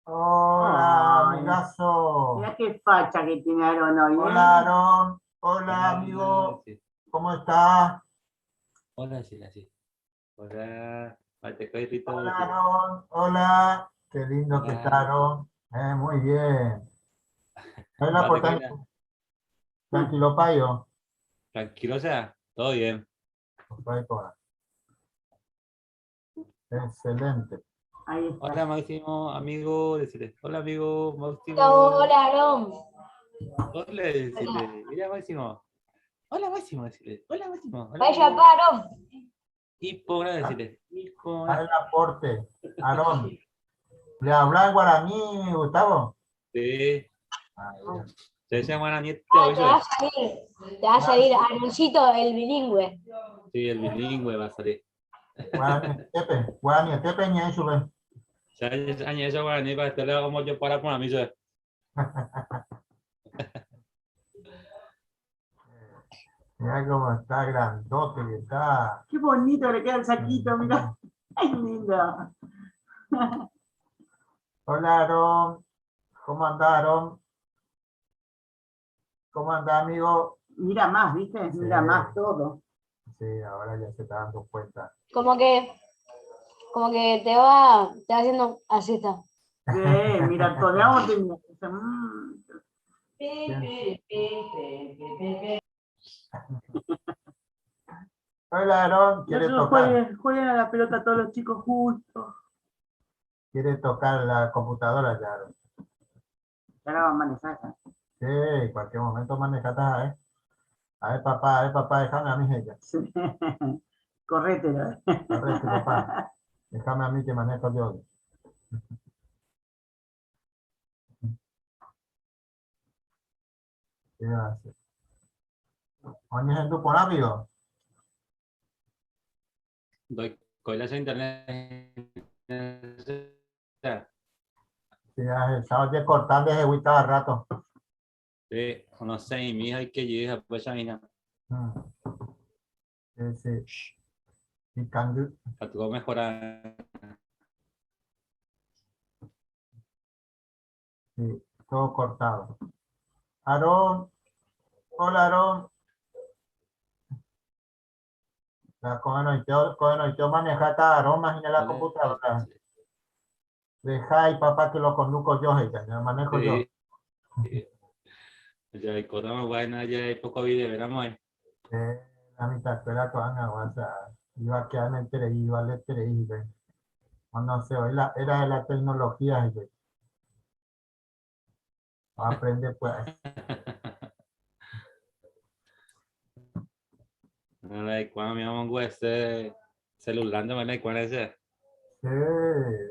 Hola, amigazo. Mira qué facha que tiene Aarón hoy. ¿Eh? Hola, Aarón. Hola, amigo. ¿Cómo estás? Hola, sí, sí. Hola. Hola, Aarón. Hola. Qué lindo que está, Aarón. Muy bien. Hola, por Tranquilo, payo. Tranquilo, o sea, todo bien. Excelente. Ahí está. Hola, Máximo, amigo. Decirle. Hola, amigo, Máximo. Hola, Aarón. Hola, decirle. Mira, Máximo. Hola, Máximo, decirle. Hola, Máximo. Hola, Vaya, Aarón. Y por decirle. El aporte, Aarón. ¿Le habla en guaraní, Gustavo? Sí. Se llama guaraní. Te va a salir, te va a salir Aaroncito, el bilingüe. Sí, el bilingüe va a salir. Guaraní, guaraní, tepe, ñe, sube. Añe, eso guaraní, para este lado como yo para por mí, sube. Mira cómo está grandote que está. Qué bonito le queda el saquito, mira. Ay, lindo. Hola, Aarón. ¿Cómo anda, Aarón? ¿Cómo anda, amigo? Mira más, ¿viste? Mira Sí. más todo. Sí, ahora ya se está dando cuenta. Como que te va haciendo así está. Sí, mira, todo. Mira cómo te mira. Hola, Aarón, ¿quiere Nosotros tocar? jueguen a la pelota todos los chicos juntos. Quiere tocar la computadora ya, Aarón. Ya la va a manejar, ya. Sí, en cualquier momento maneja, ¿eh? A ver, papá, a ver, papá, déjame a mí, ella. Sí. Corrételo. Correte, papá. Déjame a mí que manejo yo. ¿Qué va a hacer? ¿Oye, es tu por amigo? Doy con la internet. Sí, ya estaba ya cortando desde hoy cada rato. Sí, no sé, mi hija hay que llegar pues a mí. Sí, sí. Y cambio. Tocó mejorar. Sí, todo cortado. Aarón. Hola, Aarón. La con el oiteo, con el oiteo maneja esta Aarón, imagina la Hola. computadora. Deja y papá que lo conduzco yo, ella, lo manejo yo. Sí. Ya hay cosas más buenas, ya hay poco video, veramos ahí. La mitad escuela con agua, o sea, iba a quedar en el 3, iba al 3, ve. Cuando se oye la era de la tecnología, ve. Aprende pues. No, la de cuando mi mamá ese celular, no me la de cuál es ese. Sí,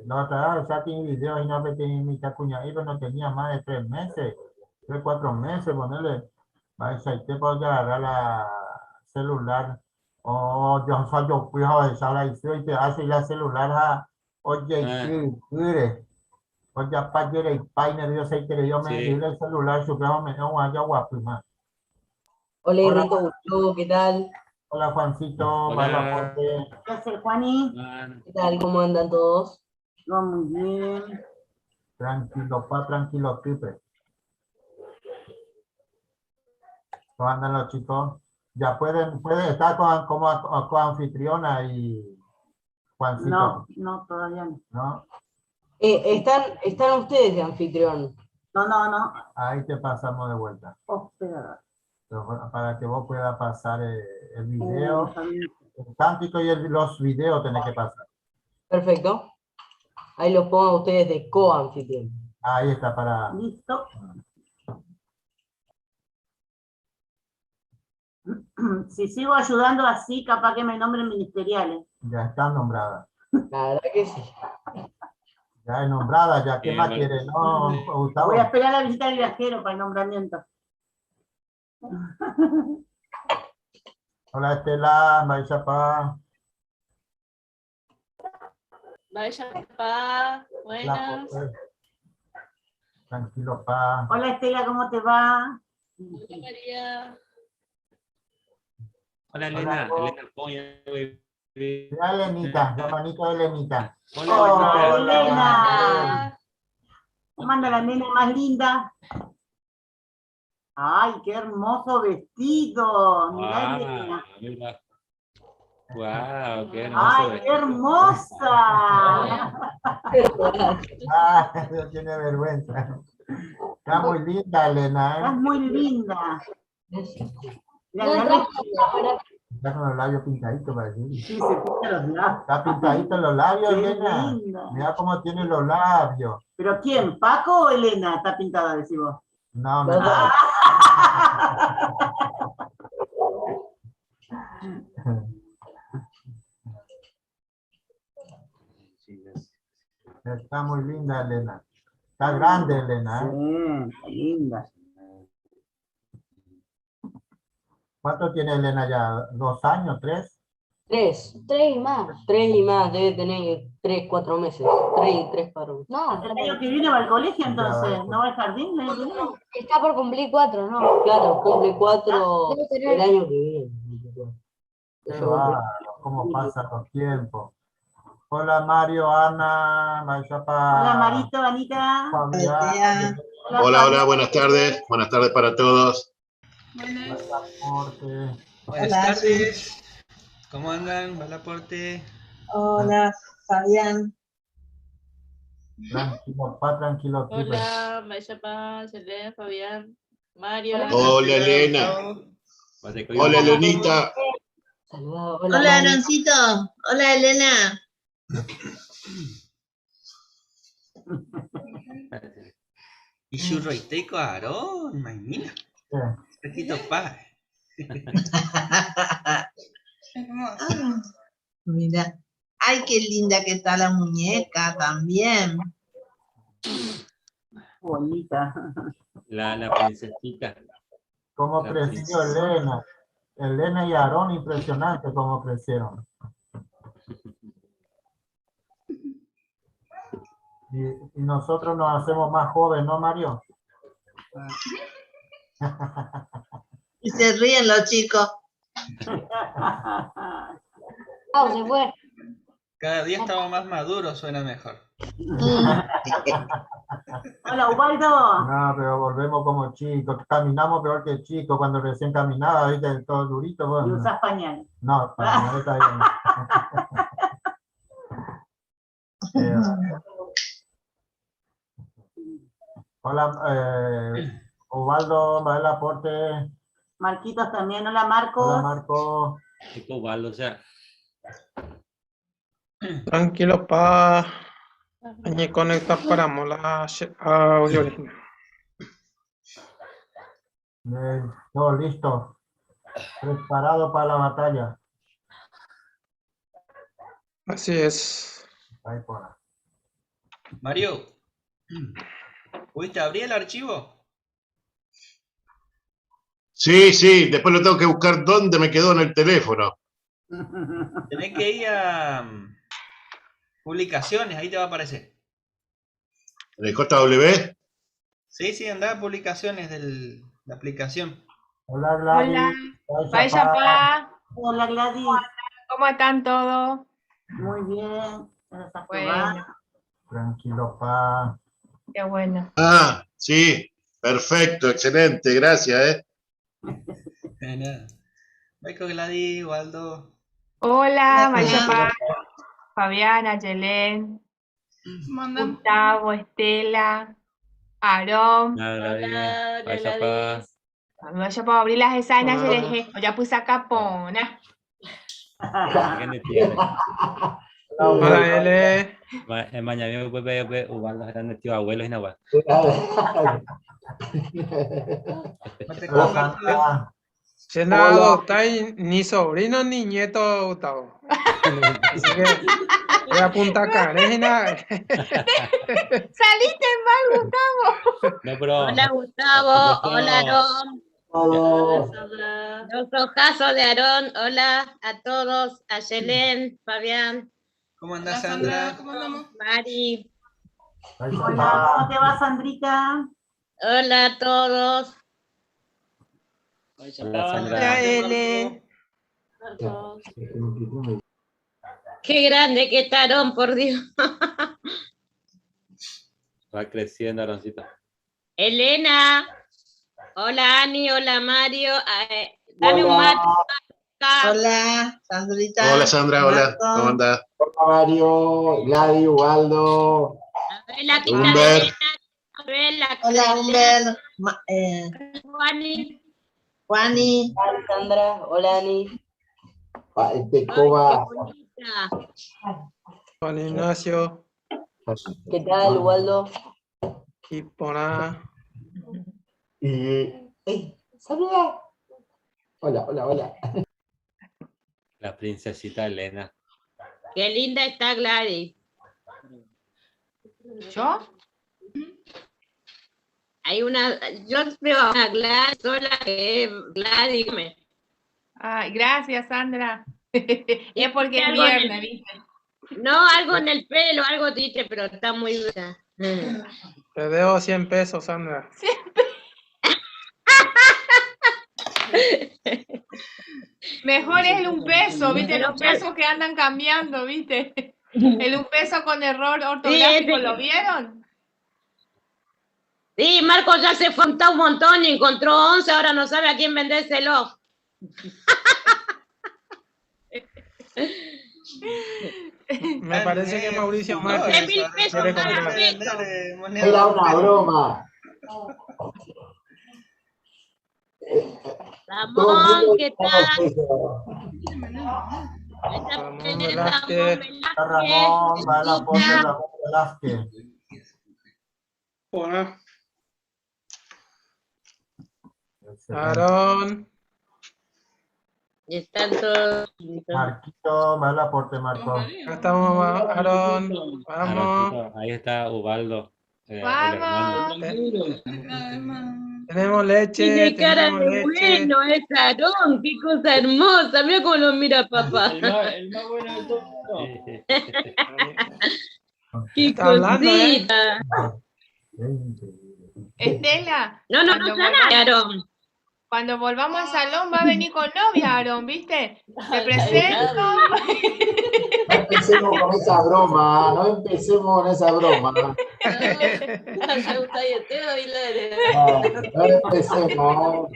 la otra vez, o sea, tiene video y no me tenía mi cuñada, pero no tenía más de 3 meses, 3, 4 meses, ponerle, va a ser que puedo agarrar la celular, o yo soy yo, fui a esa la hice y te hace la celular, ja, oye, sí, mire, oye, pa, yo le pa, y nervioso, y que yo me Sí. di el celular, su primo me dio un agua guapo, Hola, Hola. Rito, Gustavo, ¿qué tal? Hola, Juancito, Hola. Hola, Jorge. ¿Qué hace, Juani? Juan. ¿Qué tal? ¿Cómo andan todos? No, muy bien. Tranquilo, pa, tranquilo, Pipe. ¿Cómo andan los chicos? Ya pueden estar como coanfitriona y Juancito. No, no, todavía no. ¿No? Están ustedes de anfitrión. No, no, no. Ahí te pasamos de vuelta. Hospedador. Para que vos puedas pasar el video, el cántico y los videos tenés que pasar. Perfecto. Ahí los pongo a ustedes de coanfitrión. Ahí está para... Listo. Si sigo ayudando así, capaz que me nombren ministeriales. Ya está nombrada. La verdad que sí. Ya es nombrada, ya. ¿Qué Sí, más bueno. quiere? No, Sí. Gustavo. Voy a esperar la visita del viajero para el nombramiento. Hola Estela, Maisha Pa. Maisha Pa, buenas. Hola, Tranquilo, Pa. Hola Estela, ¿cómo te va? Hola María. Hola Elena, Hola. Elena Poña. Mira Elenita, la manito de Elenita. Hola, Hola, Elenita. Elena. ¿Cómo anda la nena más linda? Ay, qué hermoso vestido. Mirá, Elena. Ah, mira. Wow, qué hermoso. Ay, qué vestido. hermosa. Ah, no tiene vergüenza. Está muy linda, Elena, Estás ¿eh? muy linda. Mirá, No mirá el entramos vestido. a cámara. Está con los labios pintaditos, parece. Sí, se pinta los labios. Está pintadito los labios, Qué Elena. linda. Mira cómo tiene los labios. ¿Pero quién? ¿Paco o Elena está pintada, decís vos? No, Los no. dos. Está muy linda, Elena. Está grande, Elena, ¿eh? Sí, está linda. ¿Cuánto tiene Elena ya? ¿Dos años? ¿Tres? Tres. Tres y más. Tres y más, debe tener tres, cuatro meses. Tres y tres, cuatro meses. No, El año que viene va al colegio entonces, Ya va. ¿no va al jardín? el año que viene? está por cumplir cuatro, ¿no? Claro, cumple cuatro Debe tener- el año que viene. cumple cuatro. Qué Yo cumplí- bárbaro, cómo pasan los tiempos. Hola Mario, Ana, Mayapa, Hola Marito, Anita. Fabián, Hola, Hola, hola, Fabián. buenas tardes. Buenas tardes para todos. Buenas. Aporte. Buenas Hola. tardes. ¿Cómo andan? ¿Va el aporte? Hola, Fabián. Tranquilo, pa, tranquilo, pibe. Hola, Mayapa, Yelén, Fabián, Mario. Hola, Elena. Hola, Elenita. Saludado, hola, Hola, Mari. Aroncito. Hola, Elena. Y churroiteco Aarón, mañana. Sí. Poquito pa. Hermoso. Ah, mira. Ay, qué linda que está la muñeca también. Bonita. La princesita. ¿Cómo La creció princesa. Elena? Elena y Aarón, impresionante cómo crecieron. Y nosotros nos hacemos más jóvenes, ¿no, Mario? Y se ríen los chicos. Ah, se fue. Cada día estamos más maduros, suena mejor. Hola, Ubaldo. No, pero volvemos como chicos, caminamos peor que chicos cuando recién caminaba, viste, todo durito. Y Bueno. usas pañal. No, para no está bien. Eh, hola, Osvaldo, Manuel Aporte. Marquitos también. Hola, Marcos. Hola, Marco. Tipo Osvaldo, o sea, Tranquilo, pa. Añe conecta para mola audio original. Todo listo. Preparado para la batalla. Así es. Ahí por ahí. Mario, ¿pudiste abrir el archivo? Sí, sí, después lo tengo que buscar dónde me quedó en el teléfono. Tenés que ir a publicaciones, ahí te va a aparecer. ¿En el JW? Sí, sí, andá a publicaciones de la aplicación. Hola, Gladys. Hola, Hola, vaya pa, Hola, Gladys. ¿cómo están todos? Muy bien. Gracias a Jehová. Bueno, Tranquilo, pa. qué bueno. Ah, sí, perfecto, excelente, gracias, ¿eh? De nada. Michael Gladys, Waldo. Hola, Hola. Vaya pa, Fabiana, Yelén, ¿Cómo andan? Gustavo, Estela, Aarón. nada, Hola, hola, Vaya pa. Gladys. Vaya pa abrir las escenas, Hola. YLG. Ya puse acá, pona. Grande tío. Hola, L. Mañana me voy a Ubaldo grande tío abuelo y nada. Mate Hola, con Arturo. Sandra. Che, no adoptáis ni sobrino ni nieto, Gustavo. Así que voy a apuntar Karina. Saliste mal, Gustavo. No, pero Hola Gustavo, hola Aarón, Todos. Hola, Sandra. los ojazos de Aarón, hola a todos, a Yelén, Fabián, ¿Cómo Hola, andás, Sandra. Sandra? ¿Cómo andamos? Mari, Ahí Hola, está. ¿cómo te va, Sandrita? hola a todos. Hola, Sandra. Hola, L. Marcos. Qué grande que está Aarón, por Dios. Va creciendo, Aaroncito. Elena. Hola Ani, hola Mario. Dame un Hola. mate acá. Hola, Sandrita. Hola Sandra, hola, Marco. ¿cómo andás? Hola Mario, Gladys, Ubaldo. Abel, aquí está Humber. Elena. Abel, acá Hola, Elena, Humber. Juani. Juani. Hola, Sandra. Hola, Ani. Este Ay, qué Coba. bonita. Juan Ignacio. ¿Qué tal, Ubaldo? Y Poná. Y. ¡Ey! ¡Saluda! Hola, hola, hola. La princesita Elena. Qué linda está Gladys. ¿Yo? Hay una, yo veo a una Gladys sola que es Gladys. Ay, gracias, Sandra. Es porque es Algo en el- viernes, ¿viste? No, algo en el pelo, algo dice, pero está muy bella. Te debo 100 pesos, Sandra. Mejor es el un peso, ¿viste? Los pesos que andan cambiando, ¿viste? El un peso con error ortográfico, ese- ¿lo vieron? Sí, Marco ya se fue un montón y encontró 11, ahora no sabe a quién vendérselo. Me parece que Mauricio Márquez 3.000 pesos quiere cada comprar. peso. Era una broma. Todo el Ramón, mundo ¿qué estaba tal? preso. Ramón Velázquez. Ramón, va la foto, Ramón Velázquez. Hola. Aarón. Y están todos. Marquito, va el aporte, Marco. Acá estamos, Aarón. Vamos. Aaroncito, ahí está Ubaldo, el hermano. Vamos. Tenemos leche, Tiene cara tenemos de leche. bueno, es Aarón, qué cosa hermosa. Mira cómo lo mira papá. El más bueno de todos. Qué Está hablando, ¿eh? cosita. Estela. No, no, no cuando está volvamos- nada, Aarón. Cuando volvamos al salón va a venir con novia, Aarón, ¿viste? Te presento. No empecemos con esa broma, no empecemos con esa broma. No, no empecemos.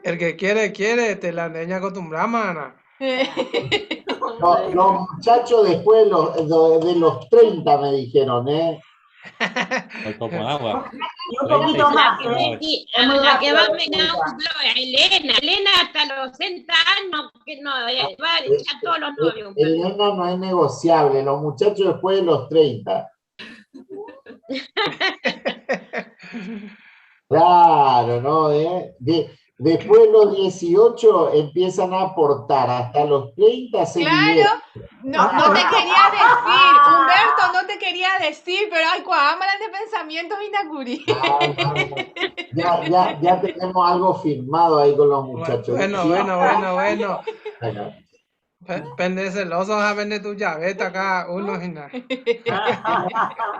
El que quiere, quiere. Te la leña acostumbrada, mana. No, los muchachos después de los 30 me dijeron, ¿eh? Como agua. Y un poquito más, ¿eh? Sí, Es muy la que va a rápido. Elena, Elena hasta los 60 años, que no, va a echar todos los novios. Elena no es negociable, los muchachos después de los 30. Claro, ¿no? ¿Eh? Después de los 18 empiezan a aportar, hasta los 30 se Claro, liberan. no, no te quería decir, Humberto, no te quería decir, pero ay, cuámalas de pensamientos inacuri. Ya, ya, ya tenemos algo firmado ahí con los muchachos. Bueno, Sí. bueno, bueno, bueno. Bueno. Pende celoso, a vender tu llaveta acá, uno y nada.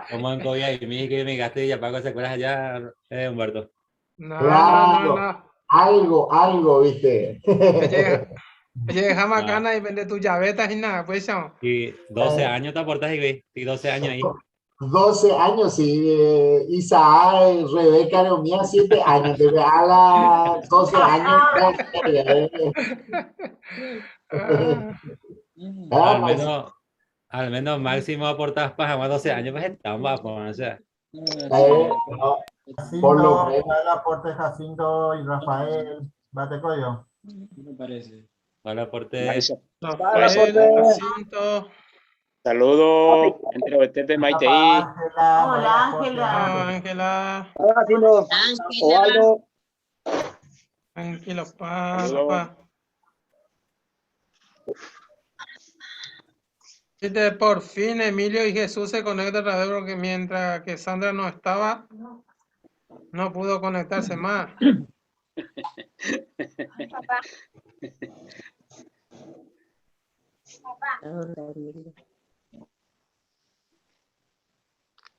Como en Cobia y mi que me gasté y ya pago, ¿se acuerdas allá, Humberto? No, Claro. no, no, no. Algo, algo, viste. Oye, oye, deja macana y vende tu llaveta y nada, pues chamo. Y 12 años te aportas, güey. Y 12 años ahí. 12 años, y Isaac, Rebeca, mía, 7 años. Te a las 12 años. Ah, Al menos, al menos máximo aportas para más 12 años, pues estamos, pues, o sea. No, por lo Jacinto, menos. va el aporte Jacinto y Rafael. Bate coyo. Me parece. Vale, aporte. Rafael, Jacinto. Saludos, entre Otepe, Maite. Hola, Ángela. Ángela. Hola, Jacinto. Osvaldo. Tranquilo, pa, Saludos. pa. Viste, por fin Emilio y Jesús se conectan otra vez porque mientras que Sandra no estaba, no pudo conectarse más.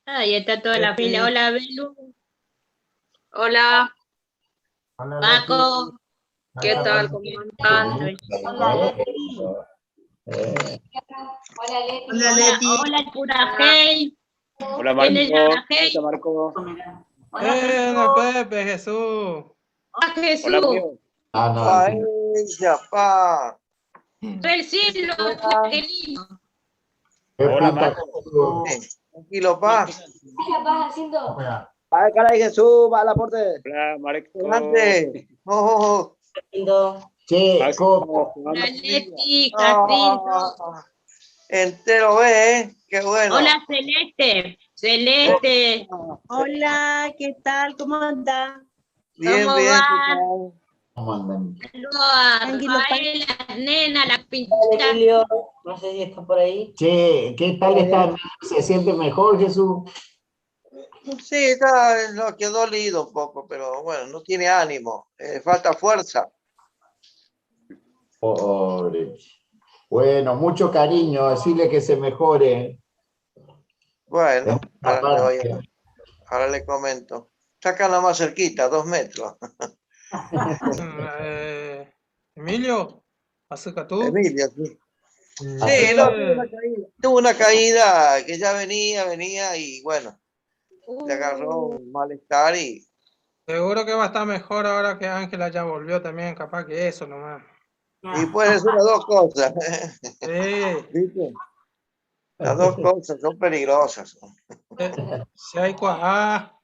Ahí está toda la fila. Hola, Belu. Hola, Hola, Paco. ¿qué tal? ¿Cómo están? Hola, Leti. Hola, Leti. Hola, Leti. Hola, Purajey. Hola Marco. ¿Cómo está Marco? Bueno, Pepe, Jesús. Hola, Jesús. Hola, Mario. Ah, no. Ay, yapá. El cielo, qué lindo. Qué Hola, pinta, Marco. Jesús. Tranquilo, pa. ¿Qué vas haciendo? Vea. Ay, caray, Jesús, va al aporte. Hola, Marco. Adelante. Oh, oh, oh. Lindo. Che, Máximo, co- Juan. Hola, Leti, Jacinto. Ah, entero ve, ¿eh? Qué bueno. Hola, Celeste. Celeste. Hola, ¿qué tal? ¿Cómo anda? Bien, ¿Cómo bien. va? ¿qué tal? ¿Cómo andan? Saludos a Tranquilo, Rafael, la nena, la Hola, pinchita. Emilio. No sé si está por ahí. Che, ¿qué tal está? ¿Se siente mejor, Jesús? Sí, está, no, quedó dolido un poco, pero bueno, no tiene ánimo, falta fuerza. Pobre. Bueno, mucho cariño, decirle que se mejore. Bueno, ahora le, voy a- Aparte. ahora le comento. Está acá nomás cerquita, 2 metros. Emilio, acerca tú. Emilio, sí. Sí. Sí, no, tuvo una caída que ya venía, venía y bueno, le agarró un malestar y Seguro que va a estar mejor ahora que Ángela ya volvió también, capaz que eso nomás. y puede ser las dos cosas. Sí, ¿Viste? Las dos cosas son peligrosas. si hay cuajá.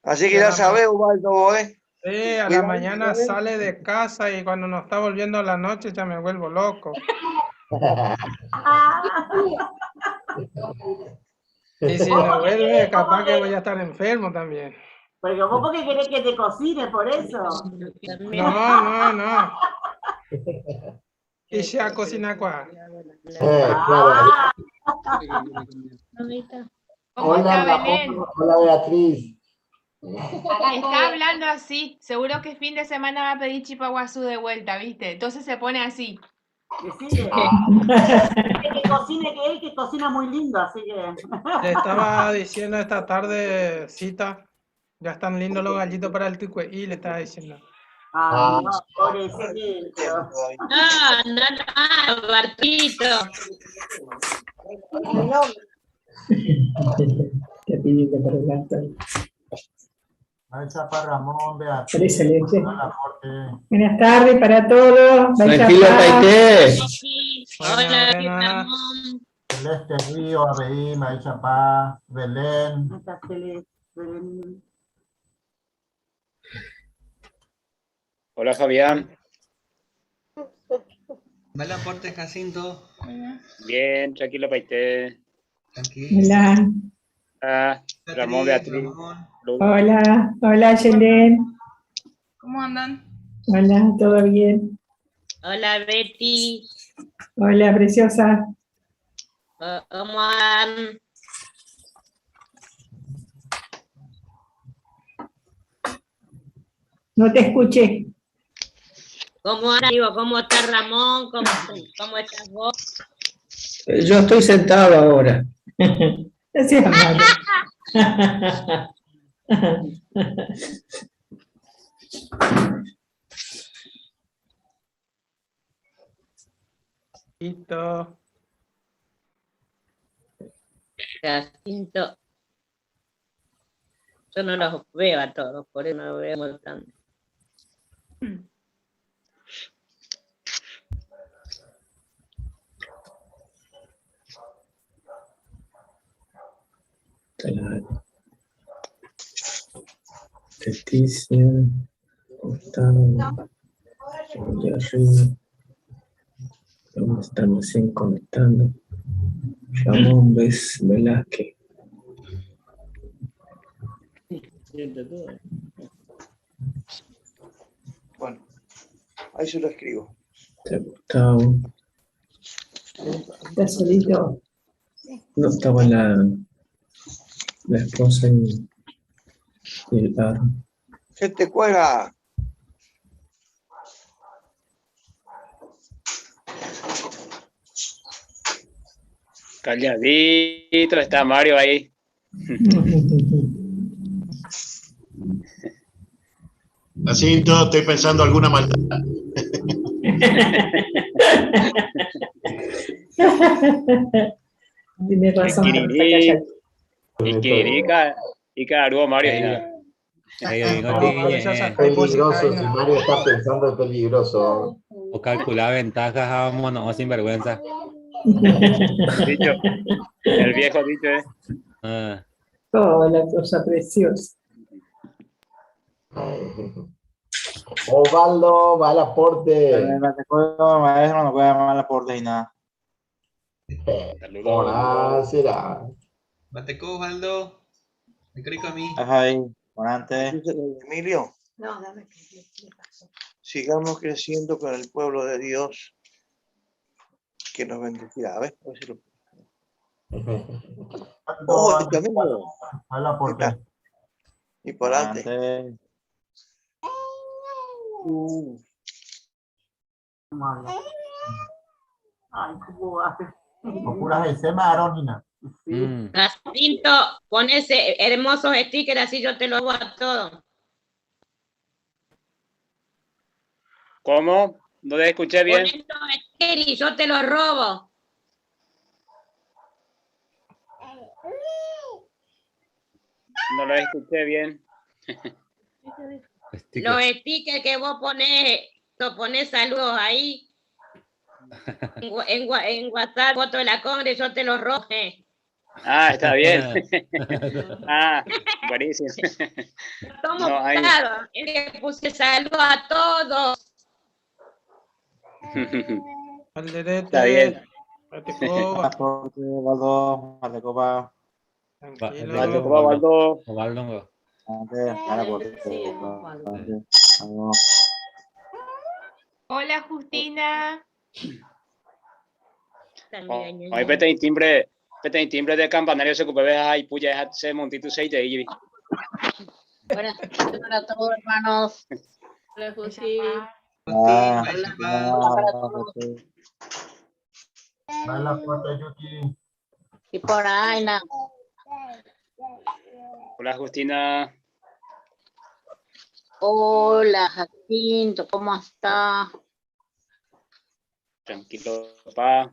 Así que Y a ya la sabés, Ubaldo, vos, ¿eh? Sí, a la Cuidado, mañana ¿eh? sale de casa y cuando nos está volviendo a la noche ya me vuelvo loco. Y si no vuelve, capaz que voy a estar enfermo también. Porque vos porque querés que te cocine, por eso. No, no, no. Y ya cocina cuá. Claro. ¿Cómo Hola, está Ramón. Belén? Hola, Beatriz. Está hablando así. Seguro que fin de semana va a pedir chipaguazú de vuelta, ¿viste? Entonces se pone así. Decile. Que cocine, que él que cocina muy lindo, así que. Le estaba diciendo esta tarde, cita, ya están lindos los gallitos para el tucue. Y le estaba diciendo. Ay, no, pobrecito. No, no, no, Bartito. Ahí está para Ramón, Beatriz. Parece leche. Hola, Jorge. Buenas tardes para todos. Vaya Tranquilo, paz. Taité. Hola, Buena, Ramón. Celeste Río, Abey, Maícha Paz, Belén. Está Celeste, Belén. Hola, Fabián. Va el aporte, Jacinto. Bien, tranquilo, Paité. Tranquilo. Hola, Ah, Ramón, Beatriz, Beatriz. Ramón. Luz. hola, hola, Yelén. ¿Cómo andan? Hola, ¿todo bien? Hola, Betty. Hola, preciosa. ¿Cómo andan? No te escuché. ¿Cómo andan? Digo, ¿cómo está Ramón? ¿Cómo estás vos? Yo estoy sentado ahora. No seas malo. Listo. Jacinto. Yo no los veo a todos, por eso no veo tanto. Leticia, Gustavo, Jerry, ¿dónde están recién conectando? Ramón Vez Velázquez. Bueno, ahí se lo escribo. Está Gustavo. ¿Estás solito? No estaba la esposa y el perro. Se te cuelga. Calladito está Mario ahí. Jacinto, estoy pensando alguna maldad. Tienes razón, pero está calladito. Ikirirĩ ika'arúvo Mario hína. Peligroso, si Mario está pensando es peligroso. Ocalcula ventajas a mono sin vergüenza. Dicho, el viejo dicho, eh. Ah. Oh, la cosa preciosa. Osvaldo, va al aporte. Maestro, no puede mal aporte ni nada. Hola, será. Batecó, Osvaldo. Me creo a mí. Ahí, por antes. Emilio, No, dame. sigamos creciendo con el pueblo de Dios que nos bendecirá. A ver, a ver si lo... Oh, el domingo. Al aporte. Y por antes. Antes. ¿Cómo habla? Ay, cómo hace. O pura Gesema Arónina. Mm. Jacinto, pon ese hermoso sticker así yo te lo hago a todo. ¿Cómo? No te escuché Pon bien. esos stickers y yo te los robo. No lo escuché bien. Los stickers que vos ponés, lo ponés saludos ahí. En WhatsApp, foto de la congre, yo te los robo. Ah, está bien. Ah, buenísimo. Tomo No, ahí- claro, es que puse saludos a todos. Está bien. Batecoba, Aporte, Osvaldo, Batecoba. tranquilo. Batecoba, Osvaldo. Osvaldo. Antes, al aporte. Antes, vamos. Hola, Justina. Hoy peteĩ timbre de campanario se ocupó ay puya ese montito seis de ahí. Buenas tardes para todos, hermanos. Hola, Justi. Ah, Va al aporte, Yuki. Y por ahí, na. Hola Justina. Hola, Jacinto, ¿cómo está? Tranquilo, papá.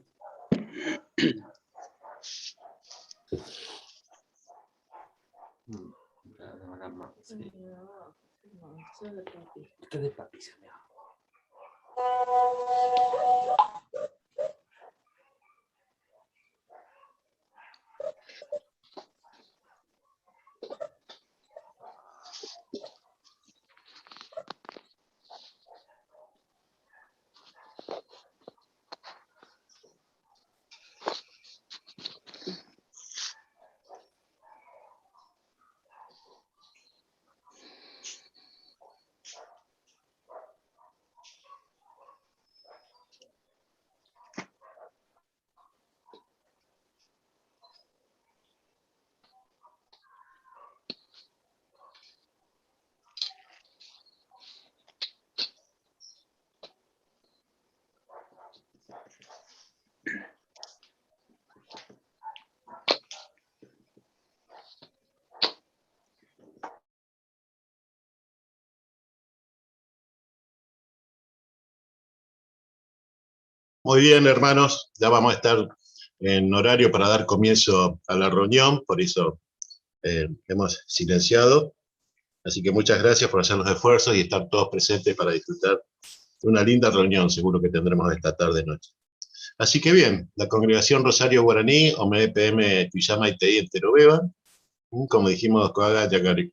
Muy bien, hermanos, ya vamos a estar en horario para dar comienzo a la reunión, por eso hemos silenciado. Así que muchas gracias por hacer los esfuerzos y estar todos presentes para disfrutar de una linda reunión, seguro que tendremos esta tarde noche. Así que bien, la congregación Rosario Guaraní, OMEPM Tuyama ITI en Teroveva, como dijimos, Coaga,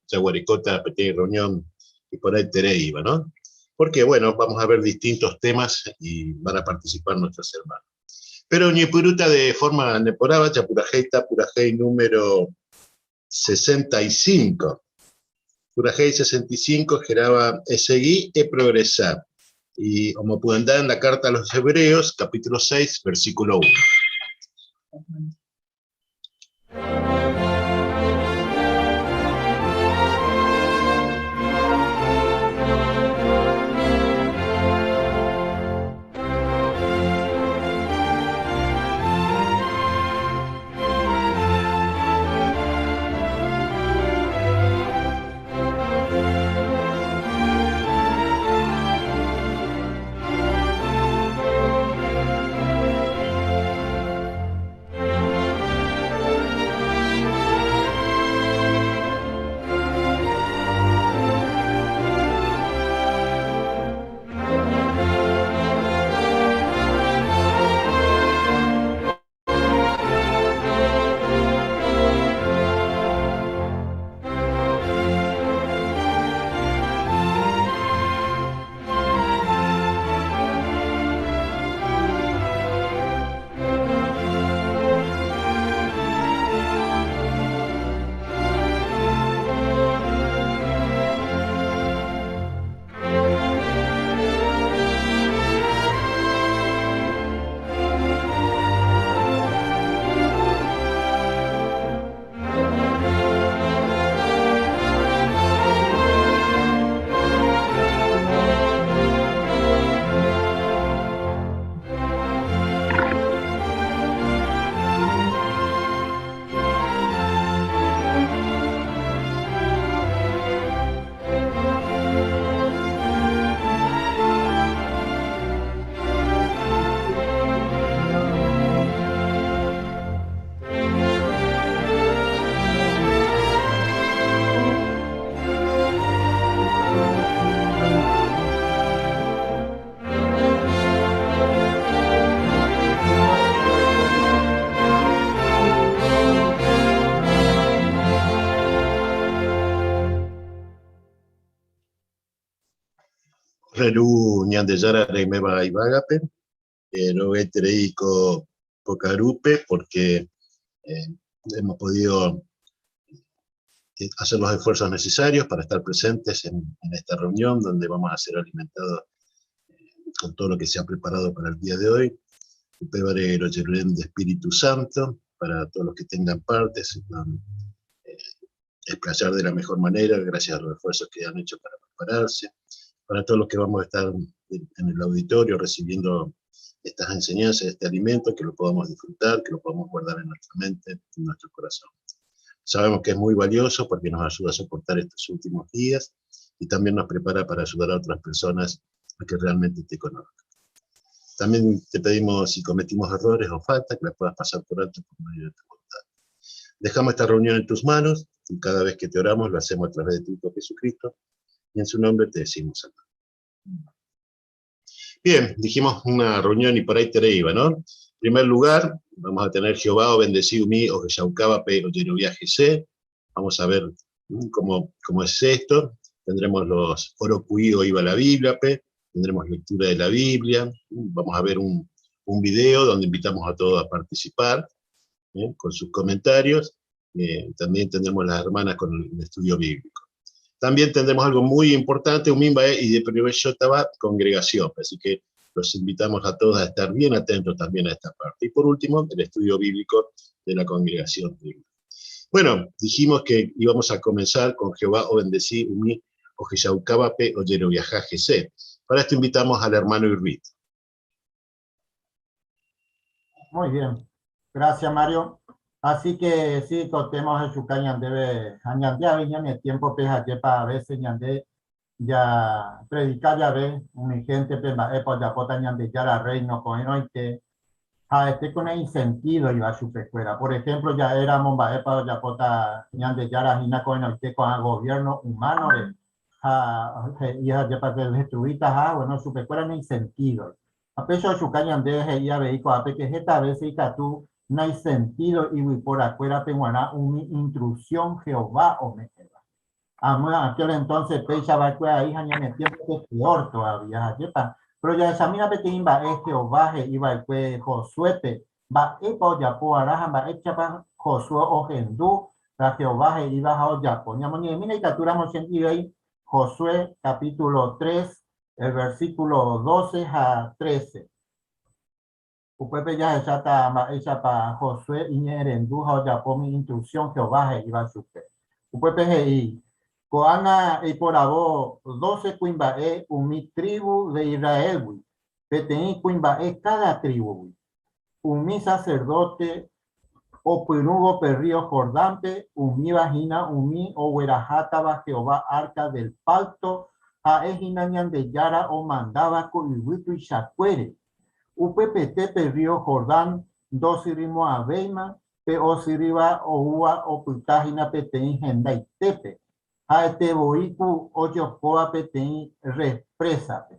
Yaguaricota, pequeña reunión y por ahí Tere iba, ¿no? Porque, bueno, vamos a ver distintos temas y van a participar nuestros hermanos. Pero Ñepuruta de forma neporaba, Chapurajeita, Purajei número 65. Purajei 65 geraba seguí e progresar. Y como pueden dar en la carta a los Hebreos, capítulo 6, versículo 1. Ore Ru Ñandejára reiméva yvágape, rovy'aiterei ko pokarúpe porque hemos podido hacer los esfuerzos necesarios para estar presentes en esta reunión donde vamos a ser alimentados con todo lo que se ha preparado para el día de hoy. Upévare rojerure nde Espíritu Santo para todos los que tengan parte, se puedan explayar de la mejor manera, gracias a los esfuerzos que han hecho para prepararse, para todos los que vamos a estar en el auditorio recibiendo estas enseñanzas, este alimento, que lo podamos disfrutar, que lo podamos guardar en nuestra mente, en nuestro corazón. Sabemos que es muy valioso porque nos ayuda a soportar estos últimos días y también nos prepara para ayudar a otras personas a que realmente te conozcan. También te pedimos, si cometimos errores o faltas, que las puedas pasar por alto por medio de tu voluntad. Dejamos esta reunión en tus manos y cada vez que te oramos lo hacemos a través de tu Hijo Jesucristo y en su nombre te decimos amén. Bien, dijimos una reunión y por ahí te iba, ¿no? En primer lugar, vamos a tener Jehová o bendecido mi o pe o Jesé. Vamos a ver cómo es esto. Tendremos los Orocuí o iba la Biblia, pe. Tendremos lectura de la Biblia. Vamos a ver un video donde invitamos a todos a participar, con sus comentarios. También tendremos las hermanas con el estudio bíblico. También tendremos algo muy importante, un mimba y de Yotaba congregación. Así que los invitamos a todos a estar bien atentos también a esta parte. Y por último, el estudio bíblico de la congregación. Bueno, dijimos que íbamos a comenzar con Jehová o bendecí umi o Jeshaucabape o Jeroviajá Jesé. Para esto invitamos al hermano Irvit. Muy bien. Gracias, Mario. Así que sí, contemos el Chucañandebe, Añandé, Aviña, tiempo, peja, yepa, a veces, ñandé, ya predicar ya ve, mi gente, pemba, epo, ya pota, ñandé, ya la reino, con y que, a este con el sentido iba a su escuela. Por ejemplo, ya éramos, ba, epa, ya pota, ñandé, ya la gina, con el que con el gobierno humano, de, a, y a, yepa, que destruita, ja, bueno, su escuela ni sentido. A peso de su cañandé, ya ve, y a pe, que esta vez, y tú, no hay sentido y por afuera penguará una intrusión Jehová o me Amá, aquel entonces pecha va a hija ni en tiempo que peor todavía, yepa. Pero ya esa mina petimba es Jehová iba el que Josué va epo ya po araja va echa pa Josué o Gendú la Jehová iba a ya po. Ñamo ni mina y catura mo sentido ahí Josué capítulo 3 el versículo 12 a 13. Upépe jahecháta mba'éichapa Josué iñe'ẽrendu ha ojapo umi instrucción Jehová he'íva chupe. Upépe he'i, Ko'ág̃a eiporavo doce kuimba'e umi trívu de Israélgui, peteĩ kuimba'e káda trívugui. Umi saserdóte opyrũvo pe rrío Jordánpe, umíva hína umi oguerahátava Jehová Árka del Pákto, ha'e hína Ñandejára omandáva ko yvy tuichakuére. Upepete pe rrío Jordán ndosyrymo'ãvéima, pe osyrýva oúva opyta hína peteĩ hendaitépe, ha'ete voi ku ojokóva peteĩ rreprésape.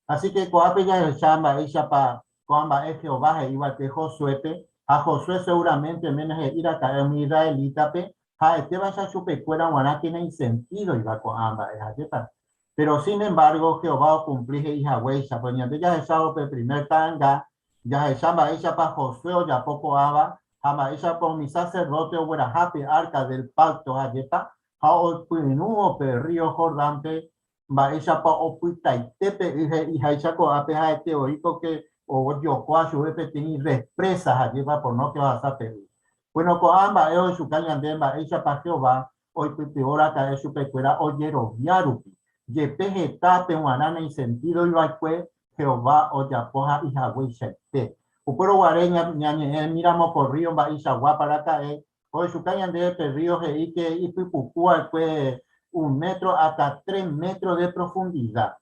Así que ko'ápe jahecha mba'éichapa ko'ã mba'e Jehová he'i va'ekue Josuépe, ha Josué seguramente ména he'i raka'e umi israelítape, ha'etévaicha chupekuéra g̃uarã que naisentídoiva ko'ã mba'e. Ajépa? Pero sin embargo, Jehová okumpli he'i haguéicha, pues ñande jahechávo pe primer ta'anga, jahecha mba'éichapa Josué ojapo ko'ãva ha mba'éichapa umi sacerdote ogueraha pe Arca del Pacto, ajépa? Ha oipyrũvo pe rrío Jordánpe, Mba'éichapa opytaite pe y he'iháicha ko'ápe ha'ete voi pórke ojokua chupe peteĩ rreprésa ha jépa por no ke ohasa pe y. Bueno, ko'ã mba'e ohechuka ñande mba'éichapa Jehová oipytyvõ raka'e chupekuéra ojerovia rupi. Jepe heta peg̃uarã naisentídoi va'ekue Jehová ojapo ha ihagueichaite. Upérõ guare ñañe'ẽmíramo ko rrío mba'eichaguápa raka'e, Ohechuka ñandéve pe rrío he'i ke ipypuku va'ekue un metro hasta tres metros de profundidad.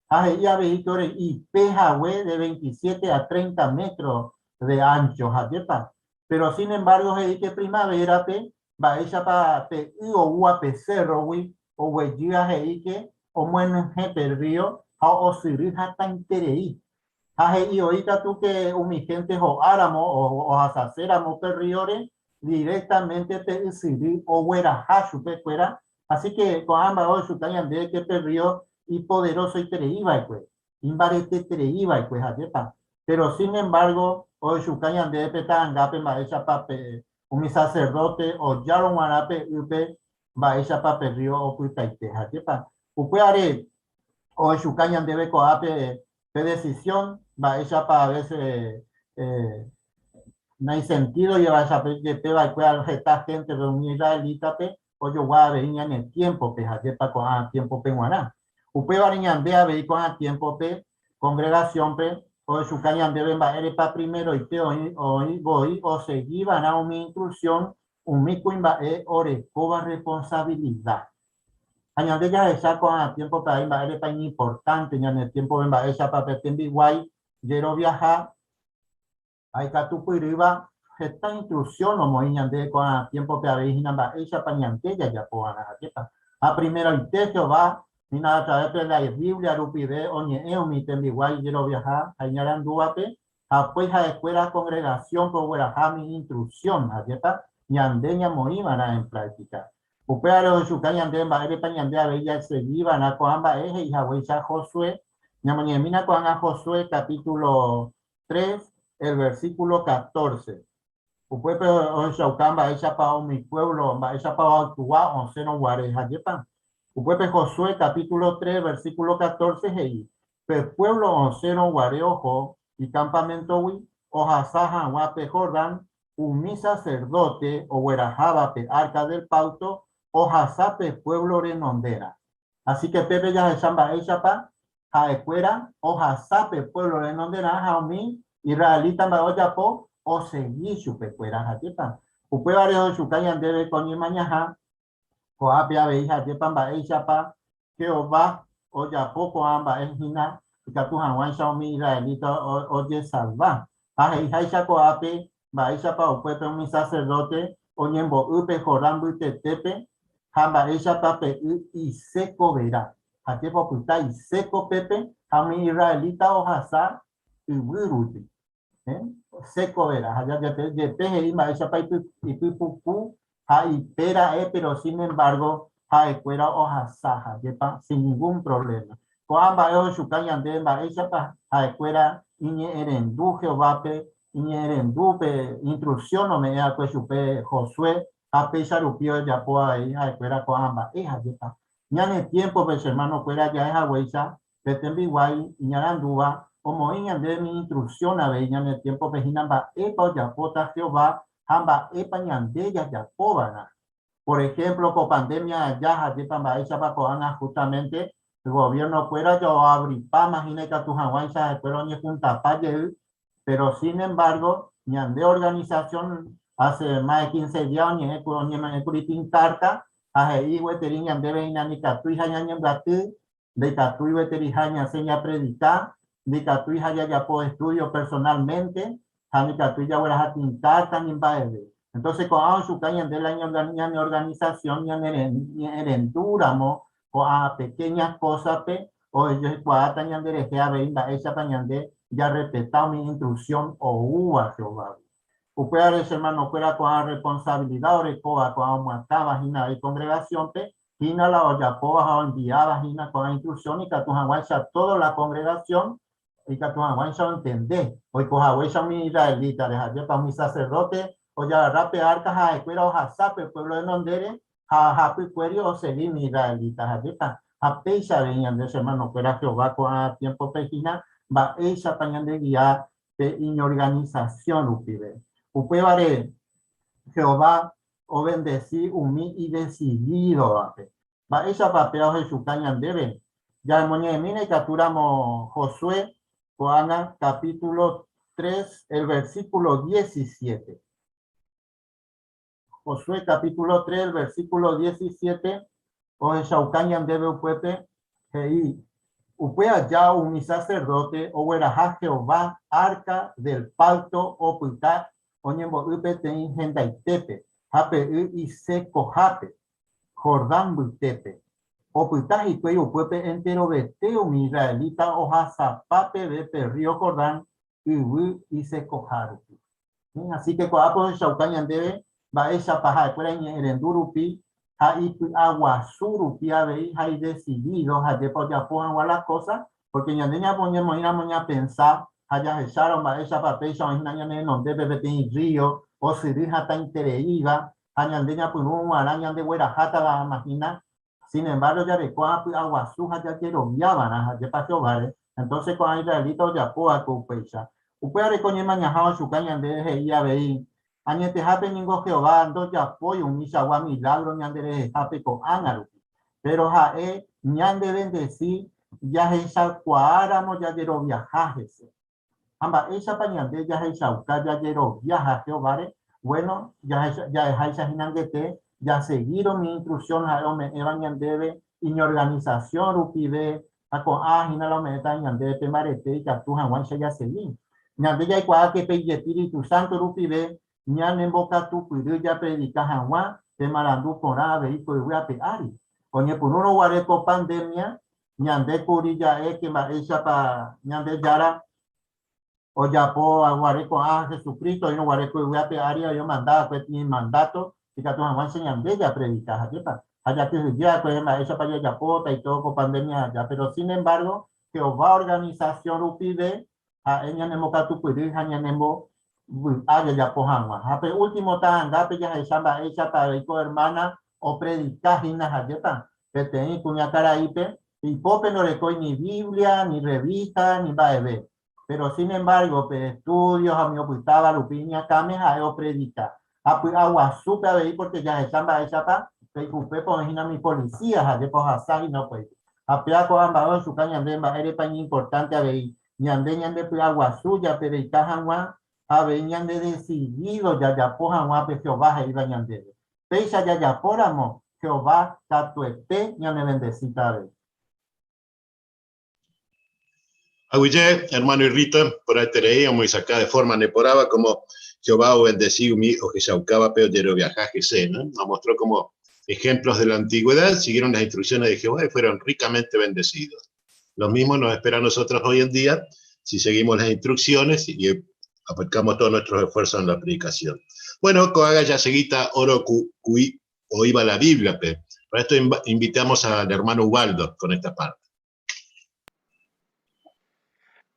Ha he'i avei ke ore ipe hague de 27 a 30 metros de ancho. Ajépa? Pero sin embargo he'i ke primavera-pe mba'éichapa pe y oúva pe cerro-gui oguejy ha he'i ke omyenyhẽ pe rrío ha osyry hatãiterei. Ha he'i oĩ katu ke umi hénte ho'áramo ohasaséramo pe rríore, directamente pe ysyry ogueraha chupekuéra. Así que ko'ã mba'e ohechuka ñandéve ke pe rrío Ipoderosoiterei va'ekue, imbareteterei va'ekue, ha'épa. Pero sin embargo, ohechuka ñandéve pe ta'angápe mba'éichapa pe umi sacerdote ojárõ g̃uarã pe ýpe mba'éichapa pe río opytaite, ha'épa. Upévare ohechuka ñandéve ko'ápe pe decisión mba'éichapa a veces naisentído jepe va'ekue heta gente-pe umi israelita-pe ojogua avei ñane tiémpope ha jepa ko'ã tiémpope g̃uarã. Upévare ñande avei ko'ã tiémpope kongregasiónpe ohechuka ñandéve mba'érepa primeroite oĩ voi osegi va'erã umi instruksión umi kuimba'e orekóva rresponsavilida. Ha ñande jahecha ko'ã tiémpope avei mba'érepa iñimportánte ñane tiémpope mba'éichapa pe tembiguái jeroviaha Ha ikatupyrýva heta instruksión omoĩ ñande ko'ã tiémpope avei hína mba'éichapa ñande jajapo va'erã. Ajépa? Ha primeroite Jehová hína a través pe la Biblia rupive oñe'ẽ umi tembiguái ijeroviaha ha iñarandúvape, ha upéi ha'ekuéra kongregasiónpe ogueraha umi instruksión. Ajépa? Ñande ñamoĩ va'erã en práktika. Upévare ohechuka ñande mba'érepa ñande avei jasegi va'erã ko'ã mba'e he'i haguéicha Josué. Ñamoñe'ẽmína ko'ág̃a Josué capítulo 3, el versículo 14. Upépe ohechauka mba'éichapa umi pueblo, mba'éichapa oactua osẽrõ guare. Ha ajépa? Upépe Josué capítulo 3, versículo 14 he'i, Pe pueblo osẽrõ guare oho icampamentogui ohasa hag̃ua pe Jordán, umi sacerdote ogueraháva pe Arca del Pacto ohasa pe pueblo renondérã. Así que pépe jahecha mba'éichapa ha'ekuéra ohasa pe pueblo renonderã ha umi israelita mba'e ojapo osegi chupekuéra. Ha'épa upévare ohechuka ñandéve ko ñemañaha ko'ápe avei ha'épa mba'éichapa Jehová ojapo ko'ã mba'e hína ikatu hag̃uáicha umi israelita ojesalva. Ha he'iháicha ko'ápe mba'éichapa upépe umi saserdóte oñembo'y pe Jordán mbytetépe ha mba'éichapa pe y iséko vera. Ha chépa opyta iséko pépe ha umi israelita ohasa yvy rupi. Séko vera. Ha jepe he'i mba'éichapa ipypuku ha ipe ra'e, péro sin embargo ha'ekuéra ohasa ha jepa sin ningún problema. Ko'ã mba'e ohechuka ñandéve mba'éichapa ha'ekuéra iñe'ẽrendu Jehovápe, iñe'ẽrendu pe instruksión ome'ẽ va'ekue chupe Josué ha péicha rupi ojapo avei ha'ekuéra ko'ã mba'e ha jepa. Ñane tiémpope che hermano-kuéra ja'e haguéicha pe tembiguái iñarandúva omoĩ ñandéve mi instruksión avei ñane tiémpope hína mba'épa ojapóta Jehová ha mba'épa ñande jajapova'erã. Por ejemplo, ko pandemia aja ha'épa mba'éichapa ko'ág̃a justamente gobierno-kuéra joavripáma hína ikatu hag̃uáicha ha'ekuéra oñejuntapa jey, pero sin embargo, ñande organización hace más de 15 días oñe'ẽ oñeme'ẽkuri pincarta ha he'i gueteri ñandéve hína nikatúi ha ñañembyaty, ndaikatúi gueteriha ñasẽ japredika, ndikatúi ha jajapo estudio personalmente, ha ndikatúi jagueraha tintáta ni mba'eve. Entonces ko'ã ochuka ñande la ñane organización ñaneñe'ẽrendúramo ko'ã pequeñas cosas-pe ojeikuaáta ñanderehe avei mba'éichapa ñande jarrespeta umi instrucción oúva Jehovágui. Upévare che hermanokuéra ko'ã responsabilidad orekóva ko'ã omyakãva hína avei congregación-pe hína la ojapóva ha oenviáva hína ko'ã instrucción ikatu hag̃uáicha toda la congregación ikatu hag̃uáicha ontende oiko haguéicha umi israelítare, ha ajépa umi saserdóte ojagarra pe árka ha ha'ekuéra ohasa pe puévlo renondére ha hapykuéri osegi umi israelita, ha ajépa ha péicha avei ñande che hermanokuéra Jehová ko'ã tiémpope hína mba'éichapa ñandegia pe iñorganisasión rupive. Upévare Jehová ovendesi umi idesidídovape. Mba'éichapa péva ohechuka ñandéve? Jahemoñe'ẽmína ikatúramo Josué ko'ág̃a capítulo 3, el versículo 17. Josué capítulo 3, el versículo 17 ohechauka ñandéve upépe he'i, Upe aja umi saserdóte ogueraha Jehová Arca del Pacto opyta oñembo'y peteĩ hendaitépe ha pe y isekohápe, Jordán mbytépe. Opyta hikuái upépe enterovete umi israelita ohasapa peve pe rrío Jordán yvy isekoha rupi. Así que ko'ápe ohechauka ñandéve mba'éichapa ha'ekuéra iñe'ẽrendu rupi. Ha ipy'aguasu rupi avei ha idesidído ha'épa ojapo hag̃ua la kósa, pórke ñande ñañemoĩramo ñapensa ha jahechárõ mba'éichapa péicha oĩ hína ñane renondépe peteĩ rrío osyry hatãitereíva ha ñande ñapyrũ g̃uarã ñandeguerahátava hína. Sin embargo, jareko py'aguasu ha jajeroviava'erã ha'épa Jehováre, entonces ko'ã israelita ojapo va'ekue upéicha. Upévare ko ñemañaha ochuka ñande he'i avei, Añetehápe ningo Jehová ndojapói umichagua milágro ñanderehehápe ko'ág̃a rupi. Péro ha'e ñandevendesi jahechakuaáramo jajeroviaha hese. Ha mba'éichapa ñande jahechauka jajeroviaha Jehováre? Vuéno, ja'eháicha hína angete, jasegírõ umi instruksión ha'e ome'ẽva ñandéve iñorganisasión rupive, ha ko'ã hína la ome'ẽta ñandéve pe mbarete ikatu hag̃uáicha jasegi. Ñande jaikuaáke pe Ijespíritu Sánto rupive ñanembokatupyry japredika hag̃ua pe marandu porã avei ko yvy ape ári. Oñepyrũrõ guare ko pandémia, ñande kuri ja'éke mba'éichapa Ñandejára ojapo guare ko'ã Jesucristo oĩrõ guare ko yvy ape ári omanda va'ekue peteĩ mandáto ikatu hag̃uáicha ñande japredika, ajépa? Ha jakyhyje va'ekue mba'éichapa jajapóta y todo ko pandemia aja, péro sin embargo Jehová organisasión rupive ha'e ñanembokatupyry ha ñanembovy'a jajapo hag̃ua. Ha pe último ta'angápe jahecha mba'éichapa avei ko ermána opredika hína, ajépa? Peteĩ kuñakaraípe ipópe ndorekói ni Biblia, ni rrevísta, ni mba'eve. Péro sin embargo, pe estúdio ha umi opytáva rupi iñakãme ha'e opredika. Ha py'aguasúpe avei pórke jahecha mba'éichapa pe ikupépe oĩ hína umi polisía ha jepe ohasa hína upéicha. Ha péva ko'ã mba'e ohechuka ñande mba'érepa iñimportánte avei ñande ñandepy'aguasu japredika hag̃ua ha avei ñandedesidído jajapo hag̃ua pe Jehová he'íva ñandéve. Péicha jajapóramo, Jehová katuete ñanevendesíta avei. Aguyje, hermano Irrita, porãiterei omoĩsakã de forma neporãva como Jehová obendeci umi ohechaukávape ojeroviaha hese, ¿no? Nos mostró como ejemplos de la antigüedad siguieron las instrucciones de Jehová y fueron ricamente bendecidos. Lo mismo nos espera a nosotros hoy en día si seguimos las instrucciones y aplicamos todos nuestros esfuerzos en la predicación. Bueno, ko'ág̃a jaseguita oro kui oĩva la Biblia-pe. Para esto invitamos al hermano Ubaldo con esta parte.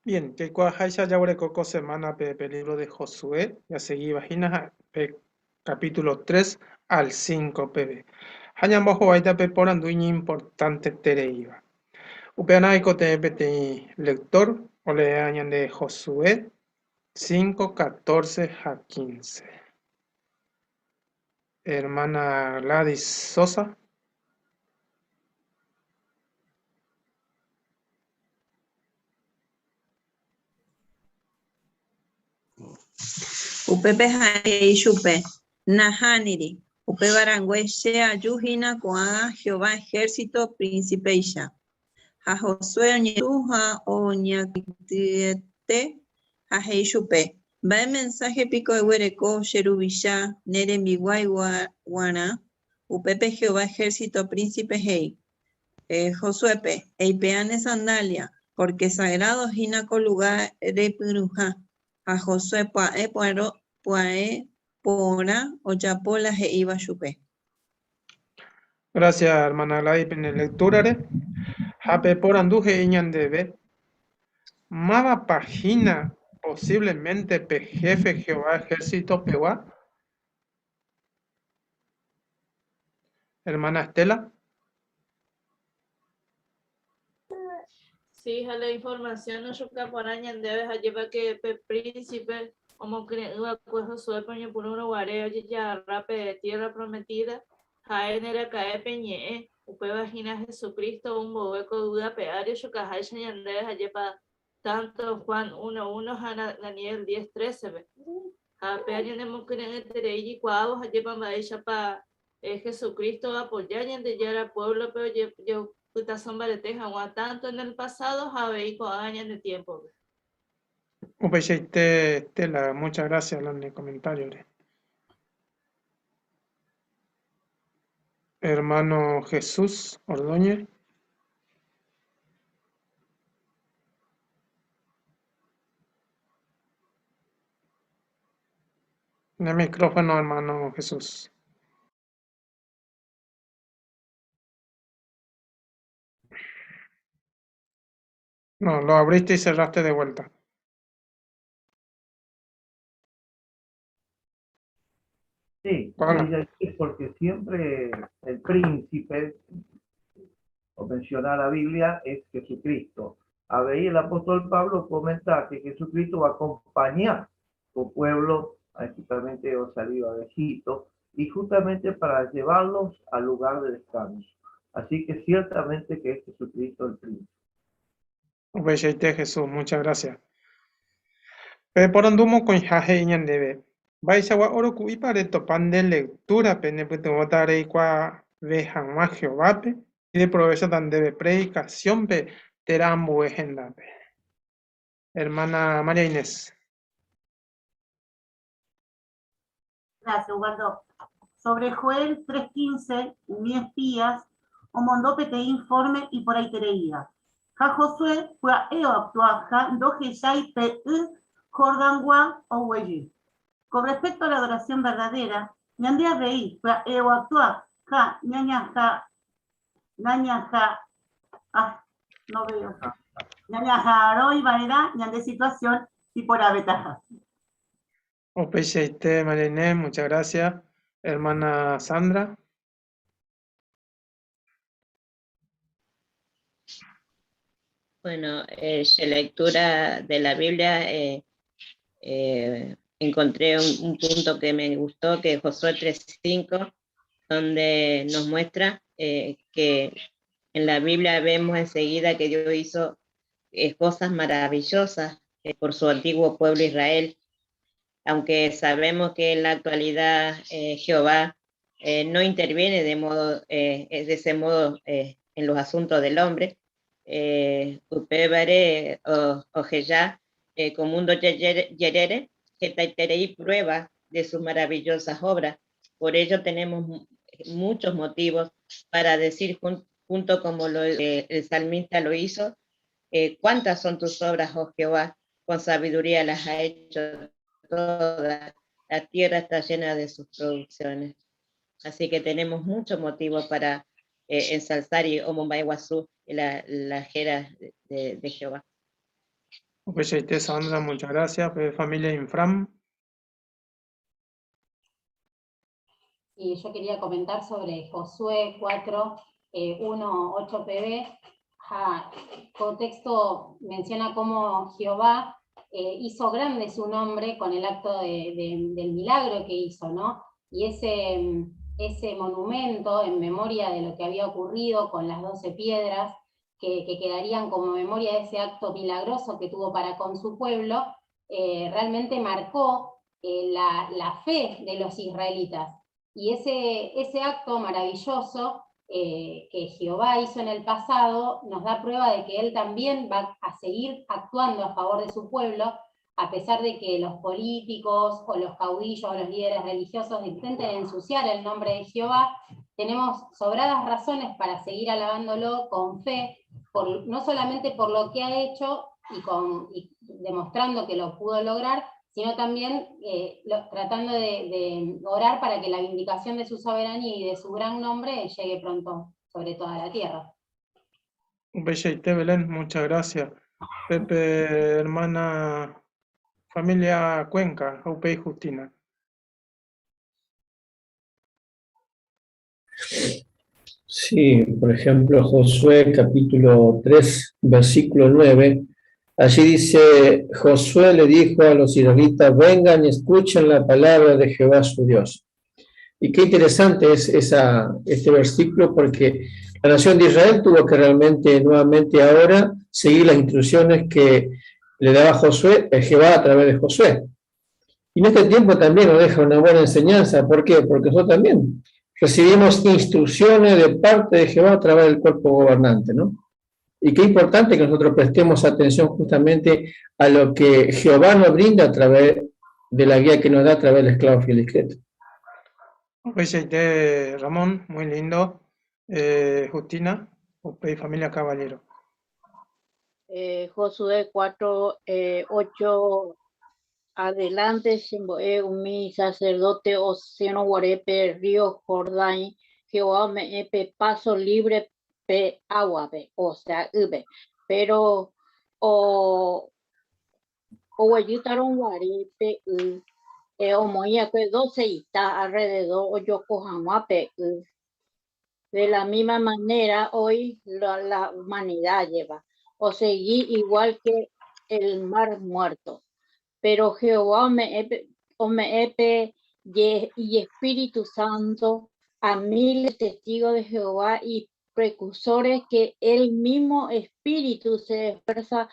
Bien, jaikuaaháicha jaguereko ko semánape pe libro de Josué, jaseguíva hína pe capítulo 3 al 5 peve. Ha ñambohováita pe porandu iñimportantetereíva. Upearã aikotevẽ peteĩ lector oleéva ñande Josué 5, 14 ha 15. Hermana Gladys Sosa. Upépe ha'e he'i chupe, Nahániri, upéva rangue che aju hína ko'ág̃a Jehová ehérsito prínsipeicha. Ha Josué oñe'ẽ ha oñakãityete ha he'i chupe, Mba'e mensáhe piko eguereko che ruvicha ne rembiguái guarã? Upépe Jehová ehérsito prínsipe he'i Josuépe, Eipe'a ne sandália, pórke sagrádo hína ko lugár repyrũha. Ha Josué pya'e porã ojapo la he'íva chupe. Gracias, hermana Gladys, pene lectura-re. Ha pe porandu he'i ñandéve, Mávapa hína posiblemente pe jefe Jehová ejército pegua? Hermana Estela. Sí, ha la información ochoka porã ñandéve ha jepa que pe príncipe omokyre'ỹ va'ekue Josuépe oñepyrũrõ guare ojejagarra pe tierra prometida, ha'e neraka'e pe ñe'ẽ, upéva hína Jesucristo ou mboyve ko yvy ape ári ochokaháicha ñandéve ha jepa tanto Juan 1:1 ha Daniel 10:13-pe. Ha péva ñanemokyre'ỹeterei jikuaávo ha jepa mba'éichapa Jesucristo oapoja Ñandejára puévlope ojepytaso mbarete hag̃ua tánto en el pasádo ha avei ko'ág̃a ñane tiémpope. Upeichaite Estela, muchas gracias la ne comentario-re. Hermano Jesús Ordóñez. Ne micrófono, hermano Jesús. No, lo abriste y cerraste de vuelta. Sí, Hola. ella es porque siempre el príncipe, o menciona la Biblia, es Jesucristo. A ver, el apóstol Pablo comenta que Jesucristo va a acompañar a su pueblo, justamente o salido de Egipto, y justamente para llevarlos al lugar de descanso. Así que ciertamente que es Jesucristo el príncipe. Upeichaite Jesús, muchas gracias. Pe porandu mokõiha he'i ñandéve, Mba'eichagua oroku'ípa retopa nde lectura-pe nepytyvõta reikuaave hag̃ua Jehovápe, ideprovéchata ndéve predikasiónpe térã ambue hendápe. Hermana María Inés. Gracias, Ubaldo. Sobre Joel 3.15, umi espías omondo peteĩ informe iporãitereíva. Ha Josué pya'e oactua ha ndohechái pe y Jordangua oguejy. Con respecto a la adoración verdadera, ñande avei pya'e oactua ha ñañaha ñañaha ah, no veo. Ñañaha'arõi va'erã ñande situación iporãvetaha. Upeichaite, María Inés, muchas gracias. Hermana Sandra. Bueno, eh, lectura de la Biblia eh, encontré un punto que me gustó, que es Josué 3.5, donde nos muestra que en la Biblia vemos enseguida que Dios hizo cosas maravillosas por su antiguo pueblo Israel, aunque sabemos que en la actualidad Jehová no interviene de modo, de ese modo en los asuntos del hombre. Upévare oheja ko mundo jerére hetaiterei prueba de sus maravillosas obras. Por ello tenemos muchos motivos para decir junto como el salmista lo hizo, cuántas son tus obras, oh Jehová, con sabiduría las ha hecho todas, la tierra está llena de sus producciones. Así que tenemos muchos motivos para ensalzar y omomba'eguasu la jera de Jehová. Upeichaite, Sandra, muchas gracias. Familia Infram. Y yo quería comentar sobre Josué 4, 1, 8 pb. Ja, contexto menciona cómo Jehová hizo grande su nombre con el acto del milagro que hizo, ¿no? Y ese monumento en memoria de lo que había ocurrido con las 12 piedras, que quedarían como memoria de ese acto milagroso que tuvo para con su pueblo, realmente marcó la fe de los israelitas. Y ese acto maravilloso que Jehová hizo en el pasado nos da prueba de que él también va a seguir actuando a favor de su pueblo, a pesar de que los políticos o los caudillos o los líderes religiosos intenten ensuciar el nombre de Jehová. Tenemos sobradas razones para seguir alabándolo con fe, no solamente por lo que ha hecho y demostrando que lo pudo lograr, sino también tratando de orar para que la vindicación de su soberanía y de su gran nombre llegue pronto sobre toda la tierra. Upeichaite, Belén, muchas gracias. Pepe, hermana, familia Cuenca, Upe y Justina. Sí, por ejemplo, Josué capítulo 3, versículo 9, allí dice, Josué le dijo a los israelitas, vengan y escuchen la palabra de Jehová su Dios. Y qué interesante es este versículo, porque la nación de Israel tuvo que realmente nuevamente ahora seguir las instrucciones que le daba Josué, Jehová a través de Josué. Y en este tiempo también nos deja una buena enseñanza. ¿Por qué? Porque nosotros también recibimos instrucciones de parte de Jehová a través del cuerpo gobernante, ¿no? Y qué importante que nosotros prestemos atención justamente a lo que Jehová nos brinda a través de la guía que nos da a través del esclavo fiel y discreto. Upeichaite, Ramón, muy lindo. Justina, Upe y familia Caballero. Josué 4, 8, adelante, chembo'e umi sacerdote osẽrõ guare pe río Jordán, Jehová ome'ẽ pe paso libre pe agua-pe, o sea, ýpe. Pero O oguejýtarõ guare pe y omoĩ'akue doce ita alrededor ojoko hag̃ua pe y. De la misma manera hoy la humanidad lleva osegi igual que el mar muerto. Pero Jehová ome'ẽ pe ijespíritu santo a miles de testigos de Jehová y precursores que el mismo espíritu se esfuerza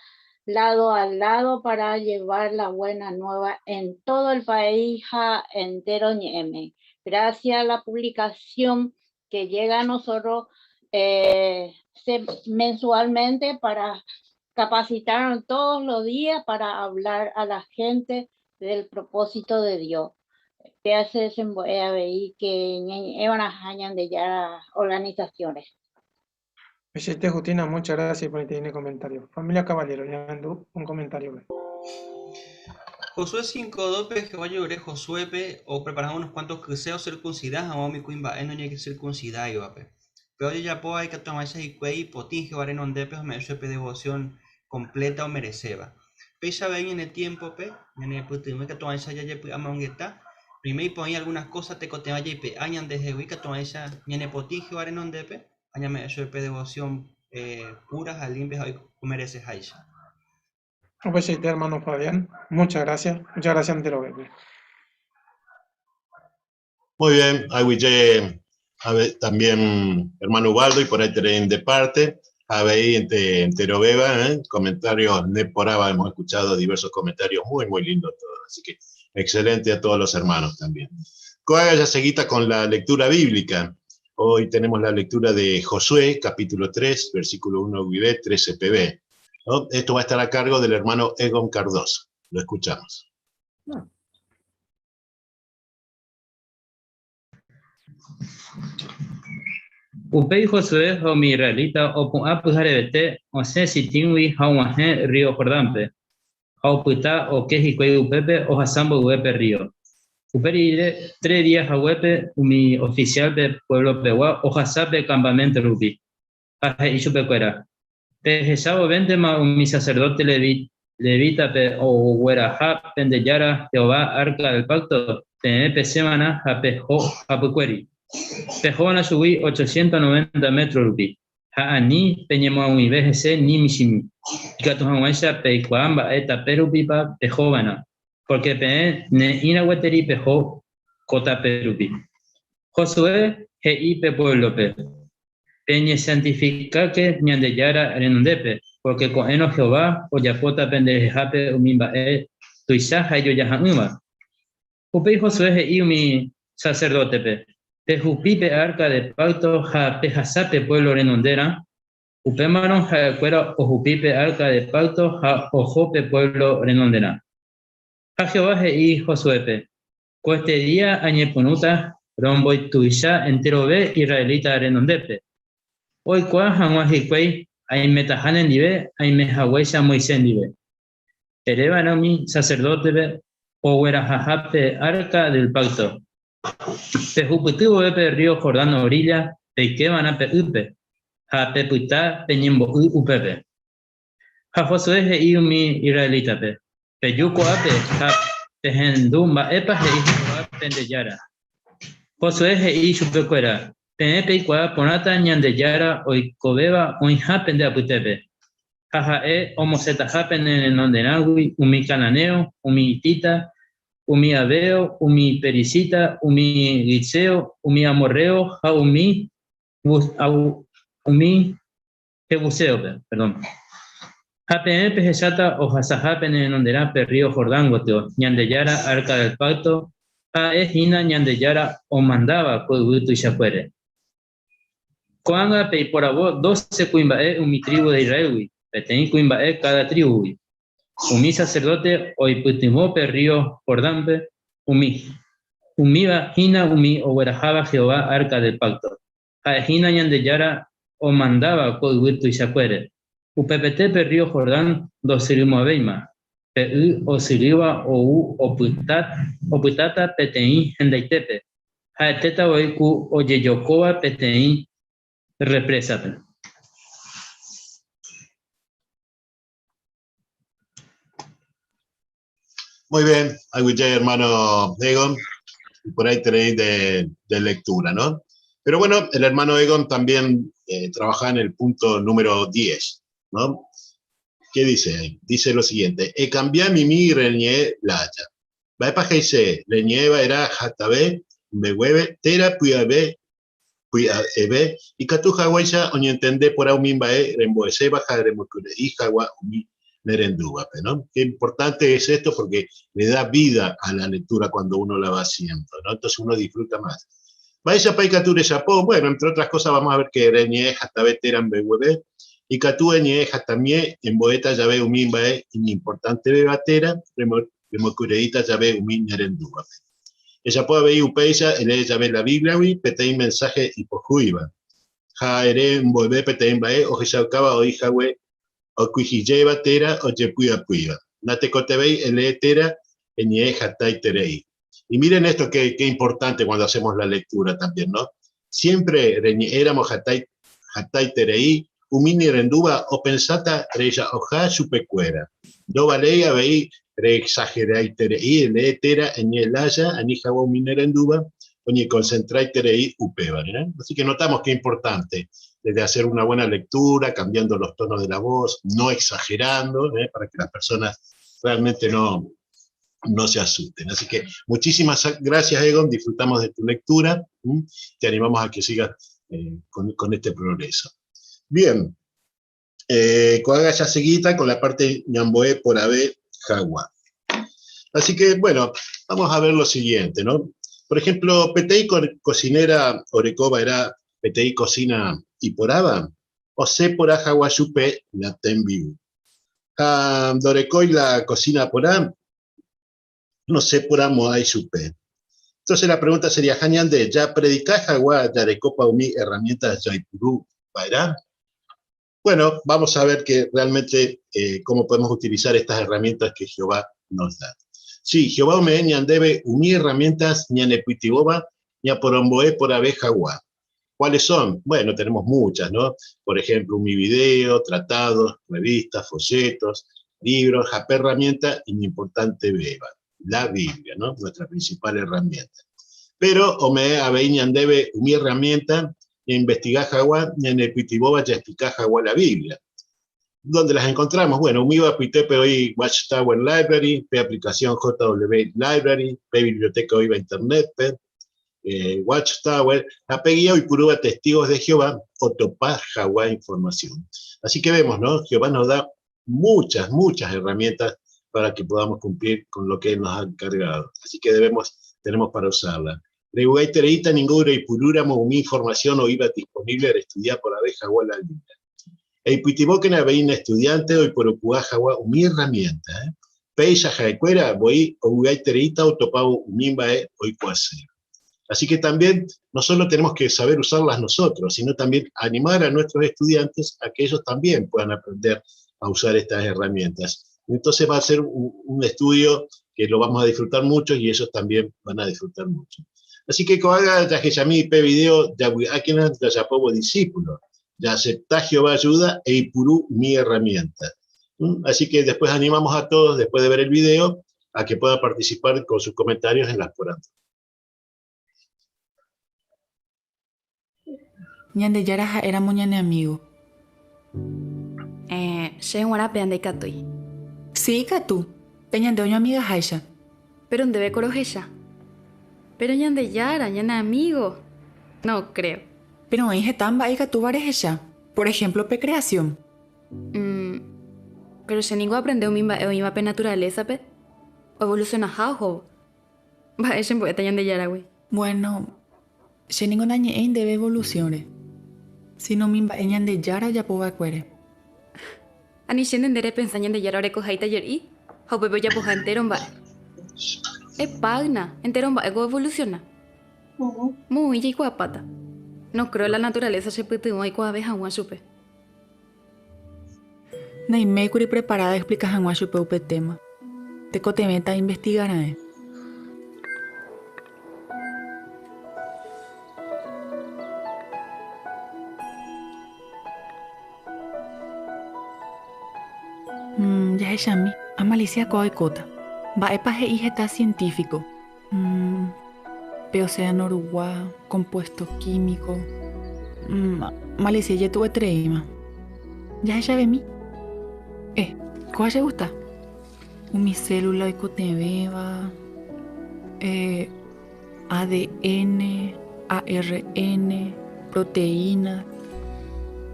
lado a lado para llevar la buena nueva en todo el país ha entero ñe'ẽme. Gracias a la publicación que llega a nosotros eh, mensualmente para capacitar todos los días para hablar a la gente del propósito de Dios. Péa che chembo'e avei que ñañe'ẽva'erãha Ñandejára organización-re. Michete Justina, muchas gracias por este comentario. Familia Caballero, ñahendu un comentario. Josué 5:2-pe Jehová ojerure Josuépe oprepara unos cuantos kyse ocircuncida hag̃ua umi kuimba'e noñecircuncidáivape. Pe ojejapóva ikatu hag̃uáicha hikuái ipotĩ Jehová renondépe ha ome'ẽ chupe devoción completa omereséva. Péicha avei ñane tiémpope, ñanepytyvõ ikatu hag̃uáicha jajepy'amongeta, roime ipoĩ algunas kósa tekotevẽ jaipe'a ñandehegui ikatu hag̃uáicha ñanepotĩ Jehová renondépe ha ñame'ẽ chupe devoción pura ha limpia ha omereseháicha. Upeichaite hermano Fabián, muchas gracias, muchas gracias enterovépe. Muy bien, aguyje también hermano Ubaldo y por ahí tenéis de parte. Avei enterovéva, ¿eh? comentarios neporãva, hemos escuchado diversos comentarios muy, muy lindos todos. Así que excelente a todos los hermanos también. Ko'ág̃a jaseguíta con la lectura bíblica. Hoy tenemos la lectura de Josué, capítulo 3, versículo 1 guive, 13 peve. ¿No? Esto va a estar a cargo del hermano Egon Cardoso. Lo escuchamos. Upéi Josué ha umi israelita opu'ã pyharevete osẽ Sitímgui ha og̃uahẽ rrío Jordánpe, ha opyta oke hikuái upépe ohasa mboyve pe rrío. Upe rire, tre día haguépe umi ofisiál pe puevlopegua ohasa pe kampaménto rupi, ha he'i chupekuéra, Pehecha vovéntema umi saserdóte levítape ogueraha pende Jára Jehová Árka del Pákto, peẽ pesẽva'erã ha peho hapykuéri. Pehóva'erã chugui 890 métro rupi, ha ani peñemoag̃uive hese ni michĩmi, ikatu hag̃uáicha peikuaa mba'e tape rupipa pehova'erã, pórke peẽ ne'ĩra gueteri peho ko tape rupi. Josué he'i pe puévlope, Peñesantifikáke Ñandejára renondépe, pórke ko'ẽrõ Jehová ojapóta penderehehápe umi mba'e tuicha ha ijojaha'ỹva. Upéi Josué he'i umi saserdótepe, Pehupi pe árka de pákto ha pehasa pe puévlo renonderã. Upémarõ ha'ekuéra ohupi pe árka de pákto ha oho pe puévlo renonderã. Ha Jehová he'i Josuépe, Koestedía añepyrũta romboituicha enterove israelita renondépe, oikuaa hag̃ua hikuái aimetaha nendive aime haguéicha Moisés ndive. Ereva'erã umi saserdótepe oguerahaha pe Árka del Pákto. Pehupyty vove pe rrío Jordán orílla peikeva'erã pe ýpe, ha pepyta peñembo'y upépe. Ha Josué he'i umi israelítape, Peju ko'ápe ha pehendu mba'épa he'i Jehová pende Jára. Josué he'i chupekuéra, Peẽ peikuaa porãta Ñandejára oikovéva oĩha pende apytépe, ha ha'e omosẽtaha pene renonderãgui umi cananeo, umi hitita, umi aveo, umi perizita, umi gitseo, umi amorreo ha umi umi Jebuséope, perdón. Ha peẽ pehecháta ohasaha pene renonderã pe rrío Jordán gotyo, Ñandejára Árka del Pákto, ha'e hína Ñandejára omandáva ko yvy tuichakuére. Ko'ág̃a peiporavo dóse kuimba'e umi trívu de Israélgui, peteĩ kuimba'e káda trívugui. Umi saserdóte oipytyvõ pe rrío Jordánpe, umi umíva hína umi ogueraháva Jehová Árka del Pákto. Ha'e hína Ñandejára omandáva ko yvy tuichakuére. Upepete pe rrío Jordán ndosyrymo'ãvéima, pe y osyrýva ou opytáta peteĩ hendaitépe, ha'etéta voi ku ojejokóva peteĩ rreprésape. Muy bien, Aguijay, hermano Egon, y por ahí tenéis de lectura, ¿no? Pero bueno, el hermano Egon también trabaja en el punto número 10, ¿no? ¿Qué dice ahí? Dice lo siguiente, e cambiá mi mi reñe laya. Va pa jeise, reñeva era jatabe, me hueve, tera puyabe, puyaebe, y katu jaguaya oñentende por au mimbae, remboese baja remocure, y jagua umi nerendúbape, ¿no? Qué importante es esto porque le da vida a la lectura cuando uno la va haciendo, ¿no? Entonces uno disfruta más. Vaya pa ikature yapó, bueno, entre otras cosas vamos a ver que reñe jatabe teran behuebe, y katú eñe jatamie, en boeta llave umimbae, importante bebatera, remocureita llave umim nerendúbape. Ella puede ver upeisa, el ella ve la Biblia, ui, petein mensaje y pojuiba. Ja ere mboebe petein bae, o jesaucaba o hija we, o cuijilleba tera, o yepuya puiba. Natecotebei, el e tera, eñe jatai terei. Y miren esto que importante cuando hacemos la lectura también, ¿no? Siempre éramos jatai, jatai terei, umini renduba o pensata reya oja supecuera. Do valeia vei reexagerai terei, el e tera, eñe laya, anija wa umini renduba, oñe concentrai terei upeba, ¿no? Así que notamos qué importante desde hacer una buena lectura, cambiando los tonos de la voz, no exagerando, para que las personas realmente no se asusten. Así que muchísimas gracias, Egon, disfrutamos de tu lectura, ¿m? Te animamos a que sigas con este progreso. Bien, Coaga ya seguita con la parte Ñamboé por Ave Jagua. Así que, bueno, vamos a ver lo siguiente, ¿no? Por ejemplo, PTI cocinera Orecoba era PTI cocina y poraba, o C por Ajaguayupe la tenbiu. Ah, Dorecoy la cocina porá, no sé por amo ay supe. Entonces la pregunta sería, Jañande, ¿ya predicá jagua yarecopa umi herramientas yaipurú bairá? Bueno, vamos a ver que realmente cómo podemos utilizar estas herramientas que Jehová nos da. Sí, Jehová me ñandebe umi herramientas ñanepitiboba ñaporomboe por abeja gua. ¿Cuáles son? Bueno, tenemos muchas, ¿no? Por ejemplo, mi video, tratados, revistas, folletos, libros, jape herramienta y mi importante beba, la Biblia, ¿no? Nuestra principal herramienta. Pero, ome abe ñandebe umi herramienta, investigar jagua, ñanepitiboba, ya explicar jagua la Biblia. ¿Dónde las encontramos? Bueno, Umiba, Pitepe, hoy Watchtower Library, P aplicación JW Library, P biblioteca hoy va Internet, P Watchtower, la P guía hoy purúa Testigos de Jehová, o Topaz Jagua Información. Así que vemos, ¿no? Jehová nos da muchas, muchas herramientas para que podamos cumplir con lo que Él nos ha encargado. Así que tenemos para usarla. Reguay tereita ninguna y purúramo umi información o iba disponible para estudiar por abeja o la Biblia. Eipitiboquen aveina estudiante hoy por ocuá jagua umi herramienta. Peisa jaecuera voy o tereita o topau umimbae hoy cuaseo. Así que también no solo tenemos que saber usarlas nosotros, sino también animar a nuestros estudiantes a que ellos también puedan aprender a usar estas herramientas. Entonces va a ser un estudio que lo vamos a disfrutar mucho y ellos también van a disfrutar mucho. Así que cohaga yajeyamí pe video yabuáquena yayapobo discípulo, ya aceptá Jehová ayuda e ipurú mi herramienta. Así que después animamos a todos, después de ver el video, a que puedan participar con sus comentarios en las porandas. Ñandejara ha'éramo ñane amigo. Che g̃uarã pe ndaikatúi. Sí, ikatu. Pe ñande oñoamiga háicha. Pero ndéve ko rohecha. Pero Ñandejára, ñane amigo. No creo. Pero oĩ heta mba'e ikatúva rehecha. Por ejemplo, pe creación. Pero che ningo aprende umi mba'e oĩva pe naturaleza-pe. Oevolucionaha ohóvo. Mba'e chembo'éta Ñandejáragui. Bueno, che ningo nañe'ẽi ndéve evolución-re, sino umi mba'e Ñandejára ojapova'ekuére. Ani chéne nde repensa Ñandejára orekoha itajer'i ha upépe ojapoha entero mba'e. Epáyna, entero mba'e ko evoluciona. Moõi jaikuaapáta. No creo la naturaleza chepytyvõ aikuaave hag̃ua chupe. Naiméikuri preparada aexplika hag̃ua chupe upe tema. Tekotevẽta ainvestiga raẽ. Jahechami, amalisia kóva oikóta. Mba'épa he'i heta científico? Mm, pe océano rugua, compuesto químico. Mm, malicia ijetu'uetereíma. Jahechavemi. Eh, kóva che gusta. Umi célula oikotevẽva, eh, ADN, ARN, proteína.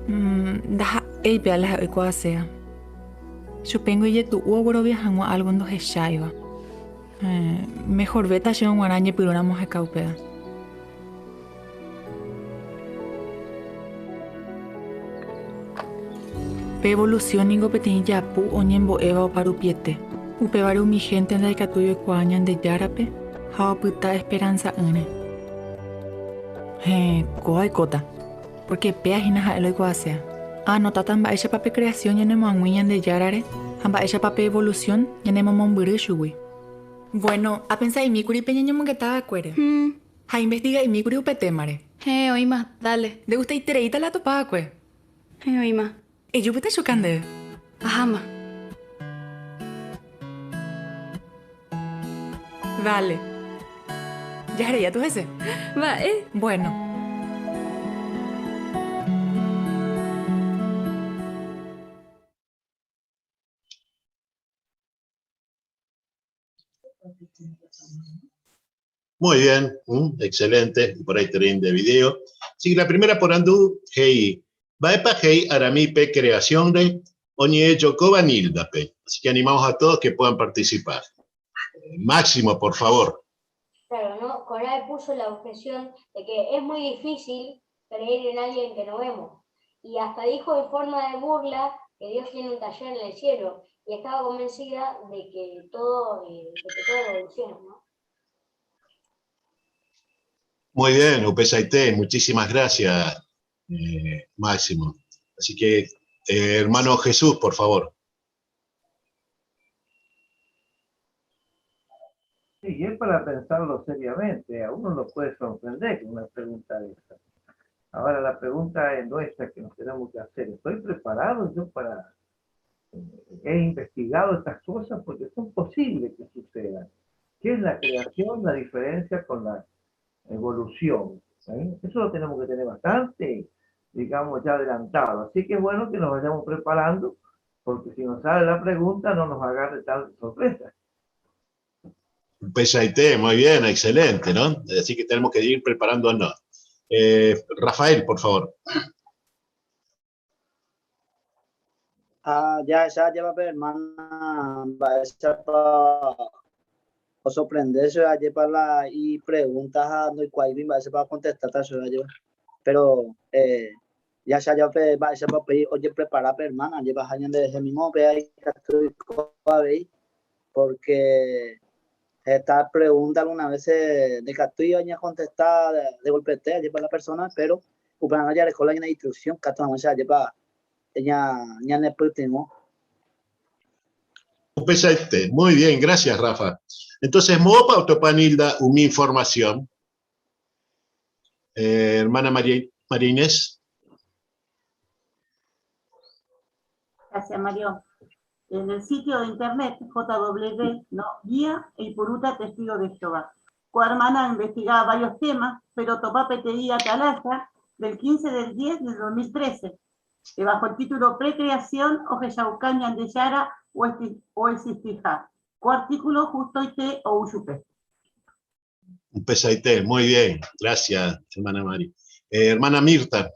Mm, ndaha'éi pe la ha'e oikuaaséva. Chupéngo ijetu'u oguerovia hag̃ua álgo ndohecháiva. Eh, mejorvéta chéve g̃uarã añepyrũramo aheka upéva. Pe evolusión ningo peteĩ japu oñembo'éva oparupiete. Upévare umi hénte ndaikatúi oikuaa Ñandejárape ha opyta esperansa'ỹre. Héẽ, kóva oikóta, pórke péa hína ha'e la oikuaaséva. Aanotáta mba'éichapa pe kreasión ñanemoag̃ui Ñandejárare ha mba'éichapa pe evolusión ñanemomombyry chugui. Vuéno, apensa'imi kuri pe ñañomongeta va'ekuére. Ha investiga'imi kuri upe témare. Héẽ, oĩma, dale. Ndegustaitereíta la atopa va'ekue. Héẽ, oĩma. Ejúpyta chuka ndéve. Aháma. Dale. Jahereia tu hese. Mba'e? Bueno. Muy bien, excelente, por ahí tren de video. Sí, la primera por Andú, hey, Baepa hey aramipe creación de oñe jokova nildape. Así que animamos a todos que puedan participar. Máximo, por favor. Claro, ¿no? Coral puso la objeción de que es muy difícil creer en alguien que no vemos. Y hasta dijo en forma de burla que Dios tiene un taller en el cielo. Y estaba convencida de que todo, eh, de que todo evoluciona, ¿no? Muy bien, UPSAIT, muchísimas gracias, eh, Máximo. Así que, eh, hermano Jesús, por favor. Sí, y es para pensarlo seriamente. A uno lo puede sorprender con una pregunta de esa. Ahora la pregunta es nuestra que nos tenemos que hacer. ¿Estoy preparado yo para... Eh, he investigado estas cosas porque son posibles que sucedan. ¿Qué es la creación? La diferencia con la evolución. ¿eh? Eso lo tenemos que tener bastante, digamos, ya adelantado. Así que es bueno que nos vayamos preparando, porque si nos sale la pregunta no nos agarre tal sorpresa. PSIT, muy bien, excelente, ¿no? Así que tenemos que ir preparándonos. Eh, Rafael, por favor. Ah, ya, ya lleva pe hermana, mba'éichapa osorprende che ajépa la y pregunta ha ndoikuaáigui mba'éichapa okontestáta che ajépa. Pero eh, ya ya lleva pe mba'éichapa upéi ojeprepara pe hermana, ajépa ha ñanderehe mimo upéva ikatu oiko avei, porque heta pregunta alguna veces ndaikatúi oñekontesta de golpete ajépa la persona, pero upearã jareko la ñane instrucción katu hag̃uáicha ajépa ñanepytyvõ. Upechaite. Muy bien, gracias, Rafa. Entonces, moõpa otopa Nilda umi información? Eh, hermana María, María Inés. Gracias, Mario. En el sitio de internet JW, ¿no? Guía e Ipuruta Testigo de Jehová. Ko hermana investigaba varios temas, pero topa peteĩ atalaya del 15 del 10 del 2013, eh, bajo el título Precreación ohechauka Ñandejára oexistiha. Ko artículo justoite ou chupe. Upechaite, muy bien, gracias, hermana Mari. Eh, hermana Mirta.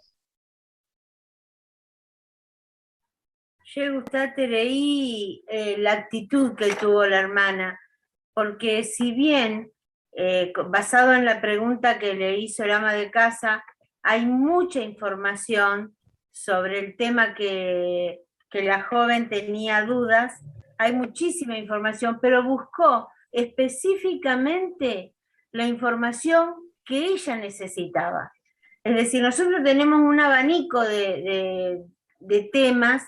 Che gustaterei eh, la actitud que tuvo la hermana, porque si bien, eh, basado en la pregunta que le hizo el ama de casa, hay mucha información sobre el tema que, que la joven tenía dudas, hay muchísima información, pero buscó específicamente la información que ella necesitaba. Es decir, nosotros tenemos un abanico de, de temas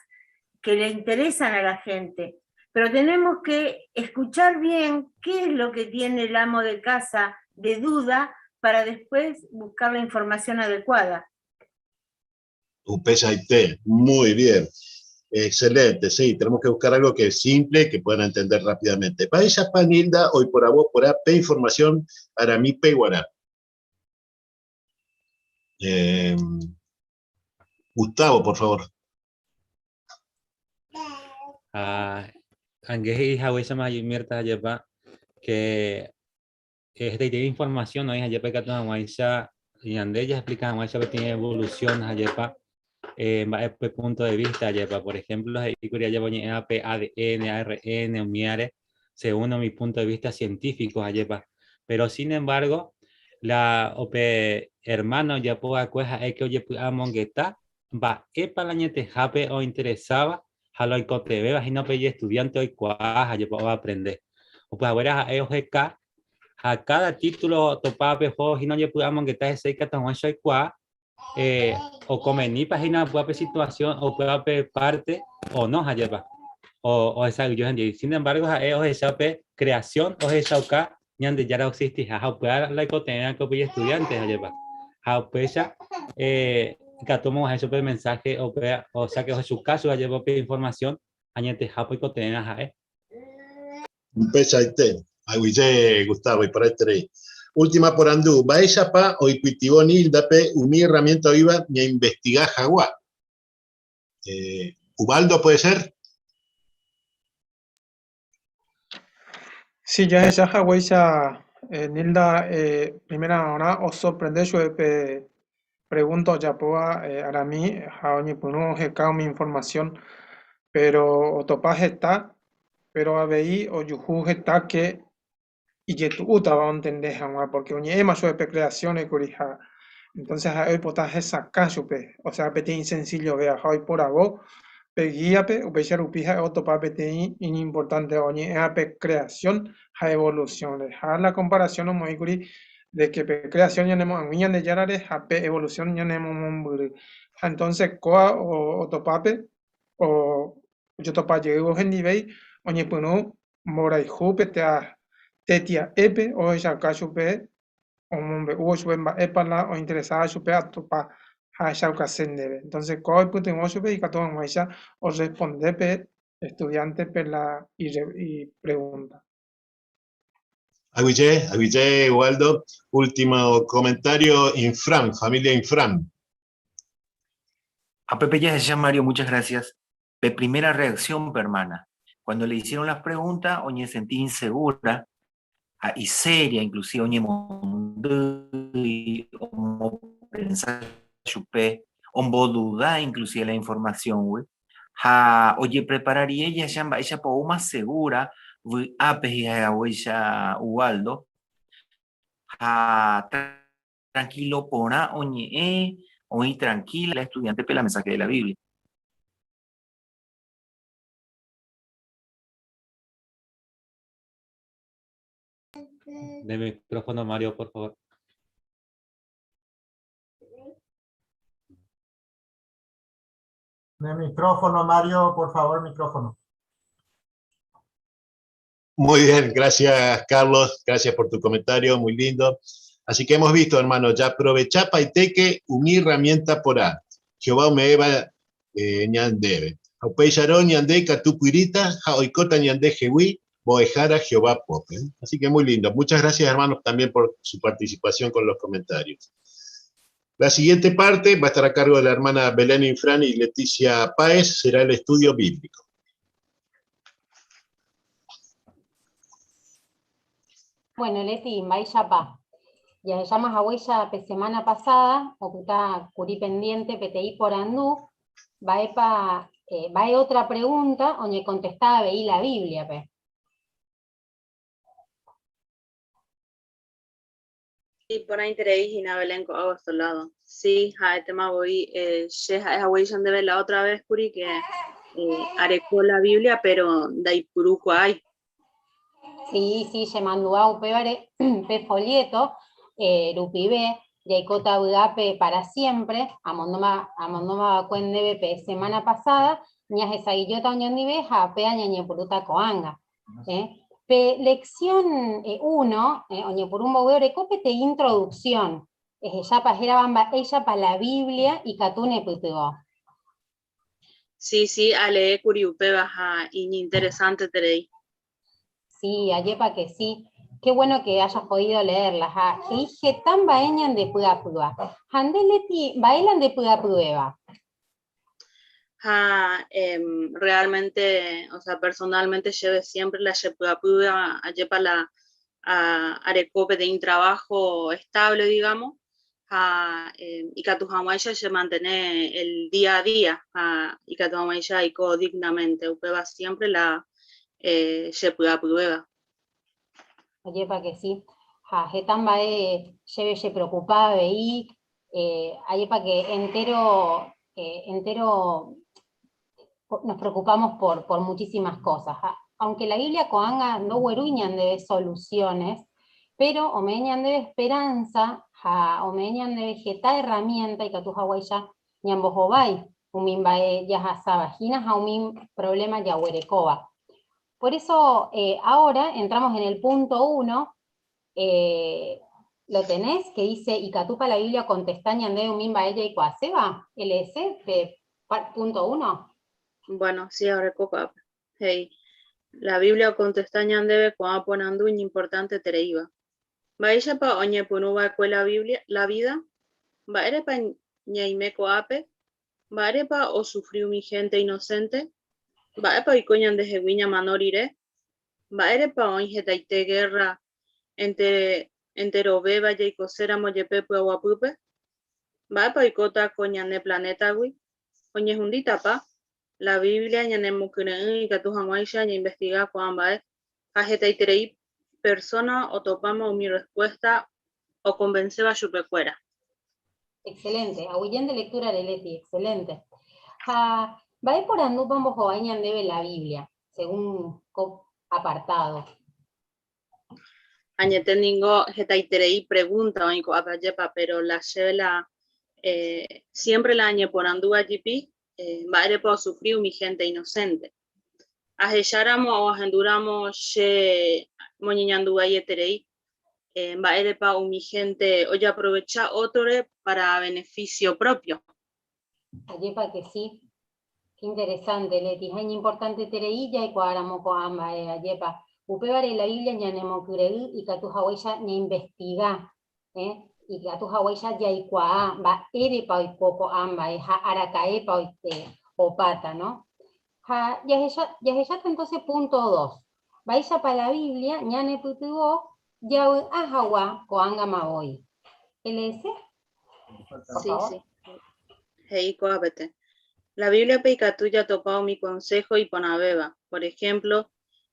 que le interesan a la gente, pero tenemos que escuchar bien qué es lo que tiene el amo de casa de duda para después buscar la información adecuada. Upechaite, muy bien. Excelente, sí, tenemos que buscar algo que es simple, que puedan entender rápidamente. Mba'éichapa Nilda oiporavo porã pe información arami peguarã. Eh, Gustavo, por favor. Ha ange he'i haguéichama Mirta ajépa que hetaiterei información oĩ ajépa ikatu hag̃uáicha ñande jaexplica hag̃uáicha peteĩ evolución ajépa eh, mba'e pe punto de vista ajépa. Por ejemplo, he'íkuri ajépa oñe'ẽva pe ADN, ARN, umíare, según umi punto de vista científico ajépa. Pero sin embargo, la ope hermano ojapo va'ekue ha'e que ojepy'amongeta mba'épa la añetehápe ointeresáva ha la oikotevẽva hína pe ijestudiánte oikuaa ha jepa oaprende. Upehaguére ha'e oheka ha káda título otopa pe oho hína ojepy'amongeta hese ikatu hag̃uáicha oikuaa eh, okomenípa hína upéva pe situasión, upéva pe párte o no ha jepa ohesa'ỹijo hendive. Sin embargo, ha'e ohecha pe creación ohechauka Ñandejára oexistiha ha upéva la oikotevẽva ko pe ijestudiánte ha jepa. Ha upéicha eh, ikatu omog̃uahẽ chupe mensaje upéva, o sea que ohechuka chupe jepa pe información añetehápe oikotevẽva ha'e. Upeichaite, aguyje Gustavo, iporãiterei. Última porandu, mba'éichapa oipytyvõ Nilda-pe umi herramienta oĩva ñainvestiga hag̃ua? Eh, Ubaldo, puede ser? Si jahecha haguéicha eh, Nilda eh, primera orã osorprende chupe pe pregunta ojapóva eh, arami ha oñepyrũ oheka umi información, pero otopa heta, pero avei ojuhu heta ke ijetu'útava ontende hag̃ua, porque oñe'ẽma chupe pe creación-re kuri ha entonces ha'e oipota hesakã chupe, o sea peteĩ sencillovéva ha oiporavo pe guía-pe, upéicha rupi ha'e otopa peteĩ iñimportánteva oñe'ẽva pe creación ha evolución-re. Ha la comparación omoĩkuri de que pe creación ñanemo'ag̃ui Ñandejárare ha pe evolución ñanemomombyry. Ha entonces kóa otopápe ojotopa jeývo hendivéi oñepyrũ mborayhúpe térã tetia'épe ohechauka chupe omombe'úvo chupe mba'épa la ointeresáva chupe atopa ha ahechaukase ndéve. Entonces kóva oipytyvõ chupe ikatu hag̃uáicha orresponde pe estudiántepe la ipregunta. Aguyje, aguyje, Waldo. Último comentario, Infran, familia Infran. A Pepe ya Mario, muchas gracias. Pe primera reacción, pe hermana. Cuando le hicieron las preguntas, oñe sentí insegura y seria, inclusive oñe omo pensá chupe, ombodudá inclusive la información, güey. Ha oje prepararía ella ya mba'éichapa ou más segura vy'ápe hi'ahaguéicha Ubaldo. Ha tranquilo porã oñe'ẽ, oĩ tranquila la estudiante-pe la mensaje de la Biblia. De micrófono, Mario, por favor. De micrófono, Mario, por favor, micrófono. Muy bien, gracias Carlos, gracias por tu comentario, muy lindo. Así que hemos visto, hermano, ya aprovecha paiteke umi herramienta porã. Jehová ome'ẽva eh, ñandéve. Ha upéicharõ ñande ikatupyrýta ha oikóta ñande hegui mbo'ehára Jehová pópe. Así que muy lindo. Muchas gracias, hermanos, también por su participación con los comentarios. La siguiente parte va a estar a cargo de la hermana Belén Infran y Leticia Páez, será el estudio bíblico. Bueno, Leti, mba'éichapa. Jahecháma haguéicha pe semana pasada, opyta kuri pendiente peteĩ porandu, mba'épa, eh, mba'e otra pregunta oñekontesta avei la Biblia-pe. Iporãiterei hína Belén ko'ã apostolado. Sí, ha'etéma voi eh, che ha'e haguéicha ndéve la otra vez kuri que eh, areko la Biblia pero ndaipurukuaái. Sí, sí, chemandu'a upévare pe folleto eh, rupive jaikóta vy'ápe para siempre, amondóma, amondóma va'ekue ndéve pe semana pasada, ñahesa'ijóta oñondive ha péa ñañepyrũta ko'ág̃a. Eh? Pe lección 1, eh, oñepyrũ mboyve oreko peteĩ introducción, ehechápa hérava mba'éichapa la Biblia ikatu nepytyvõ. Sí, sí, aleékuri upéva ha iñinteresanteterei. Sí, ajépa que sí. Qué bueno que hayas podido leerla. Ha he'i heta mba'e ñandepy'apýva. Ha nde Leti, mba'e la ndepy'apyvéva? Ha realmente, o sea, personalmente chéve siempre la chepy'apýva ajépa la areko peteĩ trabajo estable, digamos, ha ikatu hag̃uáicha che mantene el día a día ha ikatu hag̃uáicha aiko dignamente, upéva siempre la chepy'apyvéva. Ajépa que sí. Ha heta mba'e chéve chepreocupa avei, ajépa que entero, entero nos preocupamos por muchísimas cosas. Ha aunque la Biblia ko'ág̃a ndoguerúi ñandéve soluciones, pero ome'ẽ ñandéve esperanza ha ome'ẽ ñandéve heta herramienta ikatu haguáicha ñambohovái umi mba'e jahasáva hína ha umi problema jaguerekóva. Por eso ahora entramos en el punto 1, ¿lo tenés? Que dice, Ikatúpa la Biblia okontesta ñandéve umi mba'e jaikuaaséva? LS, pe punto 1. Bueno, sí, ahora ko'ápe. He'i, la Biblia okontesta ñandéve ko'ã porandu iñimportantetereíva. Mba'éichapa oñepyrũva'ekue la Biblia, la vida? Mba'érepa ñaime ko'ápe? Mba'érepa osufri umi hénte inosénte? Mba'épa oiko ñandehegui ñamano rire? Mba'érepa oĩ hetaite gérra enterovéva jaikoséramo jepe py'aguapýpe? Mba'épa oikóta ko ñane planétagui? Oñehundítapa? La Biblia ñanemokyre'ỹ ikatu hag̃uáicha ñainvestiga ko'ã mba'e ha hetaiterei persóna otopáma umi rrespuésta okonvenséva chupekuéra. Excelente, aguyje lectura de Leti, excelente. Ha mba'e porandúpa ombohovái ñandéve la Biblia, según ko apartado? Añete ningo hetaiterei pregunta oĩ ko'ápe ajépa, pero la chéve la siempre la añeporandúva jipi, mba'érepa osufri umi gente inocente. Ahecháramo o ahendúramo che moñeñanduvaieterei, mba'érepa umi hénte ojaprovecha ótrore para beneficio propio. Ajépa que sí. Qué interesante, Leti. Ha iñimportanteterei jaikuaáramo ko'ã mba'e, ajépa. Upévare la Biblia ñanemokyre'ỹ ikatu haguéicha ñainvestiga, eh, ikatu haguéicha jaikuaa mba'érepa oiko ko'ã mba'e ha araka'épa opáta, no? Ha jahecha, jahecháta entonces punto 2. Mba'éichapa la Biblia ñanepytyvõ javy'a hag̃ua ko'ág̃ama voi. LS? Por Sí, favor. sí. He'i ko'ápete. La Bíbliape ikatu jatopa umi konsého iporãvéva. Por ehémplo,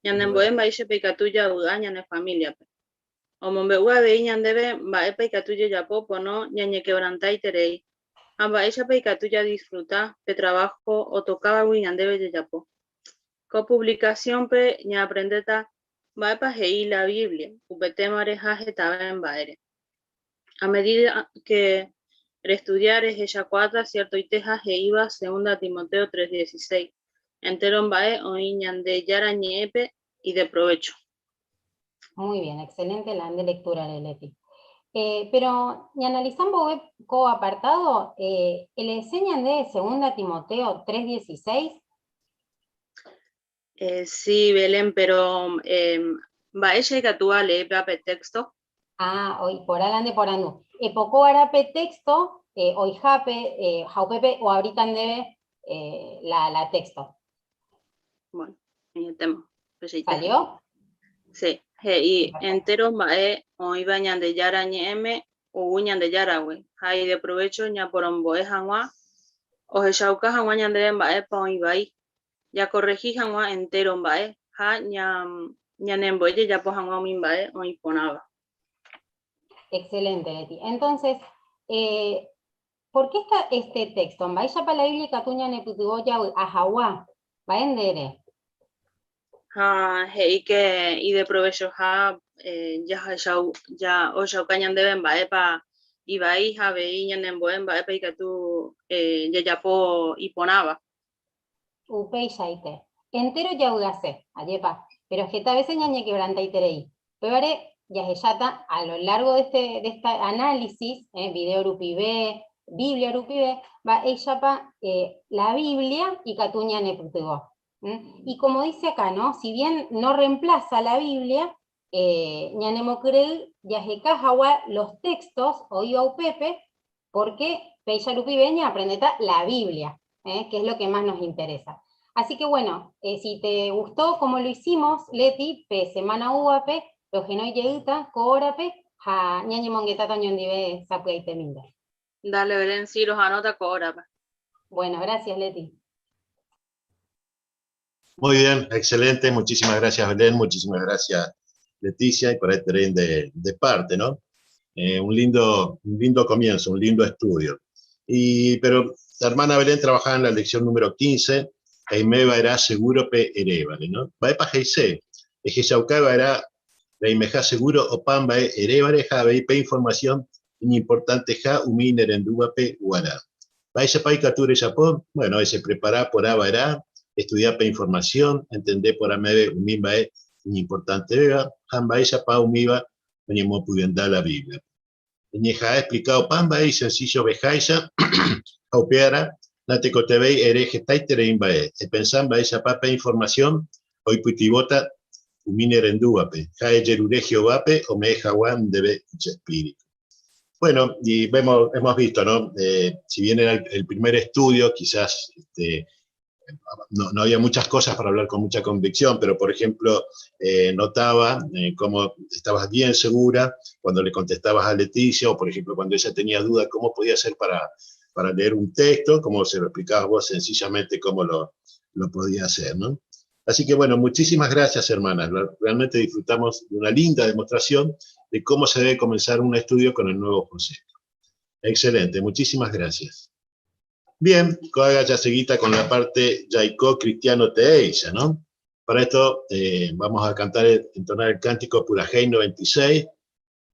ñanembo'e mba'éichapa ikatu javy'a ñane famíliape. Omombe'u avei ñandéve mba'épa ikatu jajapo pono ñañekevrantaiterei ha mba'éichapa ikatu jadisfruta pe traváho otokávagui ñandéve jajapo. Ko puvlikasiónpe ñaaprendéta mba'épa he'i la Biblia upe témare ha hetave mba'ére. A medida ke restudia rehechakuaáta siertoiteha he'íva Segunda Timoteo 3:16, Entéro mba'e oĩ Ñandejára Ñe'ẽpe ideprovécho. Muy bien, excelente la de lectura de Leti. Pero ñaanalisa mbove ko apartado, le enseñan de Segunda Timoteo 3:16. Sí, Belén, pero mba'éicha ikatu alee pe texto? Ah, oi porã de porandu. Epoko árape texto, oihápe, ha upépe oabrita ndéve la texto. Bueno, en el tema. ¿Salió? Sí, he'i entéro mba'e oĩva Ñandejára Ñe'ẽme ou Ñandejáragui, ha ideprovécho ñaporombo'e hag̃ua, ohechauka hag̃ua ñandéve mba'épa oĩ vai, jakorrehi hag̃ua entéro mba'e ha ñanembo'e jajapo hag̃ua umi mba'e oĩ porãva. Excelente, Leti. Entonces, ¿por qué está este texto? Mba'éichapa la Biblia ikatu ñanepytyvõ javy'a hag̃ua? Mba'e nde ere? Ha he'i ke ideprovechoha jahechau ja ohechauka ñandéve mba'épa ivai ha avei ñanembo'e mba'épa ikatu jajapo iporãva. Upeichaite. Entéro javy'ase, ajépa? Pero heta veces ñañekebrantaiterei. Upévare jahecháta a lo largo de este análisis, video rupive, Biblia rupive, mba'éichapa la Biblia ikatu ñanepytyvõ. Y como dice acá, ¿no? Si bien no reemplaza la Biblia, ñanemokyre'ỹ jaheka hag̃ua los textos oĩva upépe, porque péicha rupive ñaaprendéta la Biblia, que es lo que más nos interesa. Así que bueno, si te gustó como lo hicimos, Leti, pe semana oúvape, rohenói jeýta ko órape ha ñañemongetáta oñondive sapy'aitemínte. Dale, Belén, sí, los anota ko órape. Bueno, gracias, Leti. Muy bien, excelente. Muchísimas gracias, Belén. Muchísimas gracias, Leticia. Y por ahí tren de parte, ¿no? Un lindo comienzo, un lindo estudio. Pero la hermana Belén trabajaba en la lección número 15, Eimeba era seguro pe erévale, ¿no? Vaepa heise, ejechaucaba era reimeja seguro o pan vae erévale, ja vei pe información importante ja umi nerendúa pe uará. Vaecha pai cature japón, bueno, ese prepara por aba era, estudiar pe información, entender por amebe umi vae importante vea, jan vaecha pa umiba, oñemo pudenda la Biblia. Ñeja ha explicado pan vae y sencillo vejaisa, aupeara, natecotebei hereje taiterein vae, e pensan vaecha pa pe información, hoy puitibota umine rendúape, jae yerure Jehovape, o me jaguán debe espíritu. Bueno, y vemos, hemos visto, ¿no? Si bien era el primer estudio, quizás, no había muchas cosas para hablar con mucha convicción, pero por ejemplo, notaba cómo estabas bien segura cuando le contestabas a Leticia, o por ejemplo cuando ella tenía duda cómo podía hacer para leer un texto, cómo se lo explicabas vos sencillamente cómo lo podía hacer, ¿no? Así que bueno, muchísimas gracias, hermanas. Realmente disfrutamos de una linda demostración de cómo se debe comenzar un estudio con el nuevo concepto. Excelente, muchísimas gracias. Bien, haga ya seguita con la parte Jaikó Cristiano Teeiza, ¿no? Para esto vamos a entonar el cántico Purajei 96,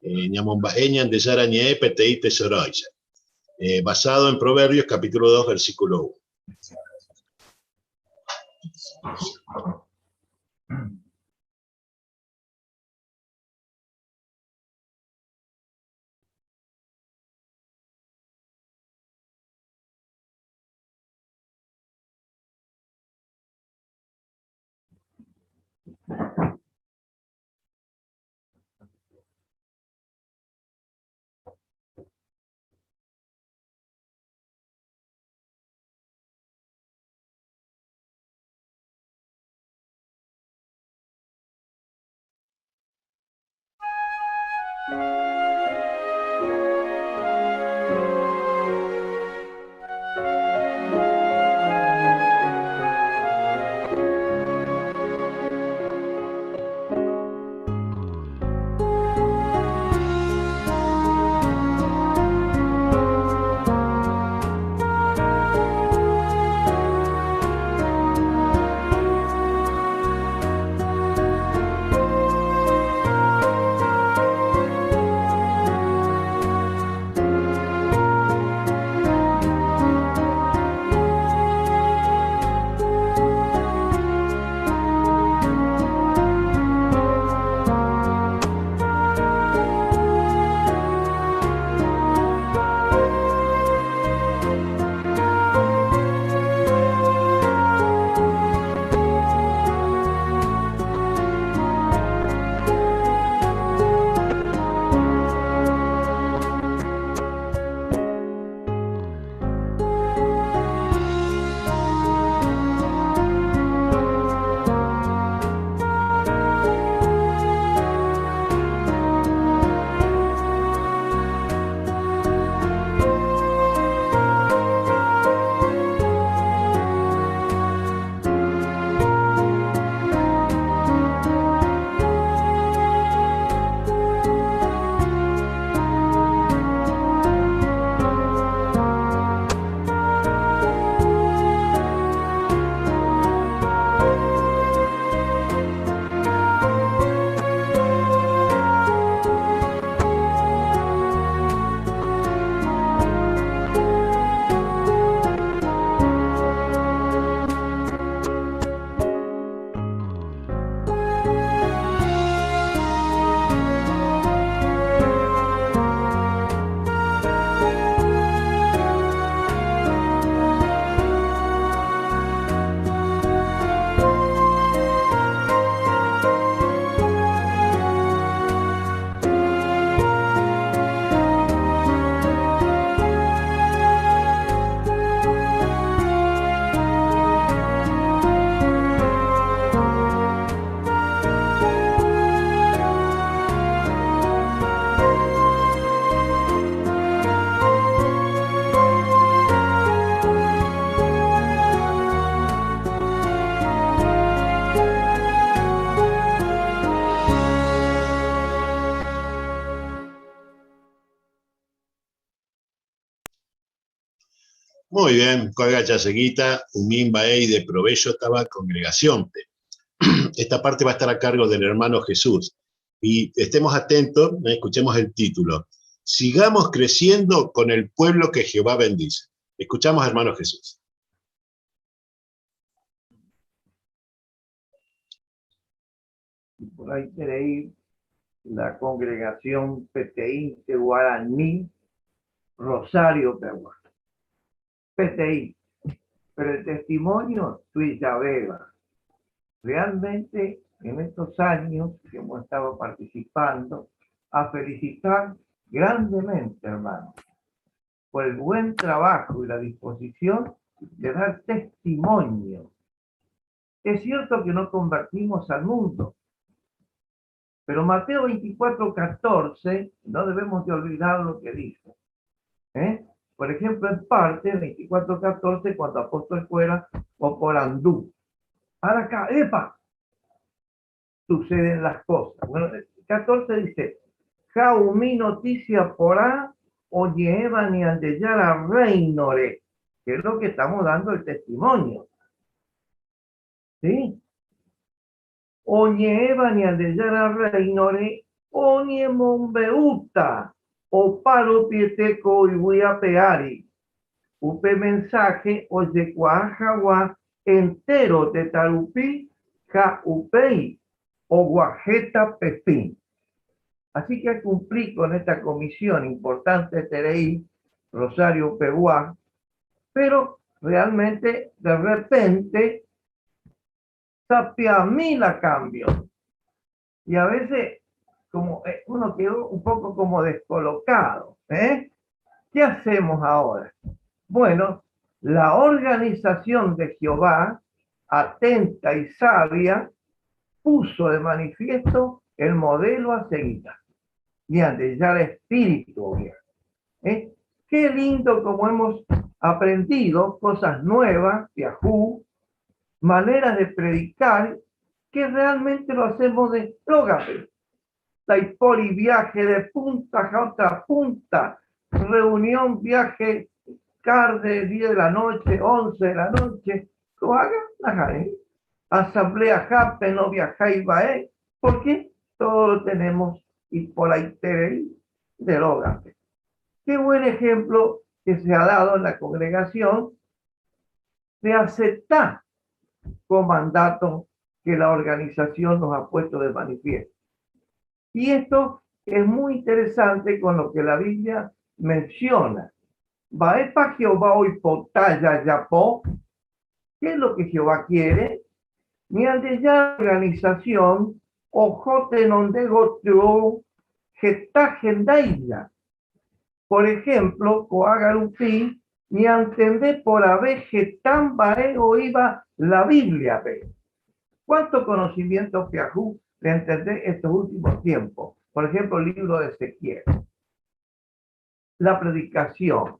Ñamombaeñan de Yarañe, Peteí Tesoroiza, basado en Proverbios capítulo 2, versículo 1. Muy bien, ko'ág̃a jaseguíta umi mba'e ideprovéchotava congregación-pe. Esta parte va a estar a cargo del hermano Jesús. Y estemos atentos, escuchemos el título. Sigamos creciendo con el pueblo que Jehová bendice. Escuchamos, hermano Jesús. Por ahí tenéis la congregación PTI de Guaraní, Rosario Peguá. PTI. Pero el testimonio Tuya Vega. Realmente en estos años que hemos estado participando, a felicitar grandemente, hermano, por el buen trabajo y la disposición de dar testimonio. Es cierto que no convertimos al mundo, pero Mateo 24, 14, no debemos de olvidar lo que dice. ¿Eh? Por ejemplo, en parte, 24, 14, cuando apóstol fuera o por Andú. Ahora acá, ¡epa! Suceden las cosas. Bueno, 14 dice, Jaumí noticia por A, o llevan y andeyara reinore, que es lo que estamos dando el testimonio. ¿Sí? Oñeeva ni andeyara reinore, oñemombeuta, o paro pieteco y peari. Upe mensaje oyecuajagua entero de tarupí, ja upei, o guajeta pepín. Así que cumplí con esta comisión importante Tereí, Rosario Peguá, pero realmente de repente mí la cambio. Y a veces como uno quedó un poco como descolocado. ¿eh? ¿Qué hacemos ahora? Bueno, la organización de Jehová, atenta y sabia, puso de manifiesto el modelo a seguir. Y antes ya el espíritu. ¿eh? Qué lindo como hemos aprendido cosas nuevas, Yahoo, maneras de predicar que realmente lo hacemos de rógate. Taipori, viaje de punta a otra punta, reunión, viaje, tarde, 10 de la noche, 11 de la noche, lo haga, la ¿eh? Asamblea Jape, no viajáis, va, porque todo lo tenemos y por ahí de rógate. Qué buen ejemplo que se ha dado en la congregación de aceptar con mandato que la organización nos ha puesto de manifiesto. Y esto es muy interesante con lo que la Biblia menciona. Vaepa Jehová hoy potaya yapó. ¿Qué es lo que Jehová quiere? Ni al de ya organización, ojote nondego getajendaila. Por ejemplo, coagarupi, ni entender por abeje tan baego iba la Biblia. Ve. ¿Cuánto conocimiento piajú de entender estos últimos tiempos? Por ejemplo, el libro de Ezequiel. La predicación.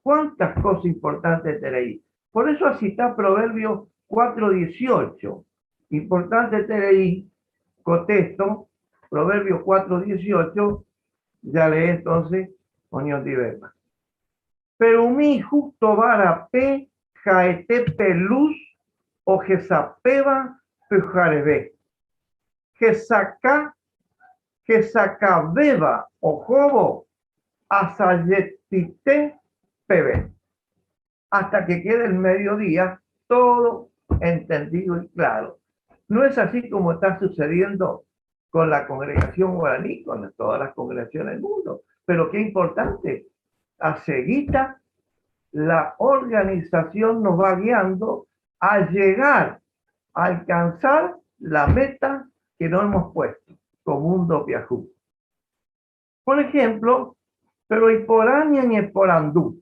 ¿Cuántas cosas importantes tenéis? Por eso así está Proverbio 4.18. Importante tenéis, contexto, Proverbio 4.18, ya leí entonces, Unión Diversa. Pero mi justo vara pe, jaete luz, o jesapeba, pujarebe. Jesaca, jesacabeba, o jobo, asayetite, pebe. Hasta que quede el mediodía, todo entendido y claro. No es así como está sucediendo con la congregación guaraní, con todas las congregaciones del mundo. Pero qué importante, a seguita la organización nos va guiando a llegar a alcanzar la meta que nos hemos puesto como mundo piajú. Por ejemplo, pero y por año ni por andú.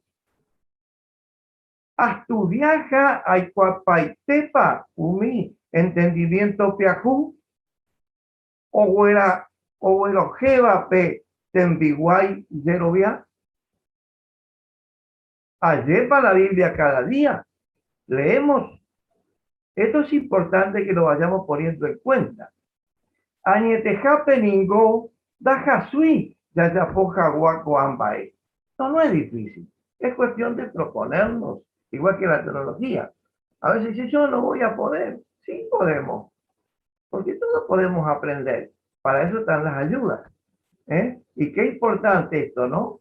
Astudiaja aikuapaitepa umi entendimiento piajú o era pe tembiguay yerovia. Ayepa la Biblia cada día. Leemos. Esto es importante que lo vayamos poniendo en cuenta. Añetejape ningo dajasui yayapoja guaco ambae. No, no es difícil. Es cuestión de proponernos, igual que la tecnología. A veces dice, yo no voy a poder. Sí podemos, porque todos podemos aprender. Para eso están las ayudas. ¿eh? Y qué importante esto, ¿no?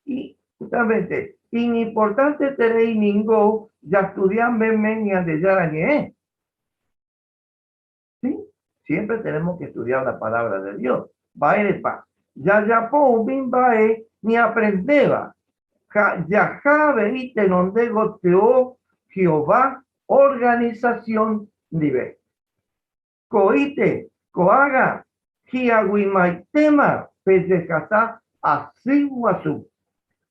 Y justamente, importante tener ningo, ya estudian de ¿Sí? Siempre tenemos que estudiar la palabra de Dios. Pa. Ya ya po bae ni aprendeba. Ya jabe tenondego teo Jehová organización nive. Coite, coaga, hiaguimaitema, pellejata, así.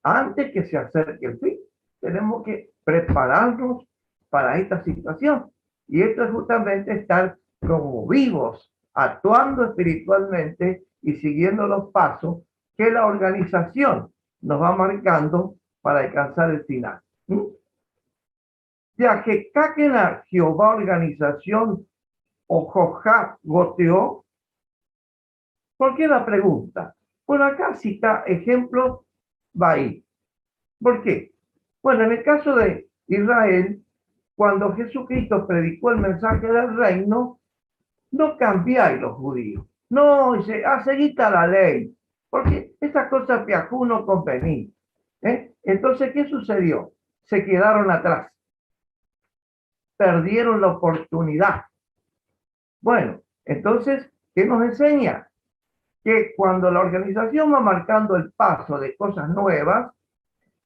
Antes que se acerque el fin, tenemos que prepararnos para esta situación. Y esto es justamente estar como vivos, actuando espiritualmente y siguiendo los pasos que la organización nos va marcando para alcanzar el final. ¿Mm? Ya que Jehová organización Ojoja goteó. ¿Por qué la pregunta? Bueno, acá cita ejemplo va ahí. ¿Por qué? Bueno, en el caso de Israel, cuando Jesucristo predicó el mensaje del reino, no cambiáis los judíos. No, dice, ah, seguita la ley, porque esa cosa piajú no convenía. ¿eh? Entonces, ¿qué sucedió? Se quedaron atrás. Perdieron la oportunidad. Bueno, entonces, ¿qué nos enseña? Que cuando la organización va marcando el paso de cosas nuevas,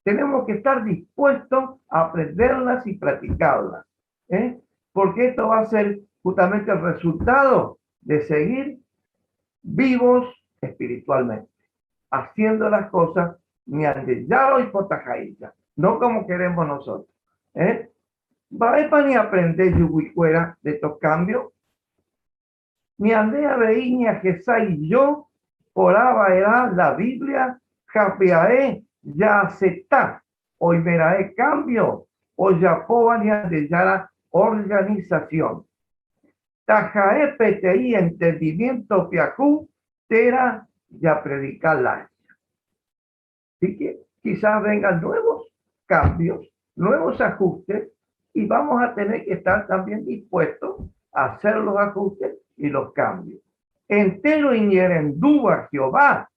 tenemos que estar dispuestos a aprenderlas y practicarlas. ¿eh? Porque esto va a ser justamente el resultado de seguir vivos espiritualmente, haciendo las cosas y potajailla, no como queremos nosotros. ¿eh? Va a ni aprender yuguicuera de estos cambios, ni andea veía que yo oraba era la Biblia, japeae ya acepta, hoy verae cambio, o ya ni de organización. Tajae PTI entendimiento piajú, tera ya predicar la. Así que quizás vengan nuevos cambios, nuevos ajustes, y vamos a tener que estar también dispuestos a hacer los ajustes y los cambios. Entero iñerendúa Jehová,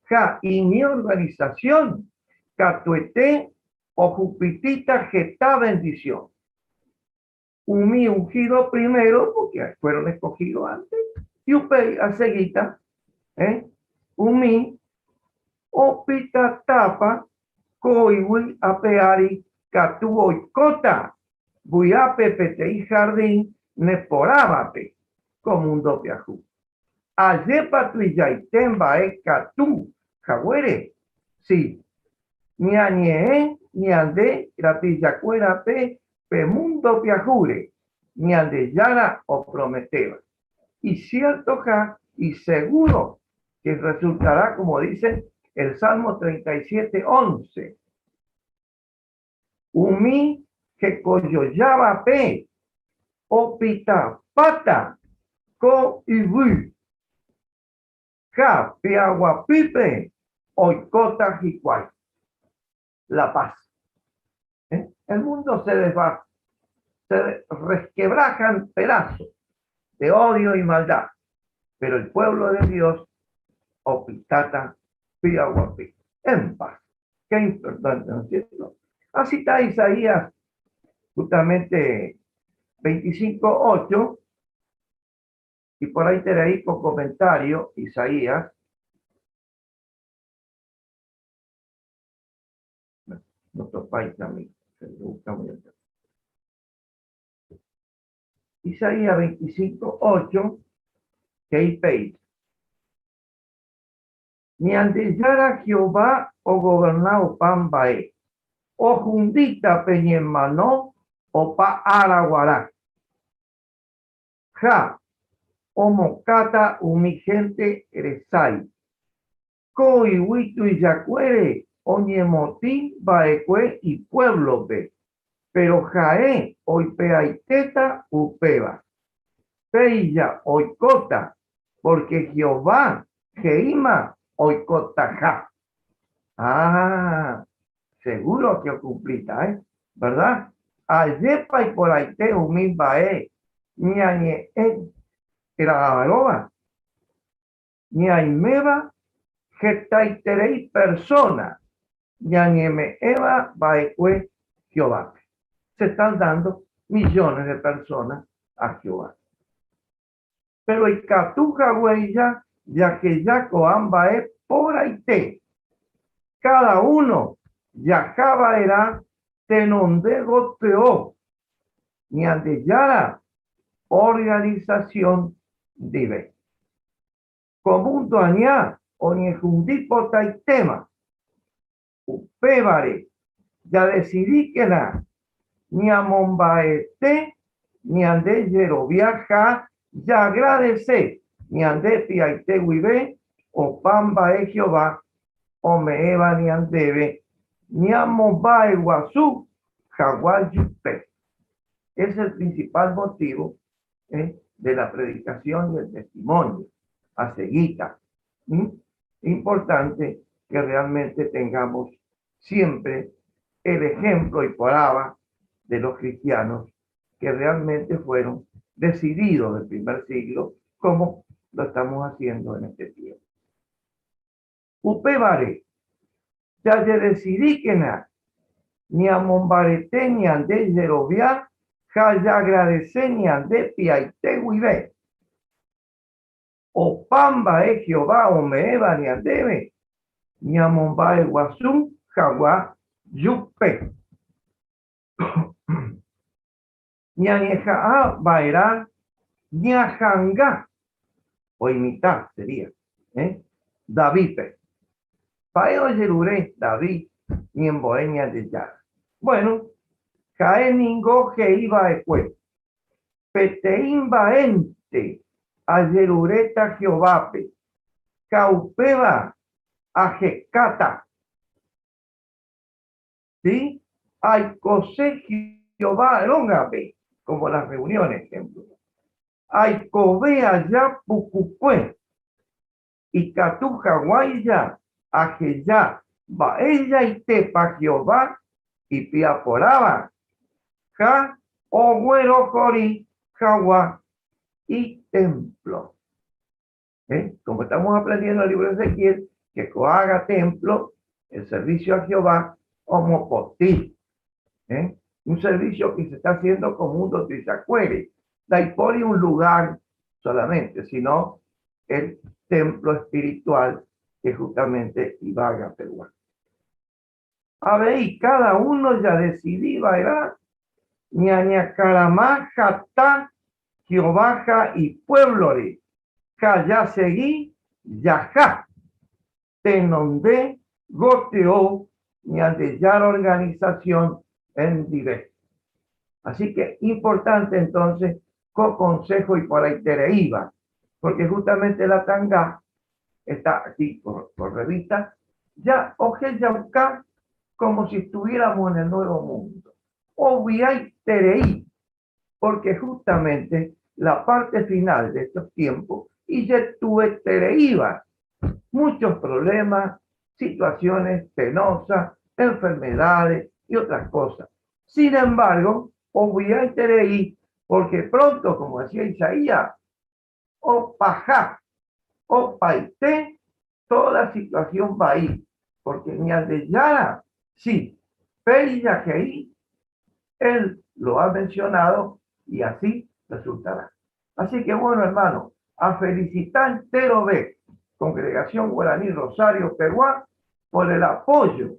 ja y mi organización, catuete o jupitita jeta bendición. Umi ungido primero, porque fueron escogidos antes, y upei a seguita, ¿eh? Umi opita tapa, coiwi apeari, catuo cota, buyape petei jardín, neporábape, como un dopiajú. Ayepa tuiyaitemba e katu, jagüere, sí. Ni añe, ni ande, gratillacuera pe, pe mundo piajure, ni ande yara o prometeba. Y cierto ja, y seguro que resultará, como dice el Salmo 37, 11. Umi que coyoyaba pe, opita pata, ko ibu, ja, piaguapipe, oikota jicuay. La paz. ¿Eh? El mundo se desva, se resquebraja en pedazos de odio y maldad, pero el pueblo de Dios, opitata, piaguapi, en paz. Qué importante, ¿no es cierto? Así está Isaías, justamente 25.8, y por ahí te leí con comentario, Isaías. Nuestro país amigo, se lo buscamos ya. Isaías 25.8, que ahí peis. Ni andillara Jehová o gobernao pambae, o jundita peñemano o pa araguará. Ja, o mocata umi gente eresai. Ko ihuitu y yacuere, oñemotí baecue y pueblo pe. Pero jae, oipeaiteta upeba. Peilla oicota, porque Jehová, Jeima, oicotaja. Ah, Seguro que okumplíta, eh? Verdad? Ajépa iporãite umi mba'e ñañe'ẽ térã Ñaiméva hetaiterei persóna ñañeme'ẽva va'ekue Jehovápe. Se están dando millones de personas a Jehová. Péro ikatu haguéicha jaheja ko'ã mba'e porãite. Káda uno jaha va'erã tenonde gotyo Ñandejára organisasión ndive. Ko múndo aña oñehundi potaitéma. Upévare jadesidíkena ñamomba'ete ñande jerovia ha jaagradese ñande py'aite guive opa mba'e Jehová ome'ẽva ñandéve ñamomba'eguasu hag̃ua jupe. Es el principal motivo de la predicación y el testimonio. Aseguita. Importante que realmente tengamos siempre el ejemplo y palabra de los cristianos que realmente fueron decididos del primer siglo, como lo estamos haciendo en este tiempo. Upévare, jajedesidíkena ñamombarete ñande jerovia ha jaagradese ñande py'aite guive. Opa mba'e Jehová ome'ẽva ñandéve ñamomba'eguasu hag̃ua jupe. Ñañeha'ã va'erã ñaha'anga, o imita sería, ¿eh? Davídpe. Mba'e ojerure David ñembo'e Ñandejára? Bueno, ha'e ningo he'i va'ekue, Peteĩ mba'énte ajeruréta Jehovápe, ha upéva ahekáta. ¿Sí? Aikose Jehová rógape, como las reuniones, ejemplo. Aikove aja pukukue, ikatu haguãicha aheja mba'eichaitépa Jehová ipy'aporãva ha oguerohory hag̃ua itémplo. ¿Eh? Como estamos aprendiendo el libro de Ezequiel, que haga templo, el servicio a Jehová, como potí. ¿Eh? Un servicio que se está haciendo como un dotrizacuere. Daipori un lugar solamente, sino el templo espiritual que justamente iba a Peruá. Avei káda uno jadesidi va'erã ñañakarama hatã Jehová ha ipuévlore ha jasegi jaha tenonde gotyo Ñandejára organisasión ndive. Así que importante entonces ko consejo iporãitereíva, porque justamente la tanga está aquí por, por revista, ya ojejauka como si estuviéramos en el nuevo mundo. Ovy'aiterei, porque justamente la parte final de estos tiempos y iva muchos problemas, situaciones penosas, enfermedades y otras cosas. Sin embargo, ovy'aiterei, porque pronto, como decía Isaías, opaha, opaite toda situación vai, porque Ñandejára, sí, péicha he'i, él lo ha mencionado y así resultará. Así que bueno, hermano, a felicitar entero de Congregación Guaraní Rosario Peguá por el apoyo,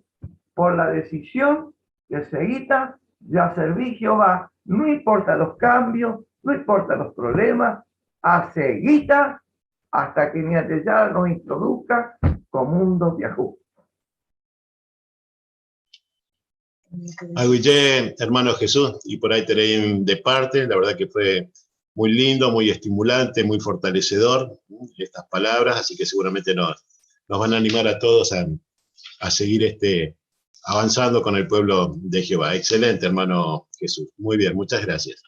por la decisión que seguita ya serví Jehová, no importa los cambios, no importa los problemas, a seguita hasta que Ñandejára nos introduzca como mundo viajó. Aguillé, hermano Jesús, y por ahí tenéis de parte, la verdad que fue muy lindo, muy estimulante, muy fortalecedor estas palabras, así que seguramente nos, nos van a animar a todos a, a seguir este, avanzando con el pueblo de Jehová. Excelente, hermano Jesús. Muy bien, muchas gracias.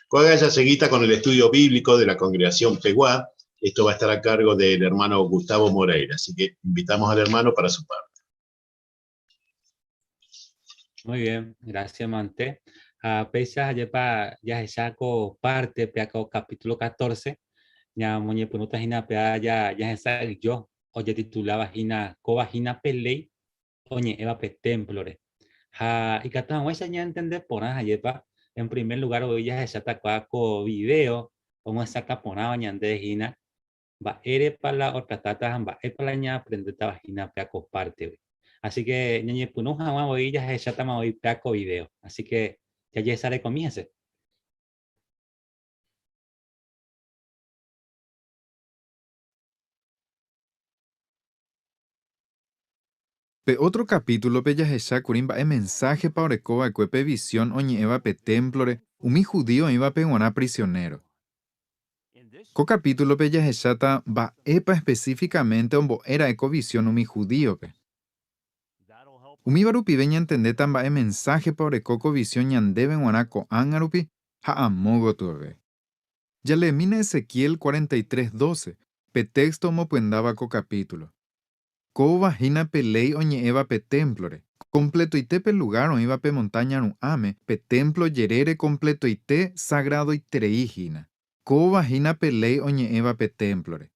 Coagaya seguita con el estudio bíblico de la congregación Peguá. Esto va a estar a cargo del hermano Gustavo Moreira, así que invitamos al hermano para su parte. Muy bien, gracias Mante. Ha péicha ajépa jahecha ko parte pe ko capítulo 14, ñamoñepyrũta hína pe jahesa'ỹijo ojetituláva hína kóva hína pe léi oñe'ẽva pe témplore. Ha ikatu hag̃uáicha ñantende porã ajépa, en primer lugar voi jahecháta kua ko video omyesakã porãva ñande hína mba'érepa la otratáta ha mba'épa la ñaaprendétava hína péa ko pártegui. Así que ñañepyrũ hag̃ua voi jahechátama voi péa ko video. Así que jajesarekomi hese. Pe ótro kapítulope jahecha kuri mba'e mensáhepa oreko va'ekue pe visión oñe'ẽva pe témplore umi judío oĩvape g̃uarã prisionéro. Ko kapítulope jahecháta mba'épa espesífikamente ombo'e ra'e ko visión umi judíope. Umíva rupive ñantendéta mba'e mensáhepa oreko ko visión ñandéve g̃uarã ko'ág̃a rupi ha amo gotyove. Jaleemína Ezequiel 43:12, pe téxto omopyendáva ko kapítulo. Kóva hína pe léi oñe'ẽva pe témplore. Kompletoite pe lugár oĩva pe montáña ru'ãme, pe témplo jerére kompletoite sagradoiterei hína. Kóva hína pe léi oñe'ẽva pe témplore.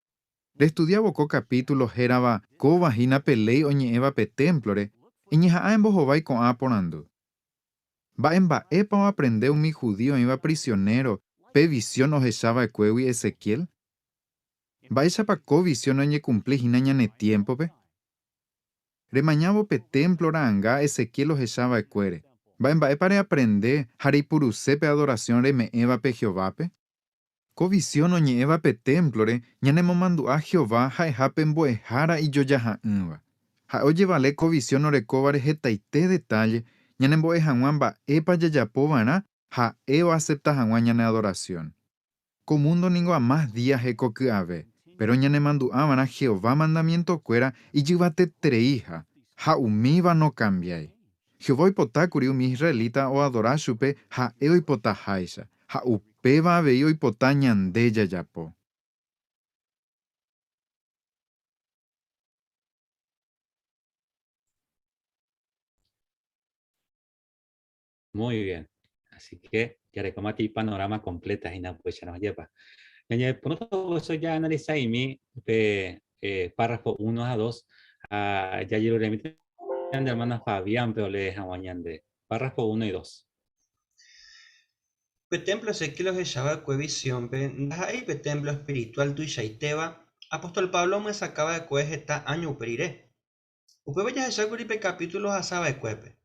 Restudiávo ko kapítulo hérava Kóva hína pe léi oñe'ẽva pe témplore, eñeha'ã embohovái ko'ã porandu. Mba'e mba'épa oaprende umi judío oĩva prisionéro pe visión ohecha va'ekuégui Ezequiel? Mba'éichapa ko visión oñekumpli hína ñane tiémpope? Remañávo pe témplo ra'anga Ezequiel ohecha va'ekuére, mba'e mba'épa reaprende ha reipuruse pe adorasión reme'ẽvape Jehovápe? Ko visión oñe'ẽva pe témplore ñanemomandu'a Jehová ha'eha pe Mbo'ehára ijojaha'ỹva. Ha'e ojevale ko visión orekóvare hetaite detálle ñanembo'e hag̃ua mba'épa jajapo va'erã ha'e oasepta hag̃ua ñane adorasión. Ko múndo ningo amás día hekoky'ave, péro ñanemandu'a va'erã Jehová mandamientokuéra ijyvatetereiha, ha umíva nokambiái. Jehová oipota kuri umi israelita oadora chupe ha'e oipotaháicha, ha upéva avei oipota ñande jajapo. Muy bien. Así que jarekómati panorama completa hína upéicharõ ajépa. Ñañepyrũta eso ya analizaimi pe eh, párrafo 1 a 2 ha jajeruremíta ñande hermana Fabián-pe olee hag̃ua ñande párrafo 1 y 2. Pe témplo Ezequiel ohecha va'ekue visiónpe ndaha'éi pe témplo espirituál tuichaitéva, apóstol Pablo omyesakã va'ekue heta áño upe rire. Upéva jahechákuri pe kapítulo ohasa va'ekuépe.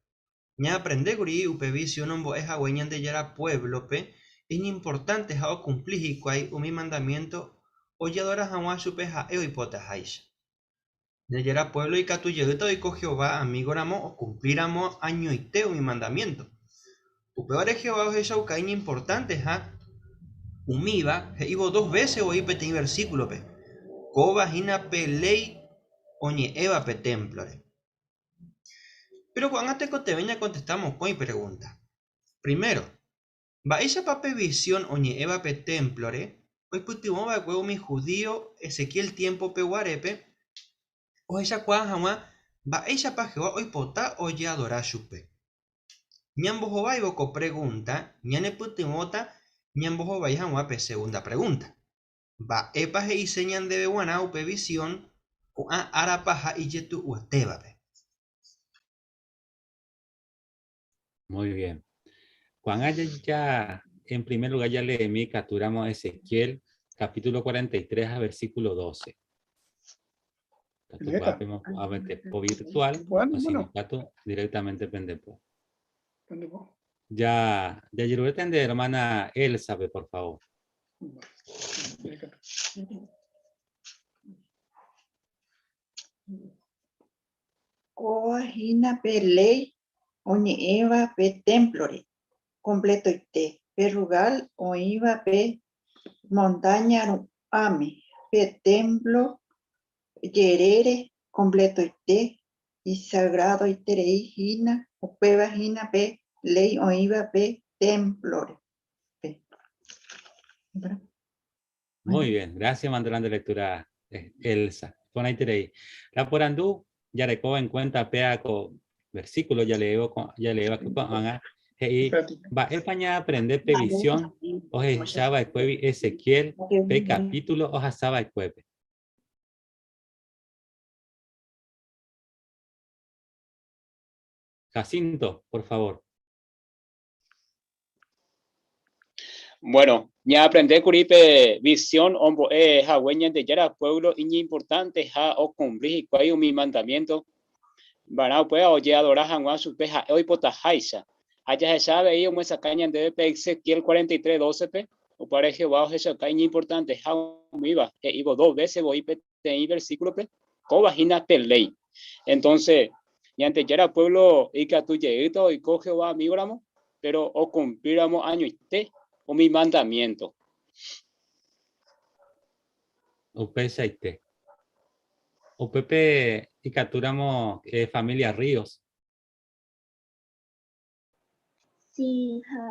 Ñaaprendékuri upe visión ombo'e hague Ñandejára puévlope iñimportanteha okumpli hikuái umi mandamiénto ojeadora hag̃ua chupe ha'e oipotaháicha. Ñandejára puévlo ikatu jeýta oiko Jehová amígoramo okumplíramo añoite umi mandamiénto. Upévare Jehová ohechauka iñimportanteha umíva he'ívo dos vése voi peteĩ versíkulope, Kóva hína pe léi oñe'ẽva pe témplore. Péro ko'ág̃a tekotevẽ ñakontesta mokõi pregúnta. Primero, mba'éichapa pe visión oñe'ẽva pe témplore oipytyvõ va'ekue umi judío Ezequiel tiémpope guarépe ohechakuaa hag̃ua mba'éichapa Jehová oipota ojeadora chupe? Ñambohováivo ko pregúnta ñanepytyvõta ñambohovái hag̃ua pe segunda pregúnta. Mba'épa he'ise ñandéve g̃uarã upe visión ko'ã ára paha ijetu'uetévape? Muy bien. Ko'ág̃a ja en primer lugar jaleemi ikatúramo Ezequiel capítulo 43 ha versículo 12. Katu ko'ápe mopu'ãvete po virtual, o si no katu directamente pende po. Ja, jajerurete nde hermana Elsa-pe, por favor. Kóva hína pe léi oñe'ẽva pe témplore kompletoite, pe lugár oĩva pe montáña ru'ãme, pe témplo jerére kompletoite isagradoiterei hína, upéva hína pe léi oĩva pe témplore. Muy bien, gracias mandrán de lectura eh, Elsa. Porãiterei. La porandu jarekóva en cuenta péa ko versículo jaleévo jaleéva ko'ág̃a he'i mba'épa ñaaprende pe visión ohechava'ekuégui Ezequiel pe capítulo ohasava'ekuépe. Jacinto, por favor. Bueno, ñaaprende kuri pe visión ombo'e hague Ñandejára pueblo iñimportanteha okumpli hikuái umi mandamiento va'erã upéva ojeadora hag̃ua chupe ha'e oipotaháicha. Ha jahecha avei omyesakã ñandéve pe Ezequiel 43, 12-pe, upévare Jehová ohechauka iñimportanteha umíva, he'ívo dos vése voi peteĩ versículo-pe, kóva hína pe léi. Entonces, Ñandejára pueblo ikatu jeýta oiko Jehová amigo ramo, pero okumplíramo añoite umi mandamiento. Upeichaite. Upépe ikatúramo eh, familia Ríos. Sí, ja.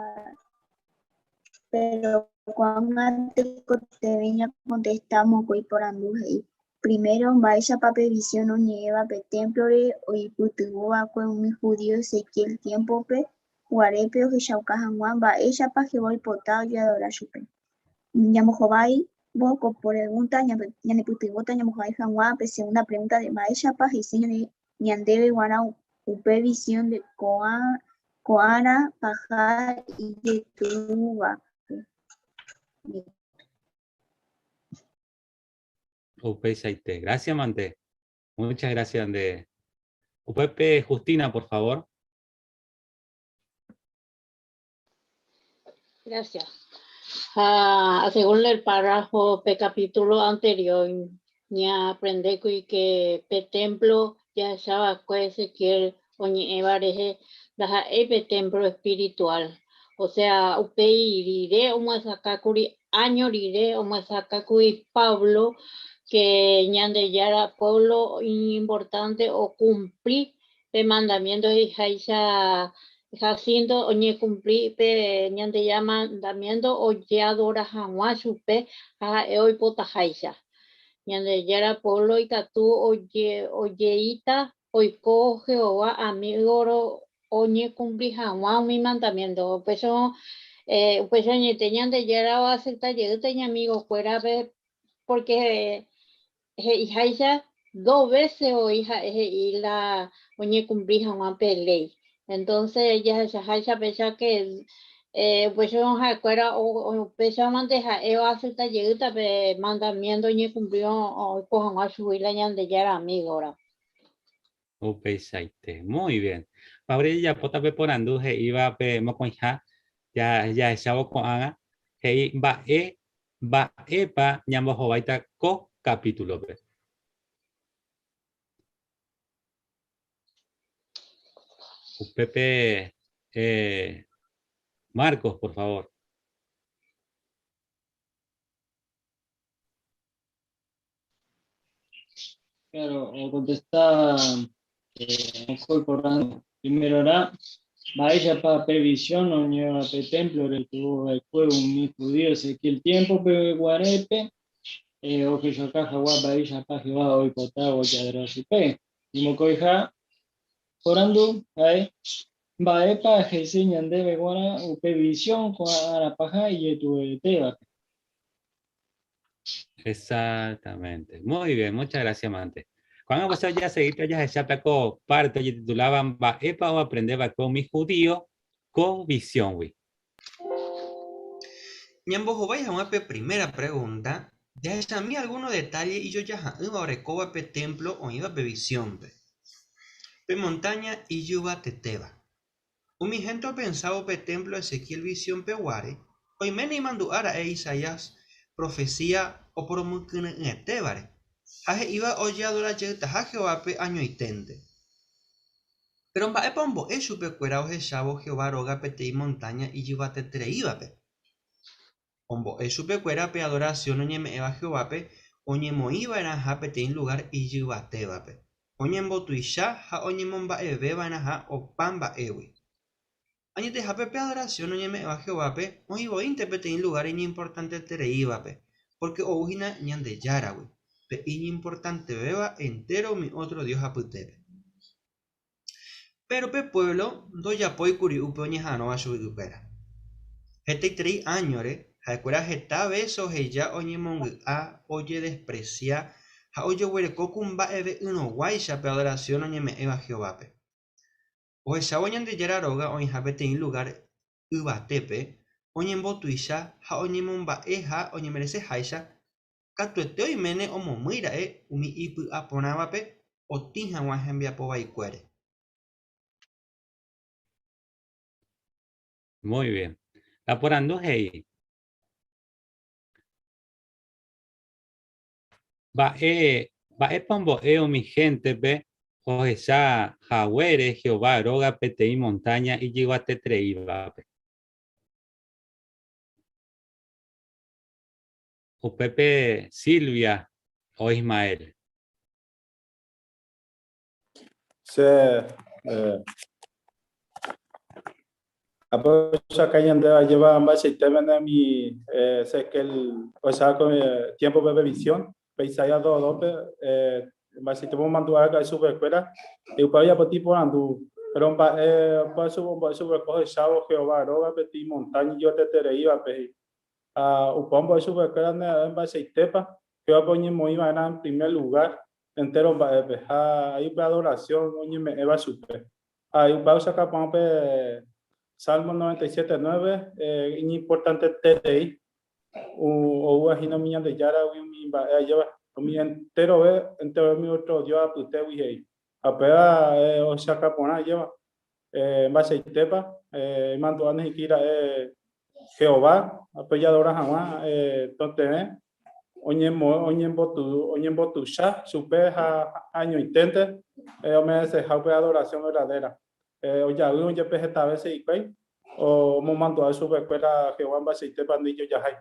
Pero ko'ág̃a tekotevẽ ñakontesta mokõi porandu he'i. Primero, mba'éichapa pe visión oñe'ẽva pe témplore oipytyvõ va'ekue umi judío Ezequiel tiémpope guarépe ohechauka hag̃ua mba'éichapa Jehová oipota ojeadora chupe. Ñambohováivo ko pregúnta ñanepytyvõta ñambohovái hag̃ua pe segunda pregúnta de mba'éichapa he'ise ñandéve g̃uarã upe visión de ko'ára paha ijetu'úvape. Upeichaite. Gracias, mante. Muchas gracias, nde. Upépe, Justina, por favor. Gracias. Ah, según el párrafo pe capítulo anterior, ñaaprende kuri que pe templo jahechava'ekue Ezequiel oñe'ẽva rehe ndaha'éi pe templo espiritual. O sea, upéi rire omyesakãkuri, áño rire omyesakãkuri Pablo que Ñandejára pueblo iñimportante okumpli pe mandamiento he'iháicha Jacinto oñekumpli pe Ñandejára mandamiento ojeadora hag̃ua chupe ha ha'e oipotaháicha. Ñandejára pueblo ikatu ojeíta oiko Jehová amígoro oñekumpli hag̃ua umi mandamiento. Upéicharõ, upéicha añete Ñandejára oacepta jeýta iñamigokuérape porque He'iháicha, dos vése voi ha'e he'i la oñekumpli hag̃ua pe léi. Entónse jahechaháicha péicha ke upéicharõ ha'ekuéra upéichamante ha'e oasepta jeýta pe mandamiénto oñekumplírõ oiko hag̃ua chugui la Ñandejára amígoramo. Upeichaite. Muy bien. Paure jajapóta pe porandu he'íva pe mokõiha jahechávo ko'ág̃a, he'i mba'e mba'épa ñambohováita ko capítulo-pe. Upépe eh, Marcos, por favor. Claro, contestaba eh, primero era mba'éichapa pe visión oñe'ẽva pe templo orekóvo va'ekue umi judío Ezequiel tiémpope guarépe, eh, ohechauka hag̃ua mba'éichapa Jehová oipota ojeadora chupe. Mokõiha porandu ha'e, mba'épa he'ise ñandéve g̃uarã upe visión ko'ã ára paha ijetu'uetévape? Exactamente. Muy bien, muchas gracias, Mante. Juan pues ya seguiste ya ko parte ojetitulaba Mba'épa oaprende va'ekue umi judío ko visióngui. Ñambohovái hag̃ua pe primera pregúnta, jahechami algúno detálle ijojaha'ỹva orekóva pe témplo oĩva pe visiónpe. Pe montáña ijyvatetéva. Umi hénte opensávo pe témplo Ezequiel visión-peguáre, oiméne imandu'a ra'e Isaías profesía oporomykyre'ỹetévare, ha he'íva ojeadora jeytaha Jehovápe añoiténte. Péro mba'épa ombo'e chupekuéra ohechávo Jehová róga peteĩ montáña ijyvatetereívape? Ombo'e chupekuéra pe adorasión oñeme'ẽva Jehovápe oñemoĩva'erãha peteĩ lugár ijyvatévape, oñembotuicha ha oñemomba'eveva'erãha opa mba'égui. Añetehápe pe adorasión oñeme'ẽva Jehovápe oĩ voínte peteĩ lugár iñimportantetereívape, pórke ou hína Ñandejáragui, pe iñimportantevéva entéro umi ótro dios apytépe. Péro pe puévlo ndojapóikuri upe oñeha'arõva chuguikuéra. Hetaiterei áñore, ha'ekuéra heta vése oheja oñemongy'a, ojedespresia ha ojeguereko ku mba'eve'ỹrõguáicha pe adorasión oñeme'ẽva Jehovápe. Ohechávo Ñandejára róga oĩha peteĩ lugár yvatépe, oñembotuicha ha oñemomba'e ha oñemereseháicha, katuete oiméne omomýi ra'e umi ipy'aporãvape otĩ hag̃ua hembiapo vaikuére. Muy bien. Taporandu he'i. Mba'e, mba'épa ombo'e umi héntepe ohecha haguére Jehová róga peteĩ montáña ijyvatetereívape? Upépe Silvia o Ismael. Che eh, apoyo acá ñande lleva mba'eichaite mene mi eh, sé que el o sea con eh, tiempo de visión pe Isaías 2:2 pe eh, mba'eichaite momandu'a ka'i chupekuéra upéva ojapo porandu pero mba'e mba'e chupekuéra ohechávo Jehová róga peteĩ montaña ijotetereívape he'i Ha upe ombo'e chupekuéra ne mba'eichaitépa, Jehovápe oñemoĩ va'erã en primer lugár entéro mba'épe, ha aí upe adorasión oñeme'ẽva chupe. Ha aí upéva ochakapa'ũ pe Salmo 97, 9, iñimportanteterei oúva hína umi Ñandejáragui umi mba'e ajéva, umi enterove, enterove umi ótro dios apytégui he'i. Ha upéva ochaka porã ajéva. Mba'eichaitépa imandu'a nehikĩ ra'e Jehová pejeadora hag̃ua totevẽ oñembotuicha chupe ha añoiténte omereseha upe adoración verdadera. Ojavy ojepe heta vése hikuái omomandu'a chupekuéra Jehová mba'eichaitépa ndijojahái.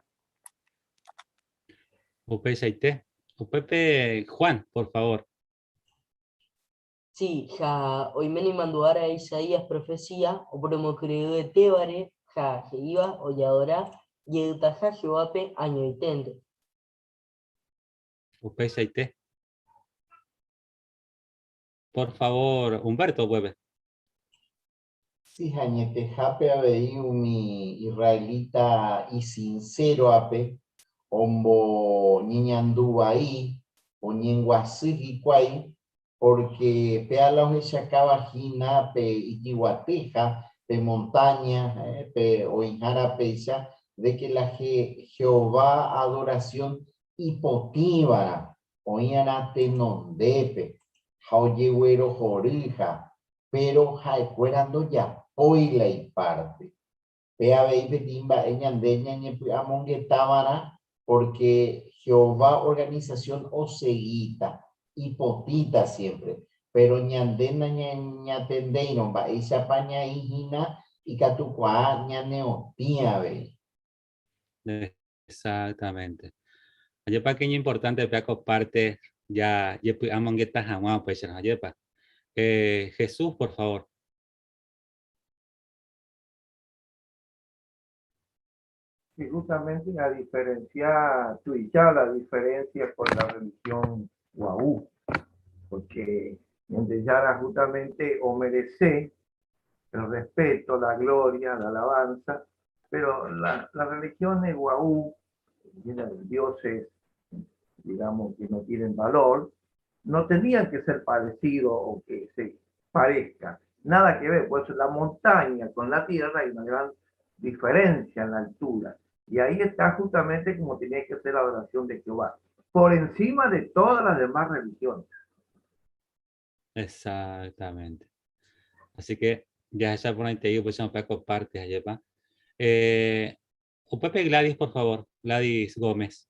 Upeichaite. Upépe Juan, por favor. Sí, ha oiméne imandu'ára Isaías profecía oporomokyre'ỹetévare ha he'íva ojeadora jeytaha Jehovápe añoiténte. Upeichaite. Por favor, Humberto, upépe. Sí, añetehápe avei umi israelita isinséroape omboñeñandu vai, oñenguasy hikuái, pórke péa la ohechakáva hína pe ijyguatyha, pe montáña, pe oĩhára péicha, de ke la Jehová adorasión ipotĩvarã, oĩarã tenondépe ha ojeguerohoryha Péro ha'ekuéra ndojapói la ipárte. Pe avei peteĩ mba'e ñande ñañepy'amongetava'erã pórke Jehová organisasión osegíta ipotĩta siémpre. Péro ñande nañañatendéirõ mba'éichapa ñaĩ hína ikatukuaa ñaneotĩ avei. Exactamente. Ajépa que iñimportante upéva ko parte ja jepy'amongeta hag̃ua upéicharõ, ajépa? Eh, Jesús, por favor. Sí, justamente a diferencia tuicha la diferencia con la religión guaú, porque Ñandejára justamente o merece el respeto, la gloria, la alabanza, pero la, la religión de guaú, llena de dioses, digamos, que no tienen valor, no tenían que ser parecidos o que se parezcan. Nada que ver, por eso la montaña con la tierra hay una gran diferencia en la altura. Y ahí está justamente como tenía que ser la adoración de Jehová, por encima de todas las demás religiones. Exactamente. Así que ya esa por ahí te digo, pues no comparte, ajépa. Eh, upépe Gladys, por favor. Gladys Gómez.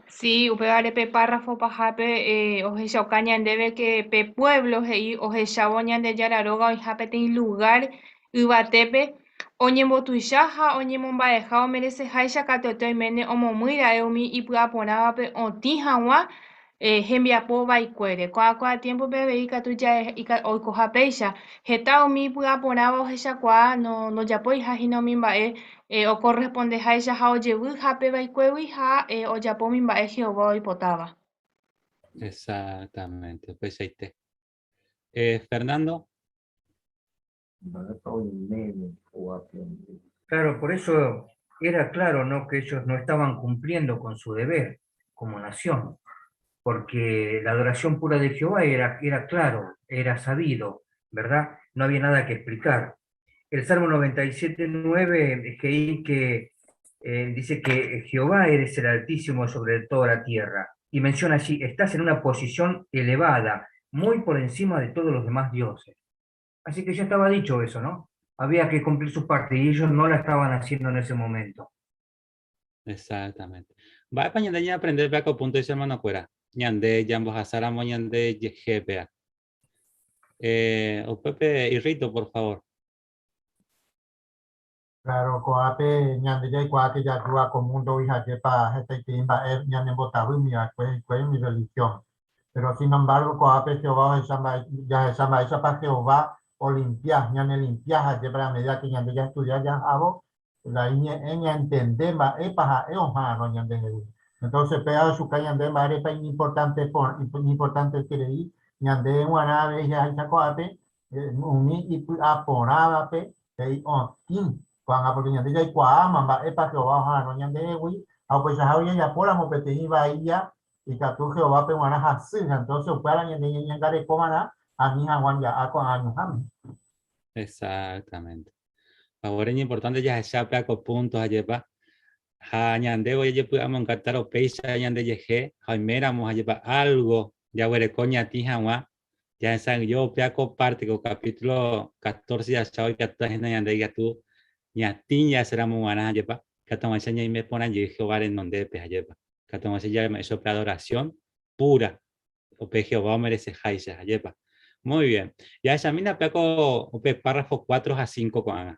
Sí, upévare pe párrafo pahápe eh, ohechauka ñandéve que pe pueblo he'i ohechávo Ñandejára róga oĩha peteĩ lugar yvatépe oñembotuicha ha oñemomba'eha omereseháicha katuete oiméne omomýi ra'e umi ipy'aporãvape otĩ hag̃ua hembiapo vaikuére. Ko'ã ko'ã tiémpope avei ikatu ja'e oikoha péicha. Heta umi ipy'aporãva ohechakuaa ndojapóiha hína umi mba'e okorrespondeháicha ha ojevy hape vaikuégui ha ojapo umi mba'e Jehová oipotáva. Exactamente, upeichaite. Eh, Fernando. Mba'épa oiméne oaprende. Claro, por eso era claro, ¿no?, que ellos no estaban cumpliendo con su deber como nación, porque la adoración pura de Jehová era claro, era sabido, ¿verdad? No había nada que explicar. El Salmo 97, 9, que dice que Jehová eres el Altísimo sobre toda la tierra, y menciona allí, estás en una posición elevada, muy por encima de todos los demás dioses. Así que ya estaba dicho eso, ¿no? Había que cumplir su parte y ellos no la estaban haciendo en ese momento. Exactamente. Va a ñande ya aprender vea con punto dice hermano cuera. Ñande, yambo hasáramo, ñande, yejepea. O Pepe y Rito, por favor. Claro, ko'ápe ñande jaikuaa que jajúa ko mundo hija pa hetaite mba'e ñanembotavy mi va'ekue hikuái mi religión. Pero sin embargo, ko'ápe Jehová ohecha mba'e, jahecha mba'éichapa Jehová olimpia, ñane limpia ha'e para medida que ñande ya estudia jahávo, la iñe'ẽ ñantende mba'épa ha'e oha'arõ ñandehegui. Entonces, pe achuka ñande mba'érepa iñimportante por, iñimportante terei, ñande g̃uarã avei jahecha ko'ápe, umi ipy'aporãvape, he'i otĩ, ko'ág̃a porque ñande jaikuaáma mba'épa Jehová oha'arõ ñandehegui, ha upeichahágui ojejapóramo peteĩ vaílla, ikatu Jehovápe g̃uarã hasy, entonces upéva ñande ñañangarekova'erã ani hag̃ua ja'a ko'ã ñuhãme. Exactamente. Favor es importante jahecha pe ako punto ajepa. Ha ñande ojejepy'amongatárõ péicha ñande jehe, ha oiméramo ajepa algo jaguereko ñatĩ hag̃ua, jahesa'ỹijo pe ako parte ko capítulo 14 jahecha oikatu hína ñande ikatu ñatĩ jaseramo g̃uarã ajepa, ikatu hag̃uáicha ñaime porã jey Jehová renondépe ajepa. Ikatu hag̃uáicha jame'ẽ chupe adoración pura, upe Jehová omereceháicha ajepa. Muy bien. Jahechamína pe ako upe párrafo 4 ha 5 ko'ág̃a.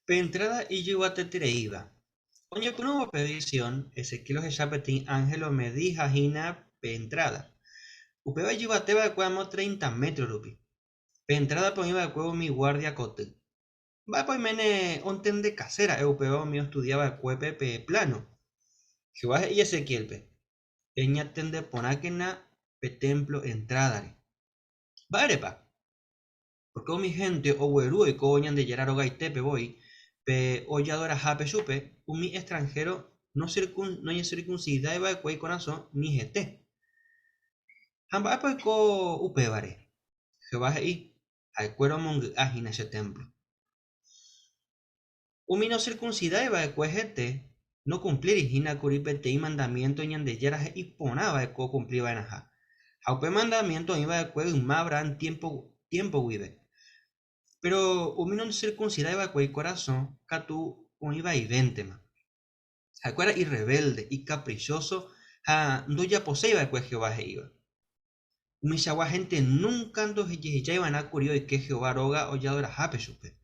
Pe entrada ijyvatetereíva. Oñepyrũvo pe visión, Ezequiel ohecha peteĩ ángel omedi hína pe entrada. Upéva ijyvate va'ekue amo 30 metros rupi. Pe entrada pe oĩ va'ekue umi guardia koty. Mba'épa oiméne ontendekase ra'e upéva umi ostudia va'ekuépe pe plano. Jehová he'i Ezequielpe, eñatende porãkena pe templo entradare. Mba'érepa? Porque umi gente ogueru oikóvo Ñandejára rogaitépe voi, pe ojadorahápe chupe, umi extranjero no circun, noñecircuncidái va'ekue ikorasõ ni hete. Ha mba'épa oiko upévare? Jehová he'i, ha'ekuéra omongy'a hína che templo. Umi no circuncidái va'ekue hete, no cumplíri hína kuri peteĩ mandamiento Ñandejára he'i porã va'ekue ocumpli va'erãha. Ha upe mandamiento oĩ va'ekue yma Abraham tiempo guive. Pero umi no circuncidái va'ekue ikorasõ katu oĩ vaivéntema. Ha'ekuéra irrebelde, icaprichoso ha ndojaposéi va'ekue Jehová he'íva. Umichagua gente nunca ndojehechaiva'erã kuri oike Jehová róga ojadorahápe chupe.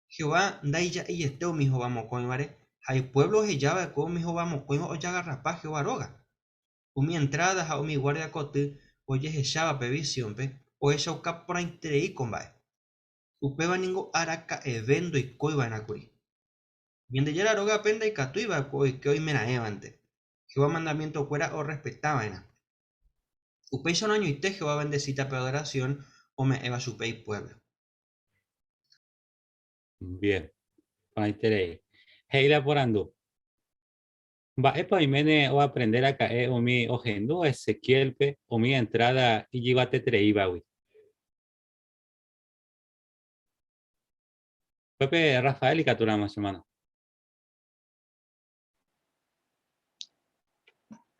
Jehová ndaija'eiete umi hovamokõivare ha ipueblo ohejava'ekue umi hovamokõiva ojagarrapa Jehová róga. Umi entrada ha umi guardia koty ojehecháva pe visiónpe ohechauka porãiterei ko mba'e. Upéva ningo araka'eve ndoikóiva'erã kuri. Ñandejára rógape ndaikatúiva'ekue oike oimeraẽvante. Jehová mandamientokuéra orrespetava'erã. Upéicha añoite Jehová bendecita pe adoración ome'ẽva chupe ipueblo. Bien. Porãiterei. He'i porandu. Mba'épa oiméne oaprender raka'e umi ohendu Ezequielpe umi entrada ijyvatetereívagui. Pepe Rafael ikatúramo che hermano.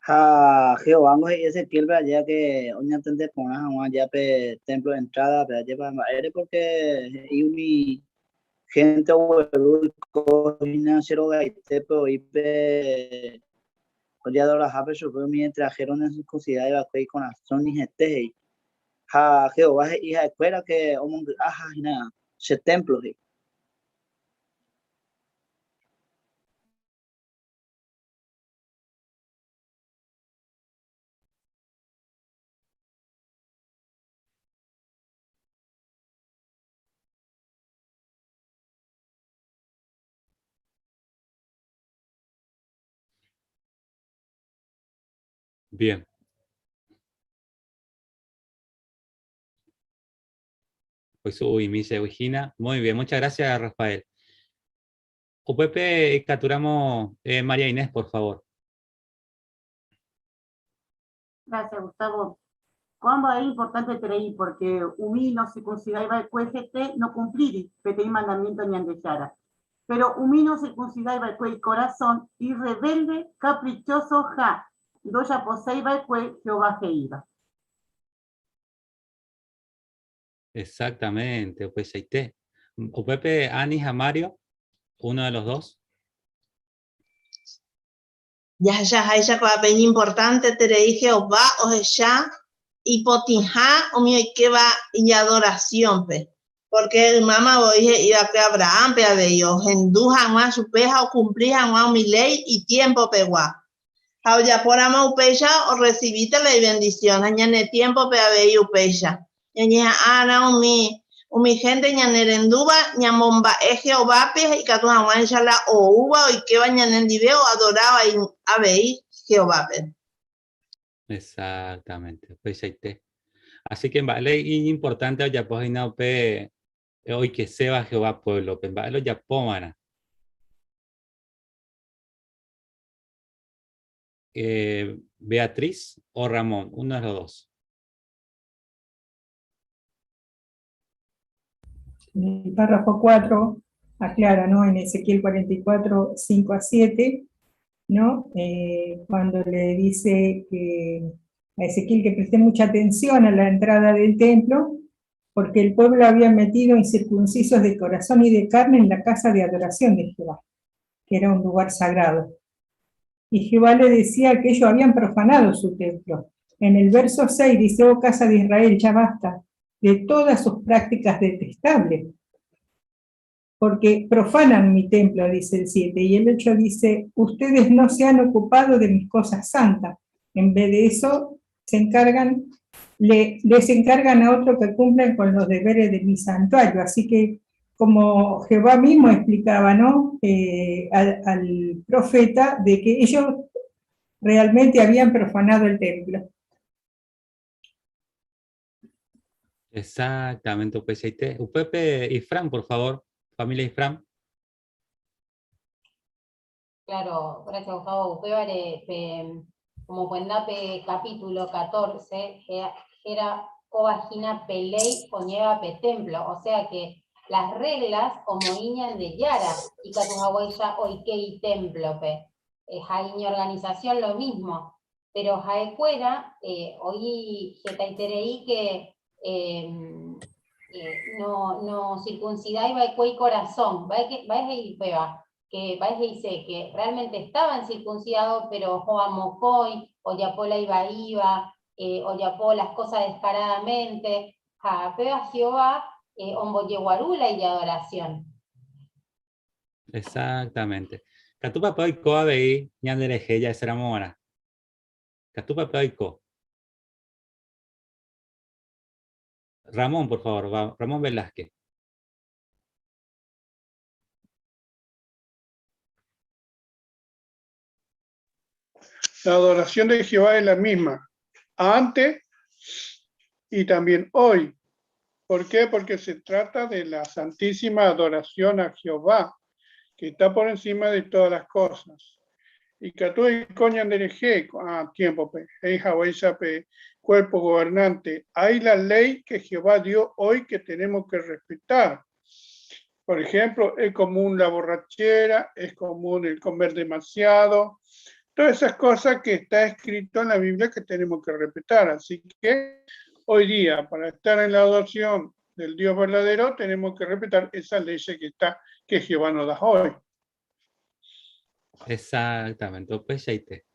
Ha Jehová ngo he'i Ezequielpe aje'a que oñatende porã hag̃ua aje'a pe templo entrada pe ajepa mba'ére porque he'i umi gente ogueru oiko hína che rogaitépe oĩ pe ojeadorahápe chupe umi extranjero necircuncidado va'ekue ikorasõ ni hete he'i. Ha Jehová he'i ha'ekuéra que omongy'áha hína che templo he'i. Bien. Oisu'uimi chégui hína. Muy bien, muchas gracias, Rafael. Upépe ikatúramo eh, María Inés, por favor. Gracias, Gustavo. Ko'ã mba'e importanteterei porque umi nocircuncidáiva va'ekue hete nocumplíri peteĩ mandamiento Ñandejára. Pero umi nocircuncidáiva va'ekue ikorasõ irrebelde, caprichoso ha ndojaposéi va'ekue Jehová he'íva. Exactamente, upeichaite. Upépe Ani ha Mario, uno de los dos. Jahechaháicha ko'ápe iñimportanteterei Jehová ohecha ipotĩha umi oikéva iñadorasiónpe, pórke ymáma voi he'i va'ekue Abrahánpe avei ohendu hag̃ua chupe ha okumpli hag̃ua umi léi itiempopegua. Ha ojapóramo upéicha orresivíta la ivendisión ha ñane tiémpope avei upéicha. Ñañeha'ãrã umi umi hénte ñanerendúva ñamomba'e Jehovápe ikatu hag̃uáicha la oúva oikéva ñanendive oadoráva avei Jehovápe. Exactamente, upeichaite. Así que mba'e iñimportante ojapo hína upe oikeséva Jehová pueblo-pe, mba'e ojapova'erã. Eh, Beatriz o Ramón, uno de los dos. En el párrafo 4 aclara, ¿no? En Ezequiel 44, 5 a 7, ¿no? Eh, cuando le dice que a Ezequiel que preste mucha atención a la entrada del templo, porque el pueblo había metido incircuncisos de corazón y de carne en la casa de adoración de Jehová, que era un lugar sagrado. Y Jehová le decía que ellos habían profanado su templo. En el verso 6 dice, oh casa de Israel, ya basta de todas sus prácticas detestables, porque profanan mi templo, dice el 7, y el 8 dice, ustedes no se han ocupado de mis cosas santas, en vez de eso se encargan, les encargan a otro que cumplan con los deberes de mi santuario. Así que, como Jehová mismo explicaba, ¿no? Eh, al, al profeta, de que ellos realmente habían profanado el templo. Exactamente, upeichaite. Upépe Ifrán, por favor, familia Ifrán. Claro, gracias Gustavo. Upévare pe omopyenda pe capítulo 14, héra kóva hína pe léi oñéva pe templo, o sea que las reglas omoĩ Ñandejára ikatu haguéicha oike itemplope. Ha iñorganización lo mismo. Pero ha'ekuéra oĩ hetaiterei que no, no circuncidái va'ekue ikorasõ. Mba'e he'i upéva? Que mba'e he'ise? Que realmente estaban circuncidados, pero ohóva mokõi, ojapo la ivaíva, ojapo las cosas descaradamente, ha péva Jehová ombojeguaru la ijadoración. Exactamente. Katu pape oiko avei ñanderehe ja'eséramo g̃uarã. Katu pape oiko. Ramón, por favor, va, Ramón Velázquez. La adoración de Jehová es la misma antes y también hoy. ¿Por qué? Porque se trata de la santísima adoración a Jehová, que está por encima de todas las cosas. Ikatu oiko ñanderehe ko'ã tiémpope, he'i haguéicha pe cuerpo gobernante. Hay la ley que Jehová dio hoy que tenemos que respetar. Por ejemplo, es común la borrachera, es común el comer demasiado, todas esas cosas que está escrito en la Biblia que tenemos que respetar. Así que hoy día, para estar en la adoración del Dios verdadero, tenemos que respetar esas leyes que está, que Jehová nos da hoy. Exactamente, upeichaite.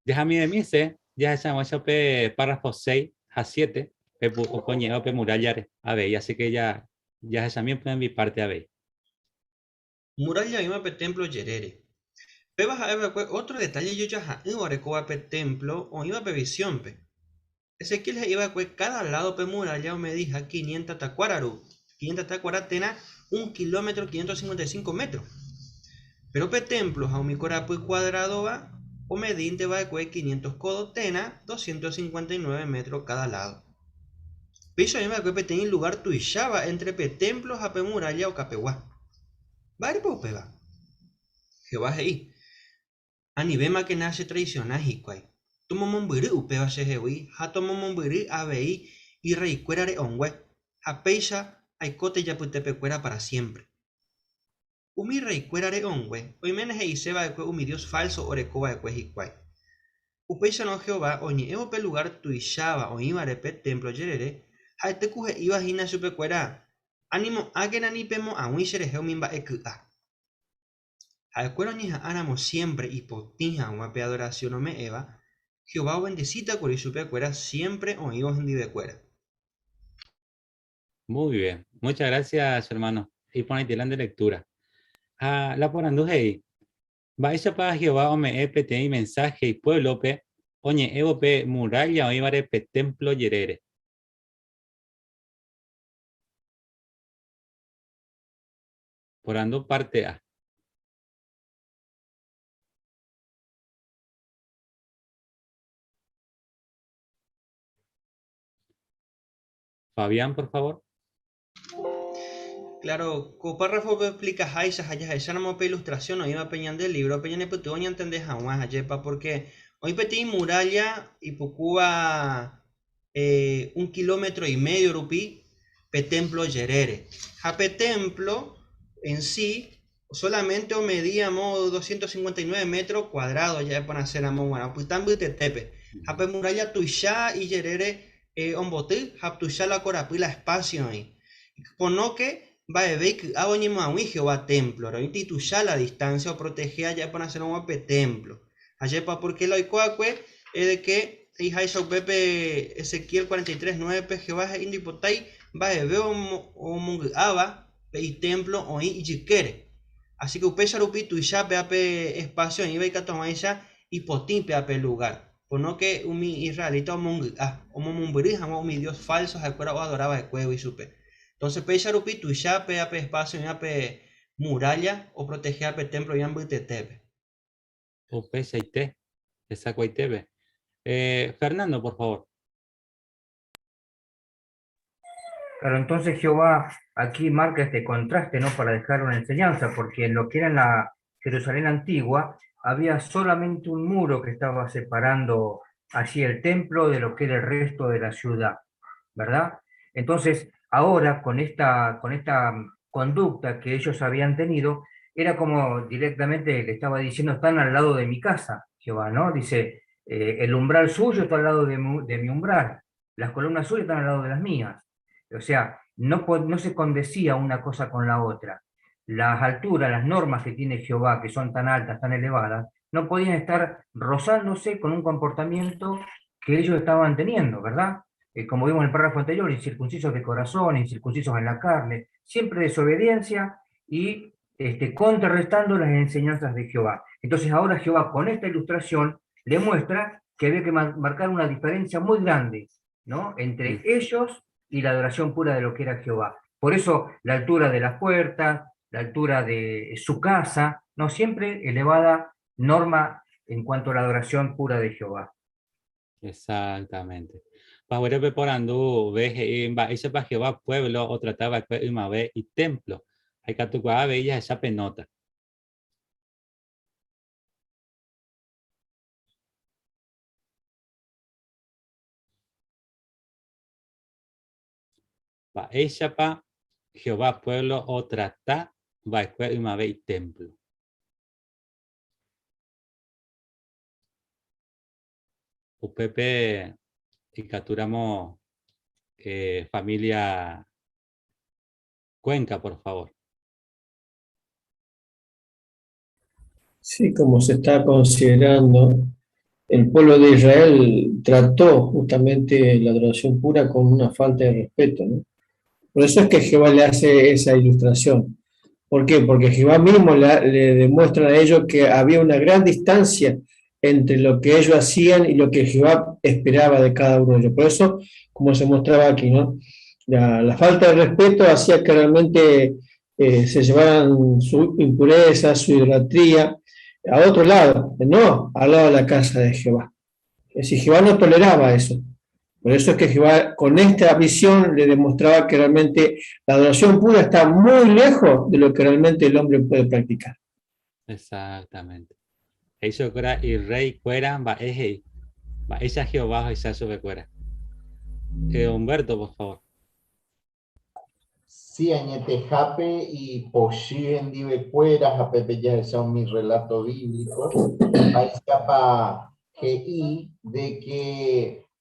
Jahamidemise, jahecha hag̃uáicha pe párrafo 6 ha 7, pe oñe'ẽva pe muralla-re avei, así que ja jahechami pe mi parte avei. Muralla oĩva pe témplo jerére. Péva ha'e va'ekue ótro detálle ijojaha'ỹva orekóva pe témplo oĩva pe visiónpe. Ezequiel he'i va'ekue káda ládo pe murálla omediha quinienta takuára ru, quinienta takuára térã un kilómetro quinientos cincuenta y cinco métro. Péro pe témplo ha umi korapy kuadrádova omedínte va'ekue quinientos kódo térã doscientos cincuenta y nueve métro káda ládo. Péicha oĩ va'ekue peteĩ lugár tuicháva éntre pe témplo ha pe murálla okapegua. Mba'érepa upéva? Jehová he'i, Anivémakena chetraisiona hikuái. Tomomombyry upéva chehegui ha tomomombyry avei irreikuéra re'õngue, ha péicha aikóta ijapytepekuéra pára siémpre. Umi rreikuéra re'õngue oiméne he'ise va'ekue umi dios fálso oreko va'ekue hikuái. Upéicharõ Jehová oñe'ẽvo pe lugár tuicháva oĩvare pe témplo jerere, ha'ete ku he'íva hína chupekuéra, Animo'ãkena ni pemo'ag̃ui cherehe umi mba'e ky'a. Ha'ekuéra oñeha'ãramo siémpre ipotĩ hag̃ua pe adorasión ome'ẽva, Jehová ovendesíta kuri chupekuéra siémpre oĩvo hendivekuéra. Muy bien. Muchas gracias, hermano. Iporãite la nde lectura. Ha la porandu he'i, Mba'éichapa Jehová ome'ẽ peteĩ mensáhe ipuévlope oñe'ẽvo pe murálla oĩvare pe témplo jerére? Porandu párte A. Fabián, por favor. Claro, ko párrafope oexplikaháicha ha jahecháramo pe ilustrasión oĩva pe ñande lívrope ñanepytyvõ ñantende hag̃ua, ajépa, pórke oĩ peteĩ murálla ipukúva un kilómetro y medio rupi pe témplo jerére. Ha pe témplo en sí solamente omedíamo 259 metros cuadrados ja'e porãséramo g̃uarã, opyta mbytetépe. Ha pe murálla tuicha ijerére omboty ha tuicha la korapy la espacio oĩ. Ponóke mba'eve iky'áva oñemoag̃ui Jehová témplore, oĩta ituicha la distancia oprotehe ja'e porãsérõ g̃uarã pe témplo. Ajépa, pórke la oiko va'ekue de ke he'iháicha upépe Ezequiel 43, 9-pe, Jehová he'i ndoipotái mba'eve omongy'áva pe itémplo oĩ ijykére. Así ke upéicha rupi tuicha péva pe espásio oĩva ikatu hag̃uáicha ipotĩ péva pe lugár. Ponóke umi israelita omongy'a, omomombyry hag̃ua umi dios fálso ha'ekuéra oadora va'ekuégui chupe. Entónse péicha rupi tuicha péva pe espásio oĩva pe murálla oprotehéva pe témplo oĩva mbytetépe. Upeichaite, hesakuaitépe. Eh, Fernando, por favor. Claro, entonces Jehová aquí marca este contraste, ¿no? Para dejar una enseñanza, porque en lo que era en la Jerusalén antigua había solamente un muro que estaba separando allí el templo de lo que era el resto de la ciudad, ¿verdad? Entonces, ahora con esta, con esta conducta que ellos habían tenido, era como directamente le estaba diciendo, están al lado de mi casa, Jehová, ¿no? Dice, eh, el umbral suyo está al lado de mi, umbral, las columnas suyas están al lado de las mías. O sea, no, no se condecía una cosa con la otra. Las alturas, las normas que tiene Jehová, que son tan altas, tan elevadas, no podían estar rozándose con un comportamiento que ellos estaban teniendo, ¿verdad? Eh, como vimos en el párrafo anterior, incircuncisos de corazón, incircuncisos en la carne, siempre desobediencia y este, contrarrestando las enseñanzas de Jehová. Entonces ahora Jehová con esta ilustración le muestra que había que marcar una diferencia muy grande ¿no? entre ellos y la adoración pura de lo que era Jehová. Por eso la altura de las puertas, la altura de su casa, no siempre elevada norma en cuanto a la adoración pura de Jehová. Exactamente. Paguérepe porandu ve he'i mba'éichapa Jehová puévlo otrata va'ekue ymave itémplo, ha ikatukuaa avei jahecha pe nóta. Mba'éichapa Jehová puévlo otrata va'ekue ymave itémplo? Upépe ikatúramo eh, familia Cuenca, por favor. Sí, como se está considerando, el pueblo de Israel trató justamente la adoración pura con una falta de respeto, ¿no? Por eso es que Jehová le hace esa ilustración. ¿Por qué? Porque Jehová mismo le, demuestra a ellos que había una gran distancia entre lo que ellos hacían y lo que Jehová esperaba de cada uno de ellos. Por eso, como se mostraba aquí, ¿no? La, falta de respeto hacía que realmente eh, se llevaran su impureza, su idolatría a otro lado, no al lado de la casa de Jehová. Es decir, Jehová no toleraba eso. Por eso es que Jehová con esta visión le demostraba que realmente la adoración pura está muy lejos de lo que realmente el hombre puede practicar. Exactamente. He'i chupekuéra irréi kuéra mba'e he'i. Mba'éicha Jehová ohecha chupekuéra. Eh, Humberto, por favor. Sí, añetehápe ipochy hendivekuéra ha pépe jahecha umi relato bíblico, mba'éichapa he'i de que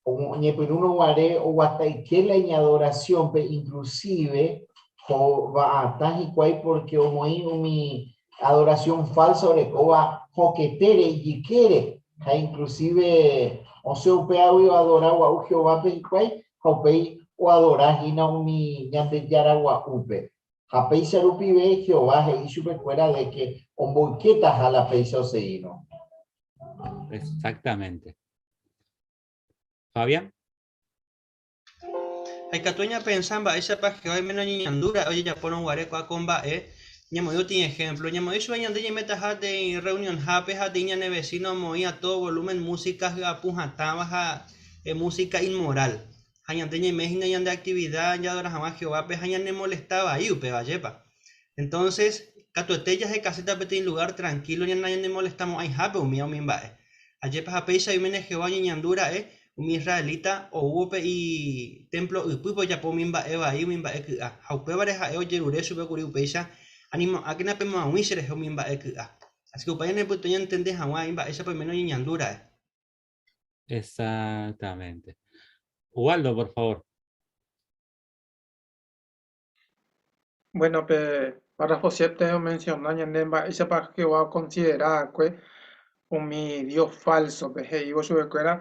oñepyrũrõ guare oguatayke la iñadoración-pe, inclusive hova'atã hikuái porque omoĩ umi adoración falsa orekóva hokẽtére, ijykére, ha inclusive osẽ upévagui oadora gua'u Jehovápe hikuái ha upéi oadora hína umi Ñandejára gua'úpe. Ha péicha rupive Jehová he'i chupekuéra de ke omboykétaha la péicha osegírõ. Exactamente. Fabián. Ha ikatu ñapensa mba'éichapa Jehová oiméne oñeñandu ra'e ojejapórõ guare ko'ã ko mba'e, ñamoĩ otĩ ehémplo, ñamoĩ chupe ñande ñaimétaha teĩ rreunionhápe ha teĩ ñane vesíno omoĩ a tódo volúmen músika hyapu hatãva ha músika inmoral. Ha ñande ñaime hína ñande aktivida jaadora hag̃ua Jehovápe ha ñanemolesta vai upéva, ajépa? Entónses, katuete jahekaséta peteĩ lugár trankílo nañanemolestamo'ãihápe umíva umi mba'e. Ajépa ha péicha oiméne Jehová oñeñandu ra'e umi israelita oúvo pe itémplo ypýpe ojapo umi mba'e vai, umi mba'e ky'a. Ha upévare ha'e ojerure chupe kuri upéicha, Animo'ãkena pemoag̃ui cherehe umi mba'e ky'a. Así ke upéva ñanepytyvõ ñantende hag̃ua mba'éichapa oiméne oñeñandu ra'e. Exactamente. Ubaldo, por favor. Bueno, pe párrafo 7 omenciona ñande mba'éichapa Jehová okonsidera va'ekue umi dios fálsope, he'ívo chupekuéra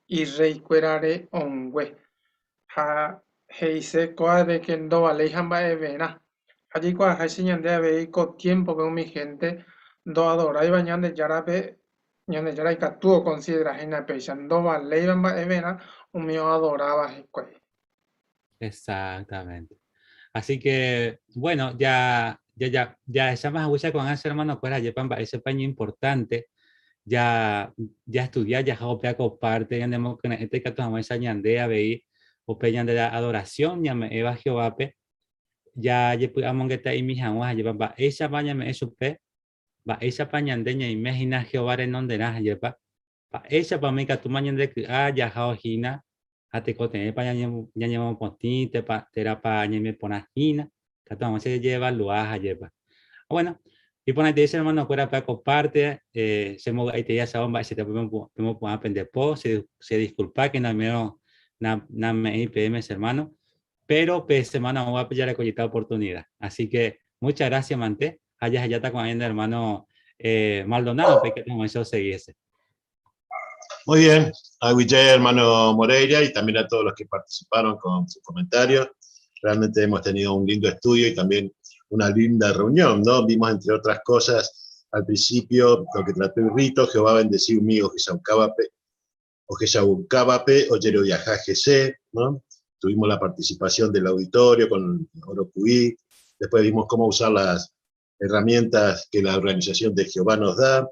irreikuéra re'õngue. Ha he'ise kóva de ke ndovaléi ha mba'everã. Ha jaikuaaháicha ñande avei ko tiémpope umi hénte ndoadoráiva Ñandejárape Ñandejára ikatu okonsidera hína péicha, ndovaléiva mba'everã umi oadoráva hikuái. Exactamente. Así que, bueno, ya, ya, ya, jahecháma haguéicha ko'ág̃a che hermano-kuéra ajépa mba'éichapa iñimportante ja, ja estudia jaha upéva ko parte ñanemokyre'ỹta ikatu hag̃uáicha ñande avei upe ñande adoración ñame'ẽva Jehovápe jajepy'amongeta'imi hag̃ua ajépa mba'éichapa ñame'ẽ chupe Mba'éichapa ñande ñaime hína Jehová renonderã, ajépa? Mba'éichapa umi ikatúma ñande ky'a jahao hína ha tekotevẽpa ñañemopotĩ térãpa ñaime porã hína? Katu hag̃ua che jajeevalua, ajépa? Ha bueno, iporãitei che hermano-kuéra pe ko parte, che mbovy'aitei asávo mba'eichaitépa pemopu'ã pende po, che disculpákena oimérõ name'ẽi peẽme che hermano, pero pe semana oúvape jarekojeta oportunidad. Así que muchas gracias mante, ha jahejáta ko'ã ñande hermano eh, Maldonado pe que hag̃uáicha osegi hese. Muy bien, a Guille, hermano Moreira, y también a todos los que participaron con sus comentarios. Realmente hemos tenido un lindo estudio y también una linda reunión, ¿no? Vimos, entre otras cosas, al principio lo que trató el rito, Jehová bendecí umi ohechaukávape, ohechaukávape ojeroviaha hese, ¿no? Tuvimos la participación del auditorio con Orocuí, después vimos cómo usar las herramientas que la organización de Jehová nos da,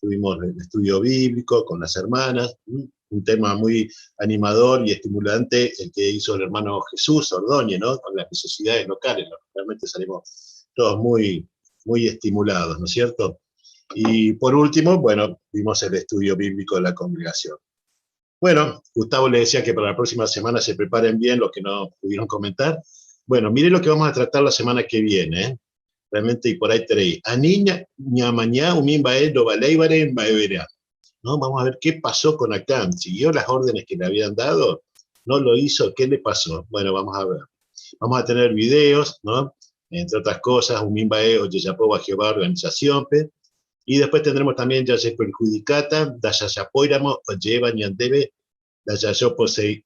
tuvimos el estudio bíblico con las hermanas, un tema muy animador y estimulante el que hizo el hermano Jesús Ordóñez, ¿no? Con las necesidades locales, ¿no? Realmente salimos todos muy, muy estimulados, ¿no es cierto? Y por último, bueno, vimos el estudio bíblico de la congregación. Bueno, Gustavo le decía que para la próxima semana se preparen bien los que no pudieron comentar. Bueno, miren lo que vamos a tratar la semana que viene, ¿eh? Realmente, y por ahí tenéis. A niña, ñamañá, umimbae, dobaleibare, mbaeberea. ¿No? Vamos a ver qué pasó con Acán. ¿Siguió las órdenes que le habían dado? ¿No lo hizo? ¿Qué le pasó? Bueno, vamos a ver. Vamos a tener videos, ¿no? Entre otras cosas, Umimbae, Oyeyapoba, Jehová, Organización, pe. Y después tendremos también Yaye Perjudicata, Dayayapoiramo, Oyeva, Ñandebe, Dayayoposei,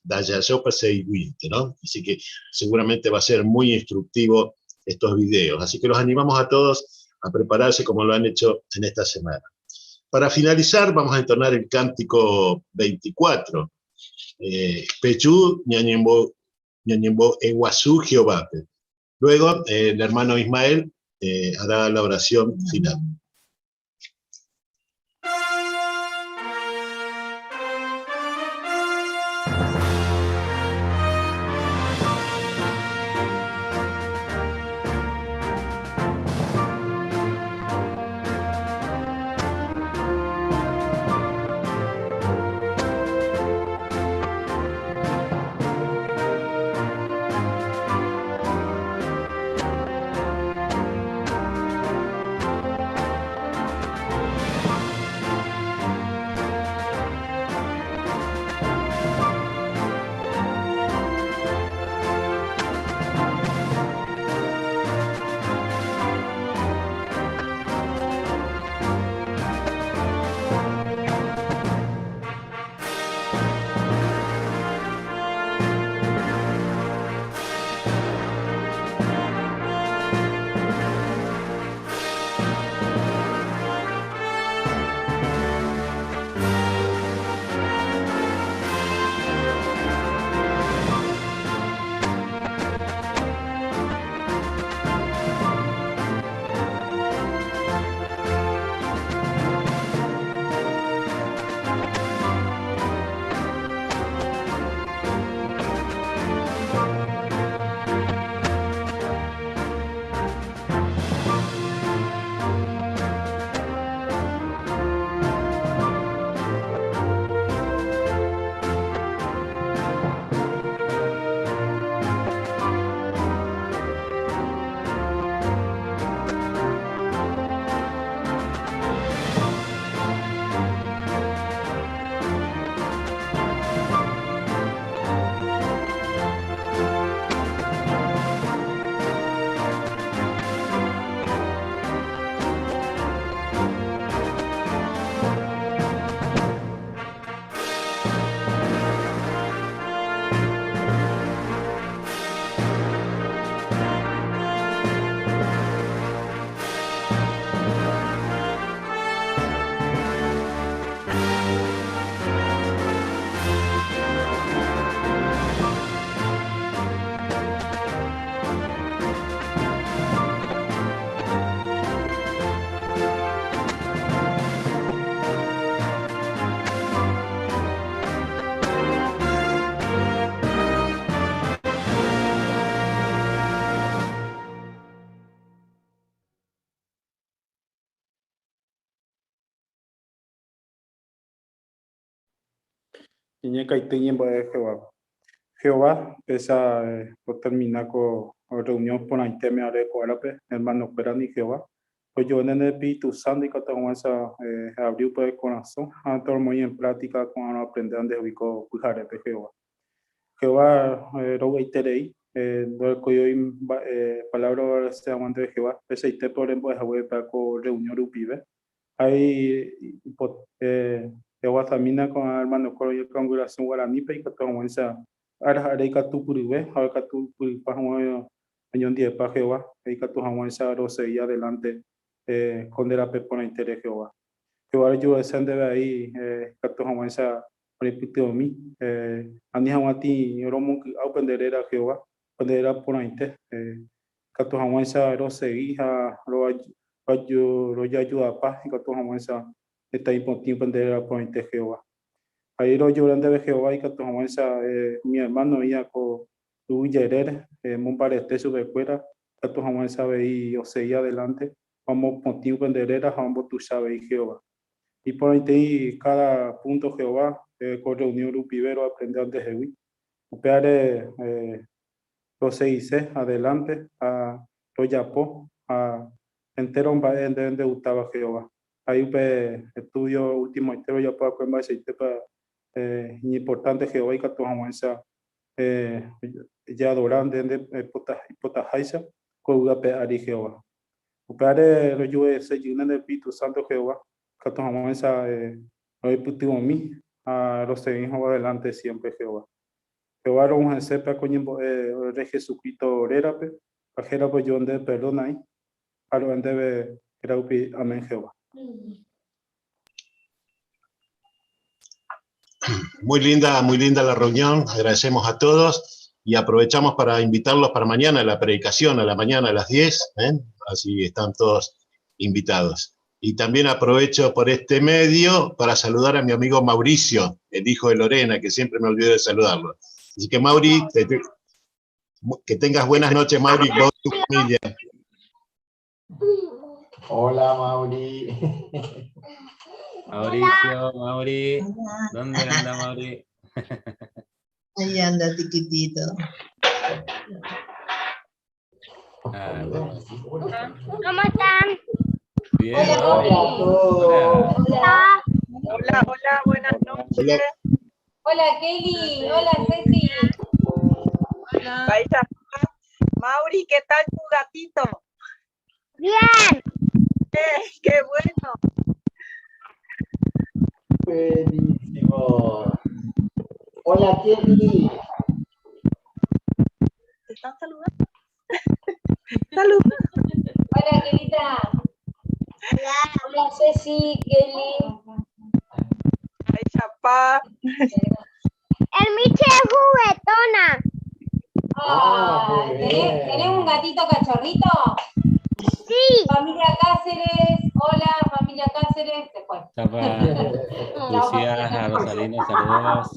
Dayayoposeiguinte, ¿no? Así que seguramente va a ser muy instructivo estos videos. Así que los animamos a todos a prepararse como lo han hecho en esta semana. Para finalizar, vamos a entonar el cántico 24. Pechú, Ñañembo, Ñañembo, Eguazú, Jehová. Luego, el hermano Ismael hará la oración final. Ñeñekaity ñembo'e Jehovápe. Jehová, péicha otermina ko reunión porãitéme are ko árape, hermano-kuéra ni Jehová, ojo'o nde Espíritu Santo ikatu hag̃uáicha eabri upe korasõ ha toromoĩ en práctica ko'ã roaprendéva ndehegui ko pyharépe, Jehová. Jehová rovy'aiterei, ndorekói oĩ mba'e palabra oagradece hag̃ua ndéve Jehová, peichaitépe orembo'e hague upéva ko reunión rupive. Ha eguatamína ko'ã hermano-kuéra oĩ congregación guaranípe ikatu hag̃uáicha ára ha ára ikatupyryve ha ikatupyrypa hag̃ua oñondivepa Jehová, ikatu hag̃uáicha rosegi adelante ko nde rape porãitére Jehová. Jehová rojuru'ese ndéve avei ikatu hag̃uáicha orepytyvõmi, ani hag̃ua tĩ romongy'a upe nde réra Jehová, upe nde réra porãite, ikatu hag̃uáicha rosegi ha rojoayudapa ikatu hag̃uáicha heta ipotĩ upe nde réra porãite Jehová. Ha rojura ndéve Jehová ikatu hag̃uáicha umi ermáno oĩva ko yvy jerére mombarete chupekuéra ikatu hag̃uáicha avei osegi adelante ha omopotĩ upe nde réra ha ombotuicha avei Jehová. Iporãitei káda púnto Jehová ko rreunión rupive roaprende ndehegui. Upévare Rosegise adelante ha rojapo ha entéro mba'e ndéve ndegustáva Jehová. Ahí upe estudio ultimoite rojapo va'ekue mba'eichaitépa iñimportánte Jehová ikatu hag̃uáicha jaadora nde nde ipotaháicha ko yvy ape ári Jehová. Upévare rojuese jey nde Espíritu Santo Jehová ikatu hag̃uáicha roipytyvõmi ha rosegi hag̃ua adelante siémpre Jehová. Jehová roguahẽsépe ko ñembo'e Rey Jesucristo rérape, ha hérape ojuhu ndéve perdón aĩ, ha ro'e ndéve héra rupi. Amén Jehová. Muy linda, muy linda la reunión. Agradecemos a todos y aprovechamos para invitarlos para mañana a la predicación, a la mañana a las 10. ¿eh? Así están todos invitados. Y también aprovecho por este medio para saludar a mi amigo Mauricio, el hijo de Lorena, que siempre me olvido de saludarlo. Así que Mauri, que tengas buenas noches, Mauri, vos y tu familia. Hola, Mauri. Mauricio, Mauri, ¿dónde anda Mauri? Ahí anda, tiquitito. Ah, ¿Cómo están? Bien. Hola a todos. Hola. Hola, hola, buenas noches. Hola. Hola Kelly, hola Ceci. Hola. Mauri, ¿qué tal tu gatito? Bien. Qué bueno. Buenísimo. Hola Kelly. Te están saludando. Saludos. Hola Kelita. Hola Ceci, Kelly. Ay, chapá. El Miche es juguetona. Ah, Ah, muy ¿tenés, bien. tenés un gatito cachorrito? Sí. Familia Cáceres, hola familia Cáceres, se fue. Chapa, Chao, Lucía, familia. a Rosalina, saludos.